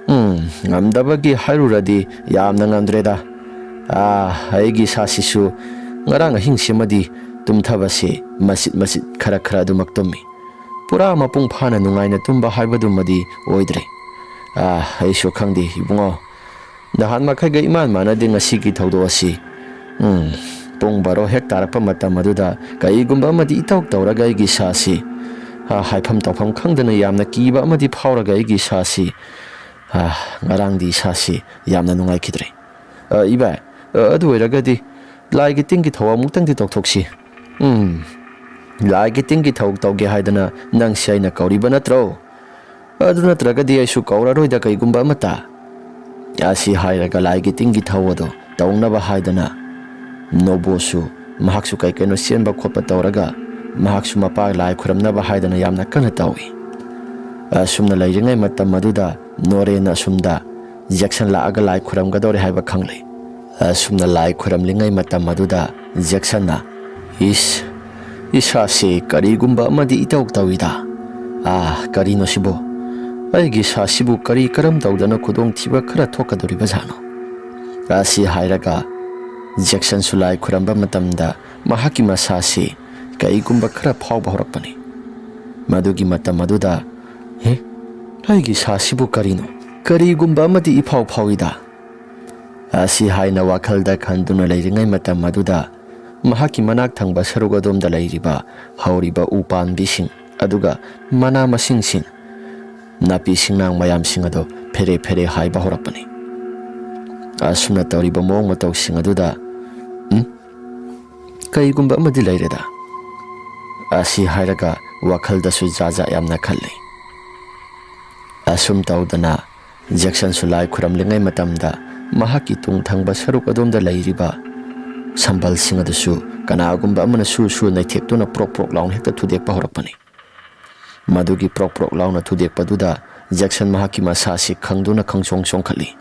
"ꯎꯝ, ꯉꯝꯗꯕꯒꯤ ꯍꯥꯏꯔꯨꯔꯗꯤ ꯌꯥꯝꯅ ꯉꯝꯗ꯭ꯔꯦꯗ꯫ ꯑꯥ, ꯑꯩꯒꯤ ꯏꯁꯥꯁꯤꯁꯨ ꯉꯔꯥꯡ ꯑꯍꯤꯡꯁꯤꯃꯗꯤ ꯇꯨꯝꯊꯕꯁꯦ ꯃꯆꯤꯠ ꯃꯆꯤꯠ ꯈꯔ ꯈꯔ ꯑꯗꯨꯃꯛ ꯇꯨꯝꯃꯤ꯫ ꯄꯨꯔꯥ ꯃꯄꯨꯡ ꯐꯥꯅ ꯅꯨꯡꯉꯥꯏꯅ ꯇꯨꯝꯕ ꯍꯥꯏꯕꯗꯨꯃꯗꯤ ꯑꯣꯏꯗ꯭ꯔꯦ꯫ ꯑꯥ, ꯑꯩꯁꯨ ꯈꯪꯗꯦ ꯏꯕꯨꯡꯉꯣ꯫ ꯅꯍꯥꯟ ꯃꯈꯩꯒ ꯏꯃꯥꯟ ꯃꯥꯟꯅꯗꯦ ꯉꯁꯤꯒꯤ ꯊꯧꯗꯣꯛ ꯑꯁꯤ꯫ ꯎꯝ, ꯄꯨꯡ ꯕꯥꯔꯣ ꯍꯦꯛ ꯇꯥꯔꯛꯄ ꯃꯇꯝ ꯑꯗꯨꯗ ꯀꯔꯤꯒꯨꯝꯕ ꯑꯃꯗꯤ ꯏꯇꯧ ꯇꯧꯔꯒ ꯑꯩꯒꯤ ꯏꯁꯥꯁꯤ, ꯑꯥ, ꯍꯥꯏꯐꯝ ꯇꯧꯐꯝ ꯈꯪꯗꯅ ꯌꯥꯝꯅ ꯀꯤꯕ ꯑꯃꯗꯤ ꯐꯥꯎꯔꯒ ꯑꯩꯒꯤ ꯏꯁꯥꯁꯤ, ꯑꯥ, ꯉꯔꯥꯡꯗꯤ ꯏꯁꯥꯁꯤ ꯌꯥꯝꯅ ꯅꯨꯡꯉꯥꯏꯈꯤꯗ꯭ꯔꯦ꯫ ꯑ, ꯏꯕꯥꯏ, ꯑ, ꯑꯗꯨ ꯑꯣꯏꯔꯒꯗꯤ ꯂꯥꯏꯒꯤ ꯇꯤꯟꯒꯤ ꯊꯧ ꯑꯃꯨꯛꯇꯪꯗꯤ ꯇꯧꯊꯣꯛꯁꯤ꯫ ꯎꯝ, ꯂꯥꯏꯒꯤ ꯇꯤꯟꯒꯤ ꯊꯧ ꯇꯧꯒꯦ ꯍꯥꯏꯗꯅ ꯅꯪꯁꯦ ꯑꯩꯅ ꯀꯧꯔꯤꯕ ꯅꯠꯇ꯭ꯔꯣ? ꯑꯗꯨ ꯅꯠꯇ꯭ꯔꯒꯗꯤ ꯑꯩꯁꯨ ꯀꯧꯔꯔꯣꯏꯗ ꯀꯩꯒꯨꯝꯕ ꯑꯃꯠꯇ꯫" ꯑꯁꯤ ꯍꯥꯏꯔꯒ ꯂꯥꯏꯒꯤ ꯇꯤꯟꯒꯤ ꯊꯧ ꯑꯗꯨ ꯇꯧꯅꯕ ꯍꯥꯏꯗꯅ ꯅꯣꯕꯣꯁꯨ ꯃꯍꯥꯛꯁꯨ ꯀꯩ ꯀꯩꯅꯣ ꯆꯦꯟꯕ ꯈꯣꯠꯄ ꯇꯧꯔꯒ ꯃꯍꯥꯛꯁꯨ ꯃꯄꯥ ꯂꯥꯏ ꯈꯨꯔꯝꯅꯕ ꯍꯥꯏꯗꯅ ꯌꯥꯝꯅ ꯀꯟꯅ ꯇꯧꯏ꯫ ꯑꯁꯨꯝꯅ ꯂꯩꯔꯤꯉꯩ ꯃꯇꯝ ꯑꯗꯨꯗ ꯅꯣꯔꯦꯟ ꯑꯁꯨꯝꯗ ꯖꯦꯛꯁꯟ ꯂꯥꯛꯑꯒ ꯂꯥꯏ ꯈꯨꯔꯝꯒꯗꯧꯔꯦ ꯍꯥꯏꯕ ꯈꯪꯂꯦ꯫ ꯑꯁꯨꯝꯅ ꯂꯥꯏ ꯈꯨꯔꯝꯂꯤꯉꯩ ꯃꯇꯝ ꯑꯗꯨꯗ ꯖꯦꯛꯁꯟꯅ, "ꯏꯁ, ꯏꯁꯥꯁꯦ ꯀꯔꯤꯒꯨꯝꯕ ꯑꯃꯗꯤ ꯏꯇꯧ ꯇꯧꯏꯗ꯫ ꯑꯥ, ꯀꯔꯤꯅꯣ ꯁꯤꯕꯨ? ꯑꯩꯒꯤ ꯏꯁꯥꯁꯤꯕꯨ ꯀꯔꯤ ꯀꯔꯝ ꯇꯧꯗꯅ ꯈꯨꯗꯣꯡꯊꯤꯕ ꯈꯔ ꯊꯣꯛꯀꯗꯧꯔꯤꯕ ꯖꯥꯠꯅꯣ?" ꯑꯁꯤ ꯍꯥꯏꯔꯒ ꯖꯦꯛꯁꯟꯁꯨ ꯂꯥꯏ ꯈꯨꯔꯝꯕ ꯃꯇꯝꯗ ꯃꯍꯥꯛꯀꯤ ꯃꯁꯥꯁꯤ ꯀꯔꯤꯒꯨꯝꯕ ꯈꯔ ꯐꯥꯎꯕ ꯍꯧꯔꯛꯄꯅꯤ꯫ ꯃꯗꯨꯒꯤ ꯃꯇꯝ ꯑꯗꯨꯗ, "ꯍꯦ, ꯑꯩꯒꯤ ꯏꯁꯥꯁꯤꯕꯨ ꯀꯔꯤꯅꯣ? ꯀꯔꯤꯒꯨꯝꯕ ꯑꯃꯗꯤ ꯏꯐꯥꯎ ꯐꯥꯎꯏꯗ꯫" ꯑꯁꯤ ꯍꯥꯏꯅ ꯋꯥꯈꯜꯗ ꯈꯟꯗꯨꯅ ꯂꯩꯔꯤꯉꯩ ꯃꯇꯝ ꯑꯗꯨꯗ ꯃꯍꯥꯛꯀꯤ ꯃꯅꯥꯛ ꯊꯪꯕ ꯁꯔꯨꯛ ꯑꯗꯣꯝꯗ ꯂꯩꯔꯤꯕ ꯍꯧꯔꯤꯕ ꯎ ꯄꯥꯝꯕꯤꯁꯤꯡ ꯑꯗꯨꯒ ꯃꯅꯥ ꯃꯁꯤꯡꯁꯤꯡ, ꯅꯥꯄꯤ ꯁꯤꯡꯅꯥꯡ ꯃꯌꯥꯝꯁꯤꯡ ꯑꯗꯨ ꯐꯦꯔꯦ ꯐꯦꯔꯦ ꯍꯥꯏꯕ ꯍꯧꯔꯛꯄꯅꯤ꯫ ꯑꯁꯨꯝꯅ ꯇꯧꯔꯤꯕ ꯃꯑꯣꯡ ꯃꯇꯧꯁꯤꯡ ꯑꯗꯨꯗ, "ꯎꯝ, ꯀꯩꯒꯨꯝꯕ ꯑꯃꯗꯤ ꯂꯩꯔꯦꯗ꯫" ꯑꯁꯤ ꯍꯥꯏꯔꯒ ꯋꯥꯈꯜꯗꯁꯨ ꯖꯥꯠ ꯖꯥꯠ ꯌꯥꯝꯅ ꯈꯜꯂꯤ꯫ ꯑꯁꯨꯝ ꯇꯧꯗꯅ ꯖꯦꯛꯁꯟꯁꯨ ꯂꯥꯏ ꯈꯨꯔꯝꯂꯤꯉꯩ ꯃꯇꯝꯗ ꯃꯍꯥꯛꯀꯤ ꯇꯨꯡ ꯊꯪꯕ ꯁꯔꯨꯛ ꯑꯗꯣꯝꯗ ꯂꯩꯔꯤꯕ ꯁꯝꯕꯜꯁꯤꯡ ꯑꯗꯨꯁꯨ ꯀꯅꯥꯒꯨꯝꯕ ꯑꯃꯅ ꯁꯨꯔ ꯁꯨꯔ ꯅꯩꯊꯦꯛꯇꯨꯅ ꯄ꯭ꯔꯣꯛ ꯄ꯭ꯔꯣꯛ ꯂꯥꯎꯅ ꯍꯦꯛꯇ ꯊꯨꯗꯦꯛꯄ ꯍꯧꯔꯛꯄꯅꯤ꯫ ꯃꯗꯨꯒꯤ ꯄ꯭ꯔꯣꯛ ꯄ꯭ꯔꯣꯛ ꯂꯥꯎꯅ ꯊꯨꯗꯦꯛꯄꯗꯨꯗ ꯖꯦꯛꯁꯟ ꯃꯍꯥꯛꯀꯤ ꯃꯁꯥꯁꯤ ꯈꯪꯗꯨꯅ ꯈꯪꯆꯣꯡ ꯆꯣꯡꯈꯠꯂꯤ꯫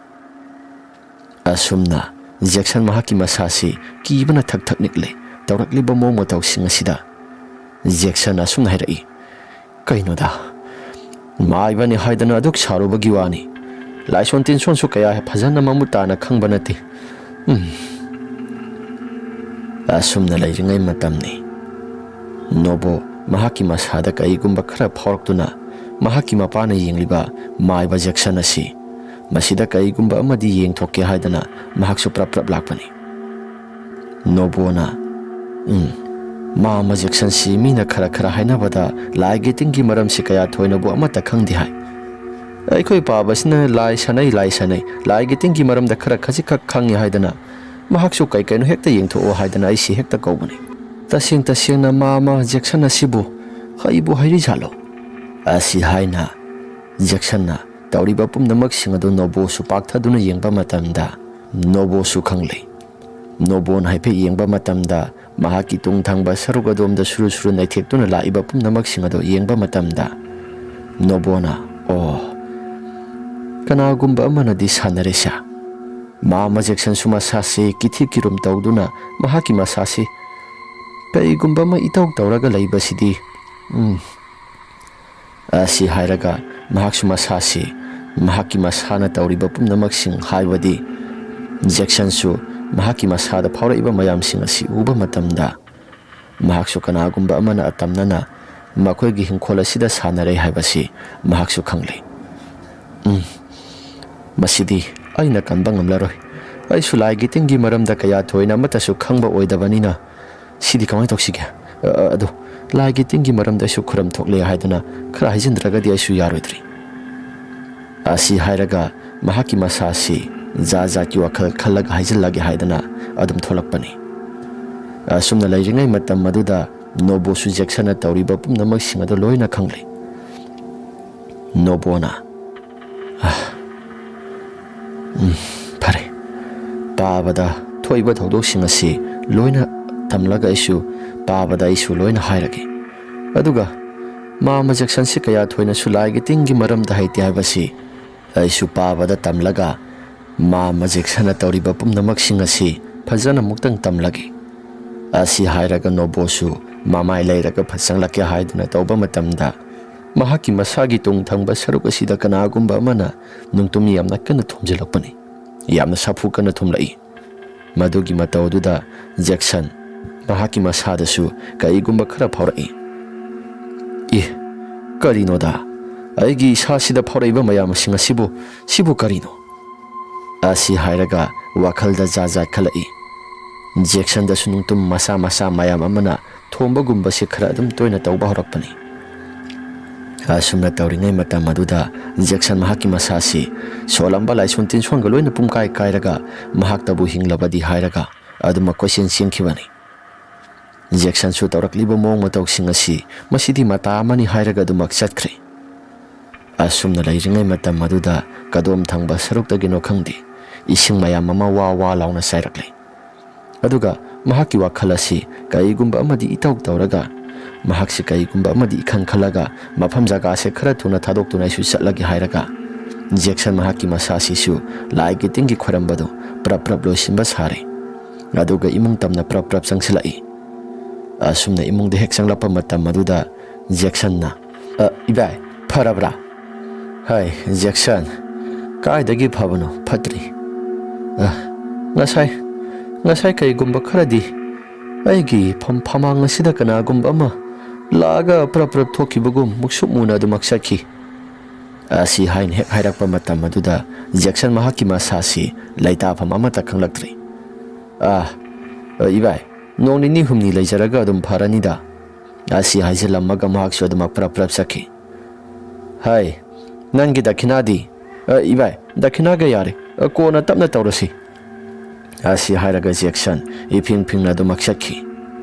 ꯑꯁꯨꯝꯅ ꯖꯦꯛꯁꯟ ꯃꯍꯥꯛꯀꯤ ꯃꯁꯥꯁꯤ ꯀꯤꯕꯅ ꯊꯛ ꯊꯛ ꯅꯤꯛꯂꯦ꯫ ꯇꯧꯔꯛꯂꯤꯕ ꯃꯑꯣꯡ ꯃꯇꯧꯁꯤꯡ ꯑꯁꯤꯗ ꯖꯦꯛꯁꯟ ꯑꯁꯨꯝꯅ ꯍꯥꯏꯔꯛꯏ, "ꯀꯩꯅꯣꯗ, ꯃꯥꯏꯕꯅꯤ ꯍꯥꯏꯗꯅ ꯑꯗꯨꯛ ꯁꯥꯔꯨꯕꯒꯤ ꯋꯥꯅꯤ꯫ ꯂꯥꯏꯁꯣꯟ ꯇꯤꯟꯁꯣꯟꯁꯨ ꯀꯌꯥ ꯐꯖꯅ ꯃꯃꯨꯠ ꯇꯥꯅ ꯈꯪꯕ ꯅꯠꯇꯦ꯫ ꯎꯝ꯫" ꯑꯁꯨꯝꯅ ꯂꯩꯔꯤꯉꯩ ꯃꯇꯝꯅꯤ꯫ ꯅꯣꯕꯣ ꯃꯍꯥꯛꯀꯤ ꯃꯁꯥꯗ ꯀꯔꯤꯒꯨꯝꯕ ꯈꯔ ꯐꯥꯎꯔꯛꯇꯨꯅ ꯃꯍꯥꯛꯀꯤ ꯃꯄꯥꯅ ꯌꯦꯡꯂꯤꯕ ꯃꯥꯏꯕ ꯖꯦꯛꯁꯟ ꯑꯁꯤ ꯃꯁꯤꯗ ꯀꯔꯤꯒꯨꯝꯕ ꯑꯃꯗꯤ ꯌꯦꯡꯊꯣꯛꯀꯦ ꯍꯥꯏꯗꯅ ꯃꯍꯥꯛꯁꯨ ꯄ꯭ꯔꯞ ꯄ꯭ꯔꯞ ꯂꯥꯛꯄꯅꯤ꯫ ꯅꯣꯕꯣꯅ, "ꯎꯝ, ꯃꯥ ꯑꯃ ꯖꯦꯛꯁꯟꯁꯤ ꯃꯤꯅ ꯈꯔ ꯈꯔ ꯍꯥꯏꯅꯕꯗ ꯂꯥꯏꯒꯤ ꯇꯤꯟꯒꯤ ꯃꯔꯝꯁꯤ ꯀꯌꯥ ꯊꯣꯏꯅꯕꯨ ꯑꯃꯠꯇ ꯈꯪꯗꯦ ꯍꯥꯏ꯫ ꯑꯩꯈꯣꯏ ꯄꯥꯕꯁꯤꯅ ꯂꯥꯏ ꯁꯥꯟꯅꯩ, ꯂꯥꯏ ꯁꯥꯟꯅꯩ, ꯂꯥꯏꯒꯤ ꯇꯤꯟꯒꯤ ꯃꯔꯝꯗ ꯈꯔ ꯈꯖꯤꯛꯈꯛ ꯈꯪꯉꯤ ꯍꯥꯏꯗꯅ ꯃꯍꯥꯛꯁꯨ ꯀꯩ ꯀꯩꯅꯣ ꯍꯦꯛꯇ ꯌꯦꯡꯊꯣꯛꯑꯣ ꯍꯥꯏꯗꯅ ꯑꯩꯁꯤ ꯍꯦꯛꯇ ꯀꯧꯕꯅꯤ꯫ ꯇꯁꯦꯡ ꯇꯁꯦꯡꯅ ꯃꯥ ꯑꯃ ꯖꯦꯛꯁꯟ ꯑꯁꯤꯕꯨ ꯍꯩꯕꯨ ꯍꯩꯔꯤꯖꯥꯠꯂꯣ?" ꯑꯁꯤ ꯍꯥꯏꯅ ꯖꯦꯛꯁꯟꯅ ꯇꯧꯔꯤꯕ ꯄꯨꯝꯅꯃꯛꯁꯤꯡ ꯑꯗꯨ ꯅꯣꯕꯣꯁꯨ ꯄꯥꯛꯊꯗꯨꯅ ꯌꯦꯡꯕ ꯃꯇꯝꯗ ꯅꯣꯕꯣꯁꯨ ꯈꯪꯂꯦ꯫ ꯅꯣꯕꯣꯅ ꯍꯥꯏꯐꯦꯠ ꯌꯦꯡꯕ ꯃꯇꯝꯗ ꯃꯍꯥꯛꯀꯤ ꯇꯨꯡ ꯊꯪꯕ ꯁꯔꯨꯛ ꯑꯗꯣꯝꯗ ꯁꯨꯔꯨ ꯁꯨꯔꯨ ꯅꯩꯊꯦꯛꯇꯨꯅ ꯂꯥꯛꯏꯕ ꯄꯨꯝꯅꯃꯛꯁꯤꯡ ꯑꯗꯨ ꯌꯦꯡꯕ ꯃꯇꯝꯗ ꯅꯣꯕꯣꯅ, "ꯑꯣ, ꯀꯅꯥꯒꯨꯝꯕ ꯑꯃꯅꯗꯤ ꯁꯥꯟꯅꯔꯦꯁꯦ꯫ ꯃꯥ ꯑꯃ ꯖꯦꯛꯁꯟꯁꯨ ꯃꯁꯥꯁꯤ ꯀꯤꯊꯤ ꯀꯤꯔꯨꯝ ꯇꯧꯗꯨꯅ ꯃꯍꯥꯛꯀꯤ ꯃꯁꯥꯁꯤ ꯀꯔꯤꯒꯨꯝꯕ ꯑꯃ ꯏꯇꯧ ꯇꯧꯔꯒ ꯂꯩꯕꯁꯤꯗꯤ, ꯎꯝ꯫" ꯑꯁꯤ ꯍꯥꯏꯔꯒ ꯃꯍꯥꯛꯁꯨ ꯃꯁꯥꯁꯤ ꯃꯍꯥꯛꯀꯤ ꯃꯁꯥꯅ ꯇꯧꯔꯤꯕ ꯄꯨꯝꯅꯃꯛꯁꯤꯡ, ꯍꯥꯏꯕꯗꯤ ꯖꯦꯛꯁꯟꯁꯨ ꯃꯍꯥꯛꯀꯤ ꯃꯁꯥꯗ ꯐꯥꯎꯔꯛꯏꯕ ꯃꯌꯥꯝꯁꯤꯡ ꯑꯁꯤ ꯎꯕ ꯃꯇꯝꯗ ꯃꯍꯥꯛꯁꯨ ꯀꯅꯥꯒꯨꯝꯕ ꯑꯃꯅ ꯑꯇꯝꯅꯅ ꯃꯈꯣꯏꯒꯤ ꯍꯤꯡꯈꯣꯜ ꯑꯁꯤꯗ ꯁꯥꯟꯅꯔꯦ ꯍꯥꯏꯕꯁꯤ ꯃꯍꯥꯛꯁꯨ ꯈꯪꯂꯦ꯫ "ꯎꯝ, ꯃꯁꯤꯗꯤ ꯑꯩꯅ ꯀꯟꯕ ꯉꯝꯂꯔꯣꯏ꯫ ꯑꯩꯁꯨ ꯂꯥꯏꯒꯤ ꯇꯤꯟꯒꯤ ꯃꯔꯝꯗ ꯀꯌꯥ ꯊꯣꯏꯅ ꯑꯃꯠꯇꯁꯨ ꯈꯪꯕ ꯑꯣꯏꯗꯕꯅꯤꯅ ꯁꯤꯗꯤ ꯀꯃꯥꯏꯅ ꯇꯧꯁꯤꯒꯦ? ꯑ, ꯑ, ꯑꯗꯣ ꯂꯥꯏꯒꯤ ꯇꯤꯟꯒꯤ ꯃꯔꯝꯗ ꯑꯩꯁꯨ ꯈꯨꯔꯝ ꯊꯣꯛꯂꯦ ꯍꯥꯏꯗꯅ ꯈꯔ ꯍꯥꯏꯖꯤꯟꯗ꯭ꯔꯒꯗꯤ ꯑꯩꯁꯨ ꯌꯥꯔꯣꯏꯗ꯭ꯔꯤ꯫" ꯑꯁꯤ ꯍꯥꯏꯔꯒ ꯃꯍꯥꯛꯀꯤ ꯃꯁꯥꯁꯤ ꯖꯥꯠ ꯖꯥꯠꯀꯤ ꯋꯥꯈꯜ ꯈꯜꯂꯒ ꯍꯥꯏꯖꯤꯜꯂꯒꯦ ꯍꯥꯏꯗꯅ ꯑꯗꯨꯝ ꯊꯣꯛꯂꯛꯄꯅꯤ꯫ ꯑꯁꯨꯝꯅ ꯂꯩꯔꯤꯉꯩ ꯃꯇꯝ ꯑꯗꯨꯗ ꯅꯣꯕꯣꯁꯨ ꯖꯦꯛꯁꯟꯅ ꯇꯧꯔꯤꯕ ꯄꯨꯝꯅꯃꯛꯁꯤꯡ ꯑꯗꯨ ꯂꯣꯏꯅ ꯈꯪꯂꯦ꯫ ꯅꯣꯕꯣꯅ, "ꯑ, ꯎꯝ, ꯐꯔꯦ꯫ ꯄꯥꯕꯗ ꯊꯣꯛꯏꯕ ꯊꯧꯗꯣꯛꯁꯤꯡ ꯑꯁꯤ ꯂꯣꯏꯅ ꯇꯝꯂꯒ ꯑꯩꯁꯨ ꯄꯥꯕꯗ ꯑꯩꯁꯨ ꯂꯣꯏꯅ ꯍꯥꯏꯔꯒꯦ꯫ ꯑꯗꯨꯒ ꯃꯥꯃ ꯖꯦꯛꯁꯟꯁꯤ ꯀꯌꯥ ꯊꯣꯏꯅꯁꯨ ꯂꯥꯏꯒꯤ ꯇꯤꯟꯒꯤ ꯃꯔꯝꯗ ꯍꯩꯇꯦ ꯍꯥꯏꯕꯁꯤ ꯑꯩꯁꯨ ꯄꯥꯕꯗ ꯇꯝꯂꯒ ꯃꯥꯃ ꯖꯦꯛꯁꯟꯅ ꯇꯧꯔꯤꯕ ꯄꯨꯝꯅꯃꯛꯁꯤꯡ ꯑꯁꯤ ꯐꯖꯅ ꯑꯃꯨꯛꯇꯪ ꯇꯝꯂꯒꯦ꯫ ꯑꯁꯤ ꯍꯥꯏꯔꯒ ꯅꯣꯕꯣꯁꯨ ꯃꯃꯥꯏ ꯂꯩꯔꯒ ꯐꯠ ꯆꯪꯂꯛꯀꯦ ꯍꯥꯏꯗꯨꯅ ꯇꯧꯕ ꯃꯇꯝꯗ, ꯃꯍꯥꯛꯀꯤ ꯃꯁꯥꯒꯤ ꯇꯨꯡ ꯊꯪꯕ ꯁꯔꯨꯛ ꯑꯁꯤꯗ ꯀꯅꯥꯒꯨꯝꯕ ꯑꯃꯅ ꯅꯨꯡꯇꯨꯝ ꯌꯥꯝꯅ ꯀꯟꯅ ꯊꯨꯝꯖꯤꯜꯂꯛꯄꯅꯤ꯫ ꯌꯥꯝꯅ ꯁꯥꯐꯨ ꯀꯟꯅ ꯊꯨꯝꯂꯛꯏ꯫ ꯃꯗꯨꯒꯤ ꯃꯇꯧ ꯑꯗꯨꯗ ꯖꯦꯛꯁꯟ ꯃꯍꯥꯛꯀꯤ ꯃꯁꯥꯗꯁꯨ ꯀꯩꯒꯨꯝꯕ ꯈꯔ ꯐꯥꯎꯔꯛꯏ꯫ "ꯏ, ꯀꯔꯤꯅꯣꯗ? ꯑꯩꯒꯤ ꯏꯁꯥꯁꯤꯗ ꯐꯥꯎꯔꯛꯏꯕ ꯃꯌꯥꯝꯁꯤꯡ ꯑꯁꯤꯕꯨ, ꯁꯤꯕꯨ ꯀꯔꯤꯅꯣ?" ꯑꯁꯤ ꯍꯥꯏꯔꯒ ꯋꯥꯈꯜꯗ ꯖꯥꯠ ꯖꯥꯠ ꯈꯜꯂꯛꯏ꯫ ꯖꯦꯛꯁꯟꯗꯁꯨ ꯅꯨꯡꯇꯨꯝ ꯃꯆꯥ ꯃꯆꯥ ꯃꯌꯥꯝ ꯑꯃꯅ ꯊꯣꯝꯕꯒꯨꯝꯕꯁꯤ ꯈꯔ ꯑꯗꯨꯝ ꯇꯣꯏꯅ ꯇꯧꯕ ꯍꯧꯔꯛꯄꯅꯤ꯫ ꯑꯁꯨꯝꯅ ꯇꯧꯔꯤꯉꯩ ꯃꯇꯝ ꯑꯗꯨꯗ ꯖꯦꯛꯁꯟ ꯃꯍꯥꯛꯀꯤ ꯃꯁꯥꯁꯤ ꯁꯣꯜꯂꯝꯕ ꯂꯥꯏꯁꯣꯟ ꯇꯤꯟꯁꯣꯟꯒ ꯂꯣꯏꯅ ꯄꯨꯡꯀꯥꯏ ꯀꯥꯏꯔꯒ ꯃꯍꯥꯛꯇꯕꯨ ꯍꯤꯡꯂꯕꯗꯤ ꯍꯥꯏꯔꯒ ꯑꯗꯨꯃꯛ ꯀꯣꯏꯆꯦꯟ ꯆꯦꯟꯈꯤꯕꯅꯤ꯫ ꯖꯦꯛꯁꯟꯁꯨ ꯇꯧꯔꯛꯂꯤꯕ ꯃꯑꯣꯡ ꯃꯇꯧꯁꯤꯡ ꯑꯁꯤ ꯃꯁꯤꯗꯤ ꯃꯇꯥ ꯑꯃꯅꯤ ꯍꯥꯏꯔꯒ ꯑꯗꯨꯃꯛ ꯆꯠꯈ꯭ꯔꯦ꯫ ꯑꯁꯨꯝꯅ ꯂꯩꯔꯤꯉꯩ ꯃꯇꯝ ꯑꯗꯨꯗ ꯀꯗꯣꯝ ꯊꯪꯕ ꯁꯔꯨꯛꯇꯒꯤꯅꯣ ꯈꯪꯗꯦ, ꯏꯁꯤꯡ ꯃꯌꯥꯝ ꯑꯃ ꯋꯥ ꯋꯥ ꯂꯥꯎꯅ ꯆꯥꯏꯔꯛꯂꯦ꯫ ꯑꯗꯨꯒ ꯃꯍꯥꯛꯀꯤ ꯋꯥꯈꯜ ꯑꯁꯤ ꯀꯔꯤꯒꯨꯝꯕ ꯑꯃꯗꯤ ꯏꯇꯧ ꯇꯧꯔꯒ, ꯃꯍꯥꯛꯁꯤ ꯀꯔꯤꯒꯨꯝꯕ ꯑꯃꯗꯤ ꯏꯈꯟ ꯈꯜꯂꯒ ꯃꯐꯝ ꯖꯒꯥꯁꯦ ꯈꯔ ꯊꯨꯅ ꯊꯥꯗꯣꯛꯇꯨꯅ ꯑꯩꯁꯨ ꯆꯠꯂꯒꯦ ꯍꯥꯏꯔꯒ ꯖꯦꯛꯁꯟ ꯃꯍꯥꯛꯀꯤ ꯃꯁꯥꯁꯤꯁꯨ ꯂꯥꯏꯒꯤ ꯇꯤꯟꯒꯤ ꯈꯣꯏꯔꯝꯕꯗꯨ ꯄ꯭ꯔꯞ ꯄ꯭ꯔꯞ ꯂꯣꯏꯁꯤꯟꯕ ꯁꯥꯔꯦ꯫ ꯑꯗꯨꯒ ꯏꯃꯨꯡ ꯇꯝꯅ ꯄ꯭ꯔꯞ ꯄ꯭ꯔꯞ ꯆꯪꯁꯤꯜꯂꯛꯏ꯫ ꯑꯁꯨꯝꯅ ꯏꯃꯨꯡꯗ ꯍꯦꯛ ꯆꯪꯂꯛꯄ ꯃꯇꯝ ꯑꯗꯨꯗ ꯖꯦꯛꯁꯟꯅ, "ꯑ, ꯏꯕꯥꯏ, ꯐꯔꯕ꯭ꯔꯥ?" "ꯍꯥꯏ, ꯖꯦꯛꯁꯟ, ꯀꯥꯏꯗꯒꯤ ꯐꯕꯅꯣ? ꯐꯠꯇ꯭ꯔꯤ꯫ ꯑ, ꯉꯁꯥꯏ, ꯉꯁꯥꯏ ꯀꯩꯒꯨꯝꯕ ꯈꯔꯗꯤ ꯑꯩꯒꯤ ꯐꯝ-, ꯐꯃꯥꯡ ꯑꯁꯤꯗ ꯀꯅꯥꯒꯨꯝꯕ ꯑꯃ ꯂꯥꯛꯑꯒ ꯄ꯭ꯔꯞ ꯄ꯭ꯔꯞ ꯊꯣꯛꯈꯤꯕꯒꯨꯝ ꯃꯨꯛꯁꯨꯛ ꯃꯨꯅ ꯑꯗꯨꯃꯛ ꯆꯠꯈꯤ"꯫ ꯑꯁꯤ ꯍꯥꯏꯅ ꯍꯦꯛ ꯍꯥꯏꯔꯛꯄ ꯃꯇꯝ ꯑꯗꯨꯗ ꯖꯦꯛꯁꯟ ꯃꯍꯥꯛꯀꯤ ꯃꯁꯥꯁꯤ ꯂꯩꯇꯥꯐꯝ ꯑꯃꯠꯇ ꯈꯪꯂꯛꯇ꯭ꯔꯦ꯫ "ꯑ, ꯑ, ꯏꯕꯥꯏ, ꯅꯣꯡ ꯅꯤꯅꯤ ꯍꯨꯝꯅꯤ ꯂꯩꯖꯔꯒ ꯑꯗꯨꯝ ꯐꯔꯅꯤꯗ"꯫ ꯑꯁꯤ ꯍꯥꯏꯖꯤꯜꯂꯝꯃꯒ ꯃꯍꯥꯛꯁꯨ ꯑꯗꯨꯃꯛ ꯄ꯭ꯔꯞ ꯄ꯭ꯔꯞ ꯆꯠꯈꯤ꯫ "ꯍꯥꯏ, ꯅꯪꯒꯤ ꯗꯈꯤꯅꯥꯗꯤ?" "ꯑ, ꯏꯕꯥꯏ, ꯗꯈꯤꯅꯥꯒ ꯌꯥꯔꯦ, ꯑ, ꯀꯣꯟꯅ ꯇꯞꯅ ꯇꯧꯔꯁꯤ"꯫ ꯑꯁꯤ ꯍꯥꯏꯔꯒ ꯖꯦꯛꯁꯟ ꯏꯐꯤꯡ ꯐꯤꯡꯅ ꯑꯗꯨꯃꯛ ꯆꯠꯈꯤ꯫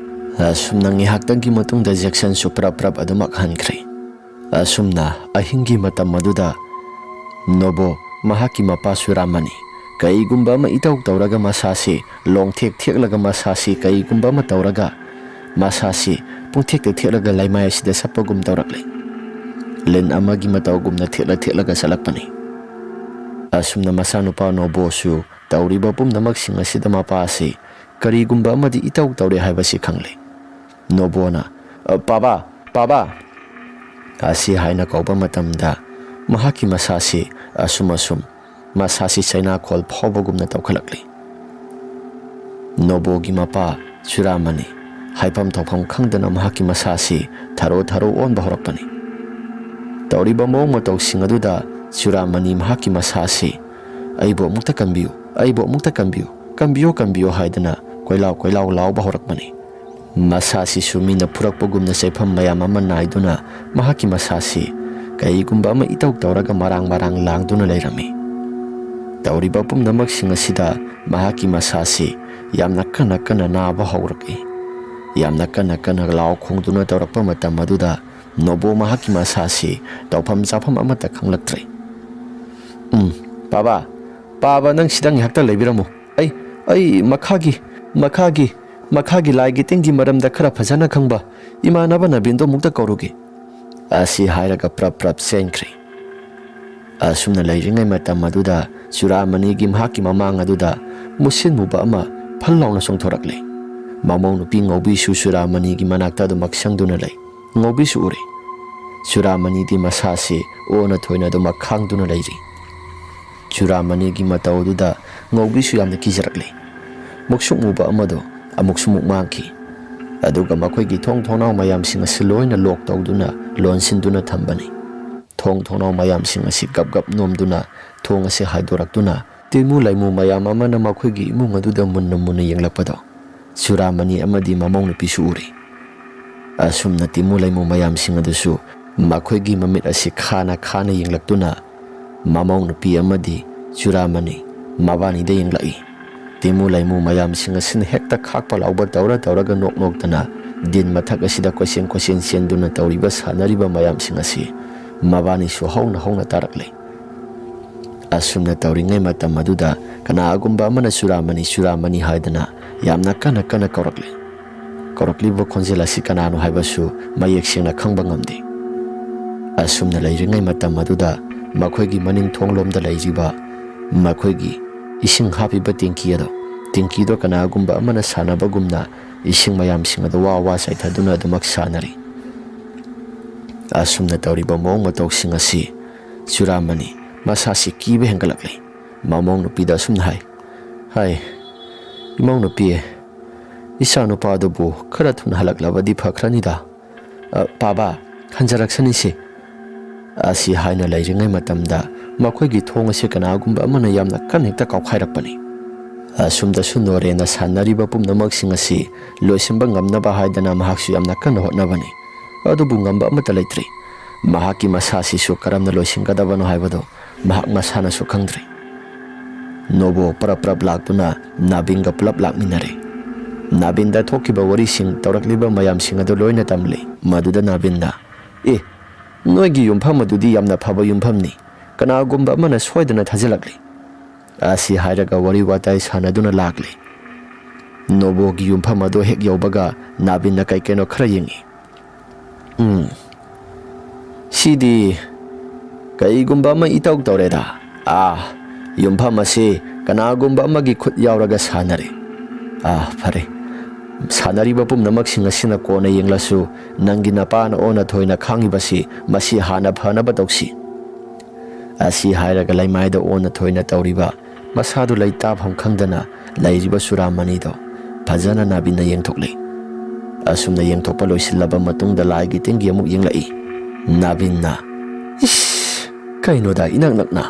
ꯑꯁꯨꯝꯅ ꯉꯥꯏꯍꯥꯛꯇꯪꯒꯤ ꯃꯇꯨꯡꯗ ꯖꯦꯛꯁꯟꯁꯨ ꯄ꯭ꯔꯞ ꯄ꯭ꯔꯞ ꯑꯗꯨꯃꯛ ꯍꯟꯈ꯭ꯔꯦ꯫ ꯑꯁꯨꯝꯅ ꯑꯍꯤꯡꯒꯤ ꯃꯇꯝ ꯑꯗꯨꯗ ꯅꯣꯕꯣ ꯃꯍꯥꯛꯀꯤ ꯃꯄꯥꯁꯨ ꯔꯥꯃꯅꯤ ꯀꯩꯒꯨꯝꯕ ꯑꯃ ꯏꯇꯧ ꯇꯧꯔꯒ ꯃꯁꯥꯁꯤ ꯂꯣꯡꯊꯦꯛ ꯊꯦꯛꯂꯒ ꯃꯁꯥꯁꯤ ꯀꯩꯒꯨꯝꯕ ꯑꯃ ꯇꯧꯔꯒ ꯃꯁꯥꯁꯤ ꯄꯨꯡꯊꯦꯛꯇ ꯊꯦꯛꯂꯒ ꯂꯩꯃꯥꯏ ꯑꯁꯤꯗ ꯁꯠꯄꯒꯨꯝ ꯇꯧꯔꯛꯂꯦ꯫ ꯂꯤꯟ ꯑꯃꯒꯤ ꯃꯇꯧꯒꯨꯝꯅ ꯊꯦꯛꯂ ꯊꯦꯛꯂꯒ ꯆꯠꯂꯛꯄꯅꯤ꯫ ꯑꯁꯨꯝꯅ ꯃꯆꯥꯅꯨꯄꯥ ꯅꯣꯕꯣꯁꯨ ꯇꯧꯔꯤꯕ ꯄꯨꯝꯅꯃꯛꯁꯤꯡ ꯑꯁꯤꯗ ꯃꯄꯥꯁꯤ ꯀꯔꯤꯒꯨꯝꯕ ꯑꯃꯗꯤ ꯏꯇꯧ ꯇꯧꯔꯦ ꯍꯥꯏꯕꯁꯤ ꯈꯪꯂꯦ꯫ ꯅꯣꯕꯣꯅ, "ꯑ, ꯄꯥꯕꯥ, ꯄꯥꯕꯥ!" ꯑꯁꯤ ꯍꯥꯏꯅ ꯀꯧꯕ ꯃꯇꯝꯗ ꯃꯍꯥꯛꯀꯤ ꯃꯁꯥꯁꯤ ꯑꯁꯨꯝ ꯑꯁꯨꯝ ꯃꯁꯥꯁꯤ ꯆꯩꯅꯥꯈꯣꯜ ꯐꯥꯎꯕꯒꯨꯝꯅ ꯇꯧꯈꯠꯂꯛꯂꯤ꯫ ꯅꯣꯕꯣꯒꯤ ꯃꯄꯥ ꯆꯨꯔꯥꯃꯅꯤ ꯍꯥꯏꯐꯝ ꯊꯣꯛꯐꯝ ꯈꯪꯗꯅ ꯃꯍꯥꯛꯀꯤ ꯃꯁꯥꯁꯤ ꯊꯔꯣ ꯊꯔꯣ ꯑꯣꯟꯕ ꯍꯧꯔꯛꯄꯅꯤ꯫ ꯇꯧꯔꯤꯕ ꯃꯑꯣꯡ ꯃꯇꯧꯁꯤꯡ ꯑꯗꯨꯗ ꯆꯨꯔꯥꯃꯅꯤ ꯃꯍꯥꯛꯀꯤ ꯃꯁꯥꯁꯤ, "ꯑꯩꯕꯨ ꯑꯃꯨꯛꯇ ꯀꯟꯕꯤꯌꯨ, ꯑꯩꯕꯨ ꯑꯃꯨꯛꯇ ꯀꯟꯕꯤꯌꯨ, ꯀꯟꯕꯤꯌꯨ, ꯀꯟꯕꯤꯌꯨ" ꯍꯥꯏꯗꯨꯅ ꯀꯣꯏꯂꯥꯎ ꯀꯣꯏꯂꯥꯎ ꯂꯥꯎꯕ ꯍꯧꯔꯛꯄꯅꯤ꯫ ꯃꯁꯥꯁꯤꯁꯨ ꯃꯤꯅ ꯐꯨꯔꯛꯄꯒꯨꯝꯅ ꯆꯩꯐꯝ ꯃꯌꯥꯝ ꯑꯃ ꯅꯥꯏꯗꯨꯅ ꯃꯍꯥꯛꯀꯤ ꯃꯁꯥꯁꯤ ꯀꯩꯒꯨꯝꯕ ꯑꯃ ꯏꯇꯧ ꯇꯧꯔꯒ ꯃꯔꯥꯡ ꯃꯔꯥꯡ ꯂꯥꯡꯗꯨꯅ ꯂꯩꯔꯝꯃꯤ꯫ ꯇꯧꯔꯤꯕ ꯄꯨꯝꯅꯃꯛꯁꯤꯡ ꯑꯁꯤꯗ ꯃꯍꯥꯛꯀꯤ ꯃꯁꯥꯁꯤ ꯌꯥꯝꯅ ꯀꯟꯅ ꯀꯟꯅ ꯅꯥꯕ ꯍꯧꯔꯛꯏ꯫ ꯌꯥꯝꯅ ꯀꯟꯅ ꯀꯟꯅ ꯂꯥꯎ ꯈꯣꯡꯗꯨꯅ ꯇꯧꯔꯛꯄ ꯃꯇꯝ ꯑꯗꯨꯗ ꯅꯣꯕꯣ ꯃꯍꯥꯛꯀꯤ ꯃꯁꯥꯁꯤ ꯇꯧꯐꯝ ꯆꯥꯐꯝ ꯑꯃꯠꯇ ꯈꯪꯂꯛꯇ꯭ꯔꯦ꯫ "ꯎꯝ, ꯄꯥꯕꯥ, ꯄꯥꯕꯥ, ꯅꯪ ꯁꯤꯗ ꯉꯥꯏꯍꯥꯛꯇ ꯂꯩꯕꯤꯔꯝꯃꯨ꯫ ꯑꯩ, ꯑꯩ ꯃꯈꯥꯒꯤ, ꯃꯈꯥꯒꯤ, ꯃꯈꯥꯒꯤ ꯂꯥꯏꯒꯤ ꯇꯤꯟꯒꯤ ꯃꯔꯝꯗ ꯈꯔ ꯐꯖꯅ ꯈꯪꯕ ꯏꯃꯥꯟꯅꯕ ꯅꯕꯤꯟꯗꯣ ꯑꯃꯨꯛꯇ ꯀꯧꯔꯨꯒꯦ"꯫ ꯑꯁꯤ ꯍꯥꯏꯔꯒ ꯄ꯭ꯔꯞ ꯄ꯭ꯔꯞ ꯆꯦꯟꯈ꯭ꯔꯦ꯫ ꯑꯁꯨꯝꯅ ꯂꯩꯔꯤꯉꯩ ꯃꯇꯝ ꯑꯗꯨꯗ ꯆꯨꯔꯥꯃꯅꯤꯒꯤ ꯃꯍꯥꯛꯀꯤ ꯃꯃꯥꯡ ꯑꯗꯨꯗ ꯃꯨꯁꯤꯟ ꯃꯨꯕ ꯑꯃ ꯐꯜ ꯂꯥꯎꯅ ꯆꯣꯡꯊꯣꯔꯛꯂꯦ꯫ ꯃꯃꯧ ꯅꯨꯄꯤ ꯉꯧꯕꯤꯁꯨ ꯆꯨꯔꯥꯃꯅꯤꯒꯤ ꯃꯅꯥꯛꯇ ꯑꯗꯨꯃꯛ ꯁꯪꯗꯨꯅ ꯂꯩ꯫ ꯉꯧꯕꯤꯁꯨ ꯎꯔꯦ꯫ ꯆꯨꯔꯥꯃꯅꯤꯗꯤ ꯃꯁꯥꯁꯤ ꯑꯣꯟꯅ ꯊꯣꯏꯅ ꯑꯗꯨꯃꯛ ꯈꯥꯡꯗꯨꯅ ꯂꯩꯔꯤ꯫ ꯆꯨꯔꯥꯃꯅꯤꯒꯤ ꯃꯇꯧ ꯑꯗꯨꯗ ꯉꯧꯕꯤꯁꯨ ꯌꯥꯝꯅ ꯀꯤꯖꯔꯛꯂꯦ꯫ ꯃꯨꯛꯁꯨꯛ ꯃꯨꯕ ꯑꯃꯗꯣ ꯑꯃꯨꯛꯁꯨ ꯃꯨꯛ ꯃꯥꯡꯈꯤ꯫ ꯑꯗꯨꯒ ꯃꯈꯣꯏꯒꯤ ꯊꯣꯡ ꯊꯣꯡꯅꯥꯎ ꯃꯌꯥꯝꯁꯤꯡ ꯑꯁꯤ ꯂꯣꯏꯅ ꯂꯣꯛ ꯇꯧꯗꯨꯅ ꯂꯣꯟꯁꯤꯟꯗꯨꯅ ꯊꯝꯕꯅꯤ꯫ ꯊꯣꯡ ꯊꯣꯡꯅꯥꯎ ꯃꯌꯥꯝꯁꯤꯡ ꯑꯁꯤ ꯒꯞ ꯒꯞ ꯅꯣꯝꯗꯨꯅ ꯊꯣꯡ ꯑꯁꯤ ꯍꯥꯏꯗꯣꯔꯛꯇꯨꯅ ꯇꯤꯟꯃꯨ ꯂꯩꯃꯨ ꯃꯌꯥꯝ ꯑꯃꯅ ꯃꯈꯣꯏꯒꯤ ꯏꯃꯨꯡ ꯑꯗꯨꯗ ꯃꯨꯟꯅ ꯃꯨꯟꯅ ꯌꯦꯡꯂꯛꯄꯗꯣ ꯆꯨꯔꯥꯃꯅꯤ ꯑꯃꯗꯤ ꯃꯃꯧ ꯅꯨꯄꯤꯁꯨ ꯎꯔꯤ꯫ ꯑꯁꯨꯝꯅ ꯇꯤꯟꯃꯨ ꯂꯩꯃꯨ ꯃꯌꯥꯝꯁꯤꯡ ꯑꯗꯨꯁꯨ ꯃꯈꯣꯏꯒꯤ ꯃꯃꯤꯠ ꯑꯁꯤ ꯈꯥꯅ ꯈꯥꯅ ꯌꯦꯡꯂꯛꯇꯨꯅ ꯃꯃꯧ ꯅꯨꯄꯤ ꯑꯃꯗꯤ ꯆꯨꯔꯥꯃꯅꯤ ꯃꯕꯥꯅꯤꯗ ꯌꯦꯡꯂꯛꯏ꯫ ꯇꯤꯟꯃꯨ ꯂꯩꯃꯨ ꯃꯌꯥꯝꯁꯤꯡ ꯑꯁꯤꯅ ꯍꯦꯛꯇ ꯈꯥꯛꯄ ꯂꯥꯎꯕ ꯇꯧꯔ ꯇꯧꯔꯒ ꯅꯣꯛ ꯅꯣꯛꯇꯅ ꯗꯤꯟ ꯃꯊꯛ ꯑꯁꯤꯗ ꯀꯣꯏꯆꯦꯟ ꯀꯣꯏꯆꯦꯟ ꯆꯦꯟꯗꯨꯅ ꯇꯧꯔꯤꯕ ꯁꯥꯟꯅꯔꯤꯕ ꯃꯌꯥꯝꯁꯤꯡ ꯑꯁꯤ ꯃꯕꯥꯅꯤꯁꯨ ꯍꯧꯅ ꯍꯧꯅ ꯇꯥꯔꯛꯂꯦ꯫ ꯑꯁꯨꯝꯅ ꯇꯧꯔꯤꯉꯩ ꯃꯇꯝ ꯑꯗꯨꯗ ꯀꯅꯥꯒꯨꯝꯕ ꯑꯃꯅ "ꯆꯨꯔꯥꯃꯅꯤ, ꯆꯨꯔꯥꯃꯅꯤ" ꯍꯥꯏꯗꯅ ꯌꯥꯝꯅ ꯀꯟꯅ ꯀꯟꯅ ꯀꯧꯔꯛꯂꯦ꯫ ꯀꯧꯔꯛꯂꯤꯕ ꯈꯣꯟꯖꯦꯜ ꯑꯁꯤ ꯀꯅꯥꯅꯣ ꯍꯥꯏꯕꯁꯨ ꯃꯌꯦꯛ ꯁꯦꯡꯅ ꯈꯪꯕ ꯉꯝꯗꯦ꯫ ꯑꯁꯨꯝꯅ ꯂꯩꯔꯤꯉꯩ ꯃꯇꯝ ꯑꯗꯨꯗ ꯃꯈꯣꯏꯒꯤ ꯃꯅꯤꯡ ꯊꯣꯡꯂꯣꯝꯗ ꯂꯩꯔꯤꯕ ꯃꯈꯣꯏꯒꯤ ꯏꯁꯤꯡ ꯍꯥꯞꯄꯤꯕ ꯇꯦꯡꯀꯤ ꯑꯗꯣ, ꯇꯦꯡꯀꯤꯗꯣ ꯀꯅꯥꯒꯨꯝꯕ ꯑꯃꯅ ꯁꯥꯟꯅꯕꯒꯨꯝꯅ ꯏꯁꯤꯡ ꯃꯌꯥꯝꯁꯤꯡ ꯑꯗꯨ ꯋꯥ ꯋꯥ ꯆꯥꯏꯊꯗꯨꯅ ꯑꯗꯨꯃꯛ ꯁꯥꯟꯅꯔꯤ꯫ ꯑꯁꯨꯝꯅ ꯇꯧꯔꯤꯕ ꯃꯑꯣꯡ ꯃꯇꯧꯁꯤꯡ ꯑꯁꯤ ꯆꯨꯔꯥꯃꯅꯤ ꯃꯁꯥꯁꯤ ꯀꯤꯕ ꯍꯦꯟꯒꯠꯂꯛꯂꯦ꯫ ꯃꯃꯧ ꯅꯨꯄꯤꯗ ꯑꯁꯨꯝꯅ ꯍꯥꯏ, "ꯍꯥꯏ, ꯏꯃꯧ ꯅꯨꯄꯤ, ꯏꯆꯥ ꯅꯨꯄꯥ ꯑꯗꯨꯕꯨ ꯈꯔ ꯊꯨꯅ ꯍꯜꯂꯛꯂꯕꯗꯤ ꯐꯈ꯭ꯔꯅꯤꯗ꯫ ꯑ, ꯄꯥꯕ, ꯍꯟꯖꯔꯛꯁꯅꯤꯁꯦ"꯫ ꯑꯁꯤ ꯍꯥꯏꯅ ꯂꯩꯔꯤꯉꯩ ꯃꯇꯝꯗ ꯃꯈꯣꯏꯒꯤ ꯊꯣꯡ ꯑꯁꯤ ꯀꯅꯥꯒꯨꯝꯕ ꯑꯃꯅ ꯌꯥꯝꯅ ꯀꯟꯅ ꯍꯦꯛꯇ ꯀꯥꯎꯈꯥꯏꯔꯛꯄꯅꯤ꯫ ꯑꯁꯨꯝꯗꯁꯨ ꯅꯣꯔꯦꯅ ꯁꯥꯟꯅꯔꯤꯕ ꯄꯨꯝꯅꯃꯛꯁꯤꯡ ꯑꯁꯤ ꯂꯣꯏꯁꯤꯟꯕ ꯉꯝꯅꯕ ꯍꯥꯏꯗꯅ ꯃꯍꯥꯛꯁꯨ ꯌꯥꯝꯅ ꯀꯟꯅ ꯍꯣꯠꯅꯕꯅꯤ꯫ ꯑꯗꯨꯕꯨ ꯉꯝꯕ ꯑꯃꯠꯇ ꯂꯩꯇ꯭ꯔꯤ꯫ ꯃꯍꯥꯛꯀꯤ ꯃꯁꯥꯁꯤꯁꯨ ꯀꯔꯝꯅ ꯂꯣꯏꯁꯤꯟꯒꯗꯕꯅꯣ ꯍꯥꯏꯕꯗꯨ ꯃꯍꯥꯛ ꯃꯁꯥꯅꯁꯨ ꯈꯪꯗ꯭ꯔꯤ꯫ ꯅꯣꯕꯣ ꯄ꯭ꯔꯞ ꯄ꯭ꯔꯞ ꯂꯥꯛꯇꯨꯅ ꯅꯥꯕꯤꯟꯒ ꯄꯨꯂꯞ ꯂꯥꯛꯃꯤꯟꯅꯔꯦ꯫ ꯅꯥꯕꯤꯟꯗ ꯊꯣꯛꯈꯤꯕ ꯋꯥꯔꯤꯁꯤꯡ, ꯇꯧꯔꯛꯂꯤꯕ ꯃꯌꯥꯝꯁꯤꯡ ꯑꯗꯨ ꯂꯣꯏꯅ ꯇꯝꯂꯤ꯫ ꯃꯗꯨꯗ ꯅꯥꯕꯤꯟꯅ, "ꯑꯦ, ꯅꯣꯏꯒꯤ ꯌꯨꯝꯐꯝ ꯑꯗꯨꯗꯤ ꯌꯥꯝꯅ ꯐꯕ ꯌꯨꯝꯐꯝꯅꯤ꯫ ꯀꯅꯥꯒꯨꯝꯕ ꯑꯃꯅ ꯁꯣꯏꯗꯅ ꯊꯥꯖꯤꯜꯂꯛꯂꯤ"꯫ ꯑꯁꯤ ꯍꯥꯏꯔꯒ ꯋꯥꯔꯤ ꯋꯥꯇꯥꯏ ꯁꯥꯟꯅꯗꯨꯅ ꯂꯥꯛꯂꯦ꯫ ꯅꯣꯕꯣꯒꯤ ꯌꯨꯝꯐꯝ ꯑꯗꯨ ꯍꯦꯛ ꯌꯧꯕꯒ ꯅꯥꯕꯤꯟꯅ ꯀꯩ ꯀꯩꯅꯣ ꯈꯔ ꯌꯦꯡꯉꯤ꯫ "ꯎꯝ, ꯁꯤꯗꯤ ꯀꯩꯒꯨꯝꯕ ꯑꯃ ꯏꯇꯧ ꯇꯧꯔꯦꯗ꯫ ꯑꯥ, ꯌꯨꯝꯐꯝ ꯑꯁꯤ ꯀꯅꯥꯒꯨꯝꯕ ꯑꯃꯒꯤ ꯈꯨꯠ ꯌꯥꯎꯔꯒ ꯁꯥꯟꯅꯔꯦ꯫ ꯑꯥ, ꯐꯔꯦ꯫ ꯁꯥꯟꯅꯔꯤꯕ ꯄꯨꯝꯅꯃꯛꯁꯤꯡ ꯑꯁꯤꯅ ꯀꯣꯟꯅ ꯌꯦꯡꯂꯁꯨ, ꯅꯪꯒꯤ ꯅꯄꯥꯅ ꯑꯣꯟꯅ ꯊꯣꯏꯅ ꯈꯥꯡꯉꯤꯕꯁꯤ ꯃꯁꯤ ꯍꯥꯟꯅ ꯐꯅꯕ ꯇꯧꯁꯤ"꯫ ꯑꯁꯤ ꯍꯥꯏꯔꯒ ꯂꯩꯃꯥꯏꯗ ꯑꯣꯟꯅ ꯊꯣꯏꯅ ꯇꯧꯔꯤꯕ ꯃꯁꯥꯗꯨ ꯂꯩꯇꯥꯐꯝ ꯈꯪꯗꯅ ꯂꯩꯔꯤꯕ ꯆꯨꯔꯥꯃꯅꯤꯗꯣ ꯐꯖꯅ ꯅꯥꯕꯤꯟꯅ ꯌꯦꯡꯊꯣꯛꯂꯦ꯫ ꯑꯁꯨꯝꯅ ꯌꯦꯡꯊꯣꯛꯄ ꯂꯣꯏꯁꯤꯜꯂꯕ ꯃꯇꯨꯡꯗ ꯂꯥꯏꯒꯤ ꯇꯤꯟꯒꯤ ꯑꯃꯨꯛ ꯌꯦꯡꯂꯛꯏ꯫ ꯅꯥꯕꯤꯟꯅ, "ꯏꯁ, ꯀꯩꯅꯣꯗ ꯏꯅꯛ ꯅꯛꯅ?"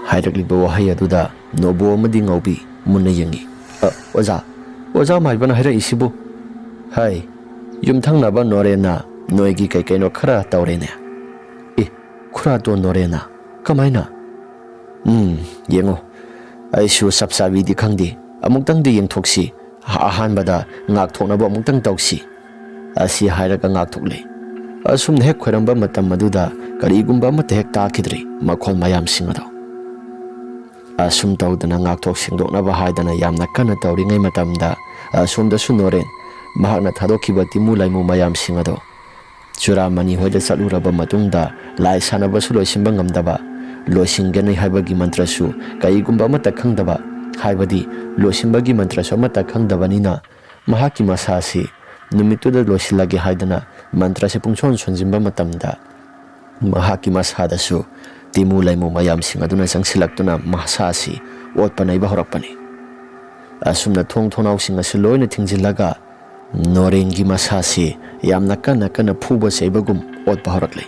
ꯍꯥꯏꯔꯛꯂꯤꯕ ꯋꯥꯍꯩ ꯑꯗꯨꯗ ꯅꯣꯕꯣ ꯑꯃꯗꯤ ꯉꯥꯎꯕꯤ ꯃꯨꯟꯅ ꯌꯦꯡꯉꯤ꯫ "ꯑ, ꯑꯣꯖꯥ, ꯑꯣꯖꯥ ꯃꯥꯏꯕꯅ ꯍꯥꯏꯔꯛꯏꯁꯤꯕꯨ?" "ꯍꯥꯏ, ꯌꯨꯝꯊꯪꯅꯕ ꯅꯣꯔꯦꯟꯅ ꯅꯣꯏꯒꯤ ꯀꯩ ꯀꯩꯅꯣ ꯈꯔ ꯇꯧꯔꯦꯅꯦ"꯫ "ꯑꯦ, ꯈꯨꯔꯥꯇꯣꯟ ꯅꯣꯔꯦꯟꯅ? ꯀꯃꯥꯏꯅ?" "ꯎꯝ, ꯌꯦꯡꯉꯣ, ꯑꯩꯁꯨ ꯆꯞ ꯆꯥꯕꯤꯗꯤ ꯈꯪꯗꯦ, ꯑꯃꯨꯛꯇꯪꯗꯤ ꯌꯦꯡꯊꯣꯛꯁꯤ, ꯑꯍꯥꯟꯕꯗ ꯉꯥꯛꯊꯣꯛꯅꯕ ꯑꯃꯨꯛꯇꯪ ꯇꯧꯁꯤ"꯫ ꯑꯁꯤ ꯍꯥꯏꯔꯒ ꯉꯥꯛꯊꯣꯛꯂꯦ꯫ ꯑꯁꯨꯝꯅ ꯍꯦꯛ ꯈꯣꯏꯔꯝꯕ ꯃꯇꯝ ꯑꯗꯨꯗ ꯀꯔꯤꯒꯨꯝꯕ ꯑꯃꯠꯇ ꯍꯦꯛ ꯇꯥꯈꯤꯗ꯭ꯔꯦ ꯃꯈꯣꯜ ꯃꯌꯥꯝꯁꯤꯡ ꯑꯗꯣ꯫ ꯑꯁꯨꯝ ꯇꯧꯗꯅ ꯉꯥꯛꯊꯣꯛ ꯁꯦꯡꯗꯣꯛꯅꯕ ꯍꯥꯏꯗꯅ ꯌꯥꯝꯅ ꯀꯟꯅ ꯇꯧꯔꯤꯉꯩ ꯃꯇꯝꯗ ꯑꯁꯣꯝꯗꯁꯨ ꯅꯣꯔꯦꯟ, ꯃꯍꯥꯛꯅ ꯊꯥꯗꯣꯛꯈꯤꯕ ꯇꯤꯃꯨ ꯂꯥꯏꯃꯨ ꯃꯌꯥꯝꯁꯤꯡ ꯑꯗꯣ ꯆꯨꯔꯥꯃꯅꯤ ꯍꯣꯏꯗ ꯆꯠꯂꯨꯔꯕ ꯃꯇꯨꯡꯗ ꯂꯥꯏ ꯁꯥꯟꯅꯕꯁꯨ ꯂꯣꯏꯁꯤꯟꯕ ꯉꯝꯗꯕ, ꯂꯣꯏꯁꯤꯟꯒꯅꯤ ꯍꯥꯏꯕꯒꯤ ꯃꯟꯇ꯭ꯔꯁꯨ ꯀꯔꯤꯒꯨꯝꯕ ꯑꯃꯠꯇ ꯈꯪꯗꯕ, ꯍꯥꯏꯕꯗꯤ ꯂꯣꯏꯁꯤꯟꯕꯒꯤ ꯃꯟꯇ꯭ꯔꯁꯨ ꯑꯃꯠꯇ ꯈꯪꯗꯕꯅꯤꯅ, ꯃꯍꯥꯛꯀꯤ ꯃꯁꯥꯁꯤ ꯅꯨꯃꯤꯠꯇꯨꯗ ꯂꯣꯏꯁꯤꯜꯂꯒꯦ ꯍꯥꯏꯗꯅ ꯃꯟꯇ꯭ꯔꯁꯦ ꯄꯨꯡꯁꯣꯟ ꯁꯣꯟꯖꯤꯟꯕ ꯃꯇꯝꯗ, ꯃꯍꯥꯛꯀꯤ ꯃꯁꯥꯗꯁꯨ ꯇꯤꯃꯨ ꯂꯩꯃꯨ ꯃꯌꯥꯝꯁꯤꯡ ꯑꯗꯨꯅ ꯆꯪꯁꯤꯜꯂꯛꯇꯨꯅ ꯃꯁꯥꯁꯤ ꯑꯣꯠꯄ ꯅꯩꯕ ꯍꯧꯔꯛꯄꯅꯤ꯫ ꯑꯁꯨꯝꯅ ꯊꯣꯡ ꯊꯣꯡꯅꯥꯎꯁꯤꯡ ꯑꯁꯤ ꯂꯣꯏꯅ ꯊꯤꯡꯖꯤꯜꯂꯒ ꯅꯣꯔꯦꯟꯒꯤ ꯃꯁꯥꯁꯤ ꯌꯥꯝꯅ ꯀꯟꯅ ꯀꯟꯅ ꯐꯨꯕ ꯆꯩꯕꯒꯨꯝ ꯑꯣꯠꯄ ꯍꯧꯔꯛꯂꯤ꯫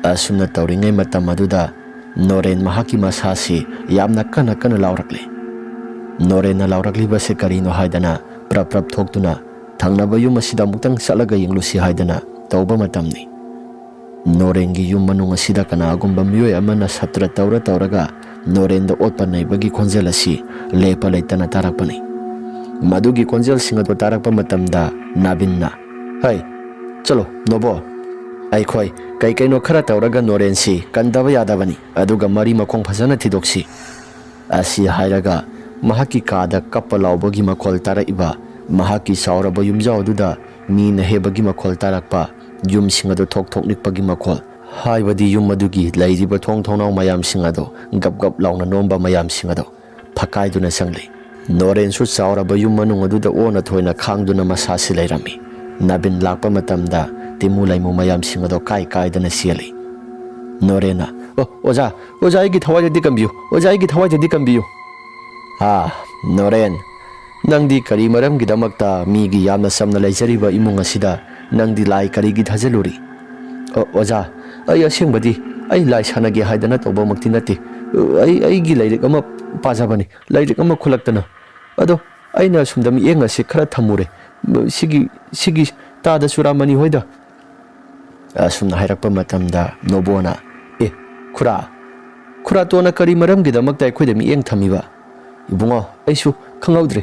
ꯑꯁꯨꯝꯅ ꯇꯧꯔꯤꯉꯩ ꯃꯇꯝ ꯑꯗꯨꯗ ꯅꯣꯔꯦꯟ ꯃꯍꯥꯛꯀꯤ ꯃꯁꯥꯁꯤ ꯌꯥꯝꯅ ꯀꯟꯅ ꯀꯟꯅ ꯂꯥꯎꯔꯛꯂꯤ꯫ ꯅꯣꯔꯦꯟꯅ ꯂꯥꯎꯔꯛꯂꯤꯕꯁꯤ ꯀꯔꯤꯅꯣ ꯍꯥꯏꯗꯅ ꯄ꯭ꯔꯞ ꯄ꯭ꯔꯞ ꯊꯣꯛꯇꯨꯅ ꯊꯪꯅꯕ ꯌꯨꯝ ꯑꯁꯤꯗ ꯑꯃꯨꯛꯇꯪ ꯆꯠꯂꯒ ꯌꯦꯡꯂꯨꯁꯤ ꯍꯥꯏꯗꯅ ꯇꯧꯕ ꯃꯇꯝꯅꯤ꯫ ꯅꯣꯔꯦꯟꯒꯤ ꯌꯨꯝ ꯃꯅꯨꯡ ꯑꯁꯤꯗ ꯀꯅꯥꯒꯨꯝꯕ ꯃꯤꯑꯣꯏ ꯑꯃꯅ ꯁꯇ꯭ꯔ ꯇꯧꯔ ꯇꯧꯔꯒ ꯅꯣꯔꯦꯟꯗ ꯑꯣꯠꯄ ꯅꯩꯕꯒꯤ ꯈꯣꯟꯖꯦꯜ ꯑꯁꯤ ꯂꯦꯞꯄ ꯂꯩꯇꯅ ꯇꯥꯔꯛꯄꯅꯤ꯫ ꯃꯗꯨꯒꯤ ꯈꯣꯟꯖꯦꯜꯁꯤꯡ ꯑꯗꯨ ꯇꯥꯔꯛꯄ ꯃꯇꯝꯗ ꯅꯥꯕꯤꯟꯅ, "ꯍꯩ, ꯆꯠꯂꯣ, ꯅꯣꯕꯣ꯫ ꯑꯩꯈꯣꯏ ꯀꯩ ꯀꯩꯅꯣ ꯈꯔ ꯇꯧꯔꯒ ꯅꯣꯔꯦꯟꯁꯤ ꯀꯟꯗꯕ ꯌꯥꯗꯕꯅꯤ, ꯑꯗꯨꯒ ꯃꯔꯤ ꯃꯈꯣꯡ ꯐꯖꯅ ꯊꯤꯗꯣꯛꯁꯤ" ꯑꯁꯤ ꯍꯥꯏꯔꯒ ꯃꯍꯥꯛꯀꯤ ꯀꯥꯗ ꯀꯞꯄ ꯂꯥꯎꯕꯒꯤ ꯃꯈꯣꯜ ꯇꯥꯔꯛꯏꯕ, ꯃꯍꯥꯛꯀꯤ ꯆꯥꯎꯔꯕ ꯌꯨꯝꯖꯥꯎ ꯑꯗꯨꯗ ꯃꯤꯅ ꯍꯦꯕꯒꯤ ꯃꯈꯣꯜ ꯇꯥꯔꯛꯄ, ꯌꯨꯝꯁꯤꯡ ꯑꯗꯨ ꯊꯣꯛ ꯊꯣꯛ ꯅꯤꯛꯄꯒꯤ ꯃꯈꯣꯜ, ꯍꯥꯏꯕꯗꯤ ꯌꯨꯝ ꯑꯗꯨꯒꯤ ꯂꯩꯔꯤꯕ ꯊꯣꯡ ꯊꯣꯡꯅꯥꯎ ꯃꯌꯥꯝꯁꯤꯡ ꯑꯗꯨ ꯒꯞ ꯒꯞ ꯂꯥꯎꯅ ꯅꯣꯝꯕ ꯃꯌꯥꯝꯁꯤꯡ ꯑꯗꯨ ꯐꯛꯀꯥꯏꯗꯨꯅ ꯆꯪꯂꯤ꯫ ꯅꯣꯔꯦꯟꯁꯨ ꯆꯥꯎꯔꯕ ꯌꯨꯝ ꯃꯅꯨꯡ ꯑꯗꯨꯗ ꯑꯣꯟꯅ ꯊꯣꯏꯅ ꯈꯥꯡꯗꯨꯅ ꯃꯁꯥꯁꯤ ꯂꯩꯔꯝꯃꯤ꯫ ꯅꯥꯕꯤꯟ ꯂꯥꯛꯄ ꯃꯇꯝꯗ ꯇꯤꯃꯨ ꯂꯩꯃꯨ ꯃꯌꯥꯝꯁꯤꯡ ꯑꯗꯣ ꯀꯥꯏ ꯀꯥꯏꯗꯅ ꯆꯦꯜꯂꯤ꯫ ꯅꯣꯔꯦꯟꯅ, "ꯑꯣ, ꯑꯣꯖꯥ, ꯑꯣꯖꯥ, ꯑꯩꯒꯤ ꯊꯋꯥꯏꯗꯗꯤ ꯀꯟꯕꯤꯌꯨ, ꯑꯣꯖꯥ, ꯑꯩꯒꯤ ꯊꯋꯥꯏꯗꯗꯤ ꯀꯟꯕꯤꯌꯨ"꯫ "ꯑꯥ, ꯅꯣꯔꯦꯟ, ꯅꯪꯗꯤ ꯀꯔꯤ ꯃꯔꯝꯒꯤꯗꯃꯛꯇ ꯃꯤꯒꯤ ꯌꯥꯝꯅ ꯆꯝꯅ ꯂꯩꯖꯔꯤꯕ ꯏꯃꯨꯡ ꯑꯁꯤꯗ ꯅꯪꯗꯤ ꯂꯥꯏ ꯀꯔꯤꯒꯤ ꯊꯥꯖꯜꯂꯨꯔꯤ?" "ꯑꯣ, ꯑꯣꯖꯥ, ꯑꯩ ꯑꯁꯦꯡꯕꯗꯤ ꯑꯩ ꯂꯥꯏ ꯁꯥꯟꯅꯒꯦ ꯍꯥꯏꯗꯅ ꯇꯧꯕꯃꯛꯇꯤ ꯅꯠꯇꯦ꯫ ꯑꯩ, ꯑꯩꯒꯤ ꯂꯥꯏꯔꯤꯛ ꯑꯃ ꯄꯥꯖꯕꯅꯤ, ꯂꯥꯏꯔꯤꯛ ꯑꯃ ꯈꯨꯠꯂꯛꯇꯅ꯫ ꯑꯗꯣ ꯑꯩꯅ ꯑꯁꯨꯝꯗ ꯃꯤꯠꯌꯦꯡ ꯑꯁꯤ ꯈꯔ ꯊꯝꯃꯨꯔꯦ꯫ ꯁꯤꯒꯤ, ꯁꯤꯒꯤ ꯇꯥꯗ ꯆꯨꯔꯥꯃꯅꯤ ꯍꯣꯏꯗ"꯫ ꯑꯁꯨꯝꯅ ꯍꯥꯏꯔꯛꯄ ꯃꯇꯝꯗ ꯅꯣꯕꯣꯅ, "ꯑꯦ, ꯈꯨꯔꯥ, ꯈꯨꯔꯥꯇꯣꯟꯅ ꯀꯔꯤ ꯃꯔꯝꯒꯤꯗꯃꯛꯇ ꯑꯩꯈꯣꯏꯗ ꯃꯤꯠꯌꯦꯡ ꯊꯝꯃꯤꯕ?" "ꯏꯕꯨꯡꯉꯣ, ꯑꯩꯁꯨ ꯈꯪꯍꯧꯗ꯭ꯔꯦ꯫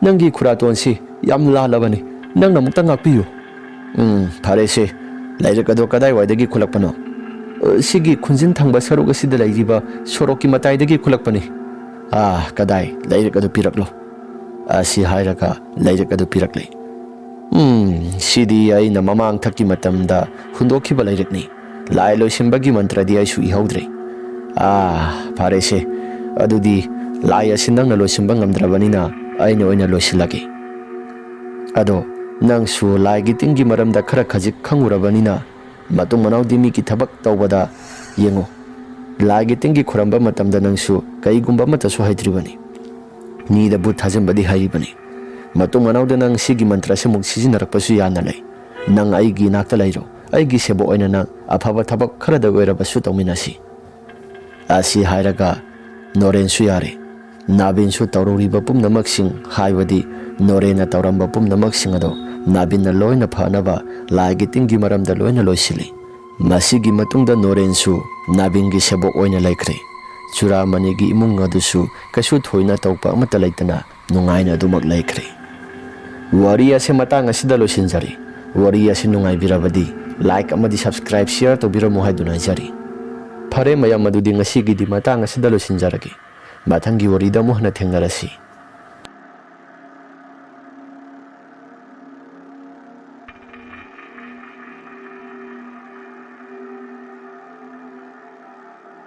ꯅꯪꯒꯤ ꯈꯨꯔꯥꯇꯣꯟꯁꯤ ꯌꯥꯝ ꯂꯥꯜꯂꯕꯅꯤ꯫ ꯅꯪꯅ ꯑꯃꯨꯛꯇ ꯉꯥꯛꯄꯤꯌꯨ"꯫ "ꯎꯝ, ꯐꯔꯦꯁꯦ꯫ ꯂꯥꯏꯔꯤꯛ ꯑꯗꯣ ꯀꯗꯥꯏꯋꯥꯏꯗꯒꯤ ꯈꯨꯠꯂꯛꯄꯅꯣ?" "ꯑ, ꯁꯤꯒꯤ ꯈꯨꯟꯖꯤꯟ ꯊꯪꯕ ꯁꯔꯨꯛ ꯑꯁꯤꯗ ꯂꯩꯔꯤꯕ ꯁꯣꯔꯣꯛꯀꯤ ꯃꯇꯥꯏꯗꯒꯤ ꯈꯨꯠꯂꯛꯄꯅꯤ"꯫ "ꯑꯥ, ꯀꯗꯥꯏ? ꯂꯥꯏꯔꯤꯛ ꯑꯗꯨ ꯄꯤꯔꯛꯂꯣ"꯫ ꯑꯁꯤ ꯍꯥꯏꯔꯒ ꯂꯥꯏꯔꯤꯛ ꯑꯗꯨ ꯄꯤꯔꯛꯂꯦ꯫ "ꯎꯝ, ꯁꯤꯗꯤ ꯑꯩꯅ ꯃꯃꯥꯡꯊꯛꯀꯤ ꯃꯇꯝꯗ ꯍꯨꯟꯗꯣꯛꯈꯤꯕ ꯂꯥꯏꯔꯤꯛꯅꯤ꯫ ꯂꯥꯏ ꯂꯣꯏꯁꯤꯟꯕꯒꯤ ꯃꯟꯇ꯭ꯔꯗꯤ ꯑꯩꯁꯨ ꯏꯍꯧꯗ꯭ꯔꯦ꯫ ꯑꯥ, ꯐꯔꯦꯁꯦ꯫ ꯑꯗꯨꯗꯤ ꯂꯥꯏ ꯑꯁꯤ ꯅꯪꯅ ꯂꯣꯏꯁꯤꯟꯕ ꯉꯝꯗ꯭ꯔꯕꯅꯤꯅ ꯑꯩꯅ ꯑꯣꯏꯅ ꯂꯣꯏꯁꯤꯜꯂꯒꯦ꯫ ꯑꯗꯣ ꯅꯪꯁꯨ ꯂꯥꯏꯒꯤ ꯇꯤꯟꯒꯤ ꯃꯔꯝꯗ ꯈꯔ ꯈꯖꯤꯛ ꯈꯪꯉꯨꯔꯕꯅꯤꯅ ꯃꯇꯨꯡ ꯃꯅꯥꯎꯗꯤ ꯃꯤꯒꯤ ꯊꯕꯛ ꯇꯧꯕꯗ ꯌꯦꯡꯉꯨ꯫ ꯂꯥꯏꯒꯤ ꯇꯤꯟꯒꯤ ꯈꯨꯔꯝꯕ ꯃꯇꯝꯗ ꯅꯪꯁꯨ ꯀꯩꯒꯨꯝꯕ ꯑꯃꯠꯇꯁꯨ ꯍꯩꯇ꯭ꯔꯤꯕꯅꯤ꯫ ꯃꯤꯗ ꯚꯨꯠ ꯊꯥꯖꯤꯟꯕꯗꯤ ꯍꯩꯔꯤꯕꯅꯤ꯫ ꯃꯇꯨꯡ ꯃꯅꯥꯎꯗ ꯅꯪ ꯁꯤꯒꯤ ꯃꯟꯇ꯭ꯔ ꯑꯁꯤꯃꯨꯛ ꯁꯤꯖꯤꯟꯅꯔꯛꯄꯁꯨ ꯌꯥꯅ ꯂꯩ꯫ ꯅꯪ ꯑꯩꯒꯤ ꯏꯅꯥꯛꯇ ꯂꯩꯔꯣ꯫ ꯑꯩꯒꯤ ꯁꯦꯕꯣꯛ ꯑꯣꯏꯅ ꯅꯪ ꯑꯐꯕ ꯊꯕꯛ ꯈꯔꯗ ꯑꯣꯏꯔꯕꯁꯨ ꯇꯧꯃꯤꯟꯅꯁꯤ"꯫ ꯑꯁꯤ ꯍꯥꯏꯔꯒ ꯅꯣꯔꯦꯟꯁꯨ ꯌꯥꯔꯦ꯫ ꯅꯥꯕꯤꯟꯁꯨ ꯇꯧꯔꯨꯔꯤꯕ ꯄꯨꯝꯅꯃꯛꯁꯤꯡ, ꯍꯥꯏꯕꯗꯤ ꯅꯣꯔꯦꯟꯅ ꯇꯧꯔꯝꯕ ꯄꯨꯝꯅꯃꯛꯁꯤꯡ ꯑꯗꯣ ꯅꯥꯕꯤꯟꯅ ꯂꯣꯏꯅ ꯐꯅꯕ ꯂꯥꯏꯒꯤ ꯇꯤꯟꯒꯤ ꯃꯔꯝꯗ ꯂꯣꯏꯅ ꯂꯣꯏꯁꯤꯜꯂꯤ꯫ ꯃꯁꯤꯒꯤ ꯃꯇꯨꯡꯗ ꯅꯣꯔꯦꯟꯁꯨ ꯅꯥꯕꯤꯟꯒꯤ ꯁꯦꯕꯣꯛ ꯑꯣꯏꯅ ꯂꯩꯈ꯭ꯔꯦ꯫ ꯆꯨꯔꯥꯃꯅꯤꯒꯤ ꯏꯃꯨꯡ ꯑꯗꯨꯁꯨ ꯀꯩꯁꯨ ꯊꯣꯏꯅ ꯇꯧꯕ ꯑꯃꯠꯇ ꯂꯩꯇꯅ ꯅꯨꯡꯉꯥꯏꯅ ꯑꯗꯨꯃꯛ ꯂꯩꯈ꯭ꯔꯦ꯫ ꯋꯥꯔꯤ ꯑꯁꯤ ꯃꯇꯥꯡ ꯑꯁꯤꯗ ꯂꯣꯏꯁꯤꯟꯖꯔꯦ꯫ ꯋꯥꯔꯤ ꯑꯁꯤ ꯅꯨꯡꯉꯥꯏꯕꯤꯔꯕꯗꯤ like ꯑꯃꯗꯤ subscribe, share ꯇꯧꯕꯤꯔꯝꯃꯨ ꯍꯥꯏꯗꯨꯅ ꯍꯥꯏꯖꯔꯤ꯫ ꯐꯔꯦ ꯃꯌꯥꯝ, ꯑꯗꯨꯗꯤ ꯉꯁꯤꯒꯤꯗꯤ ꯃꯇꯥꯡ ꯑꯁꯤꯗ ꯂꯣꯏꯁꯤꯟꯖꯔꯒꯦ꯫ ꯃꯊꯪꯒꯤ ꯋꯥꯔꯤꯗ ꯑꯃꯨꯛ ꯍꯟꯅ ꯊꯦꯡꯅꯔꯁꯤ꯫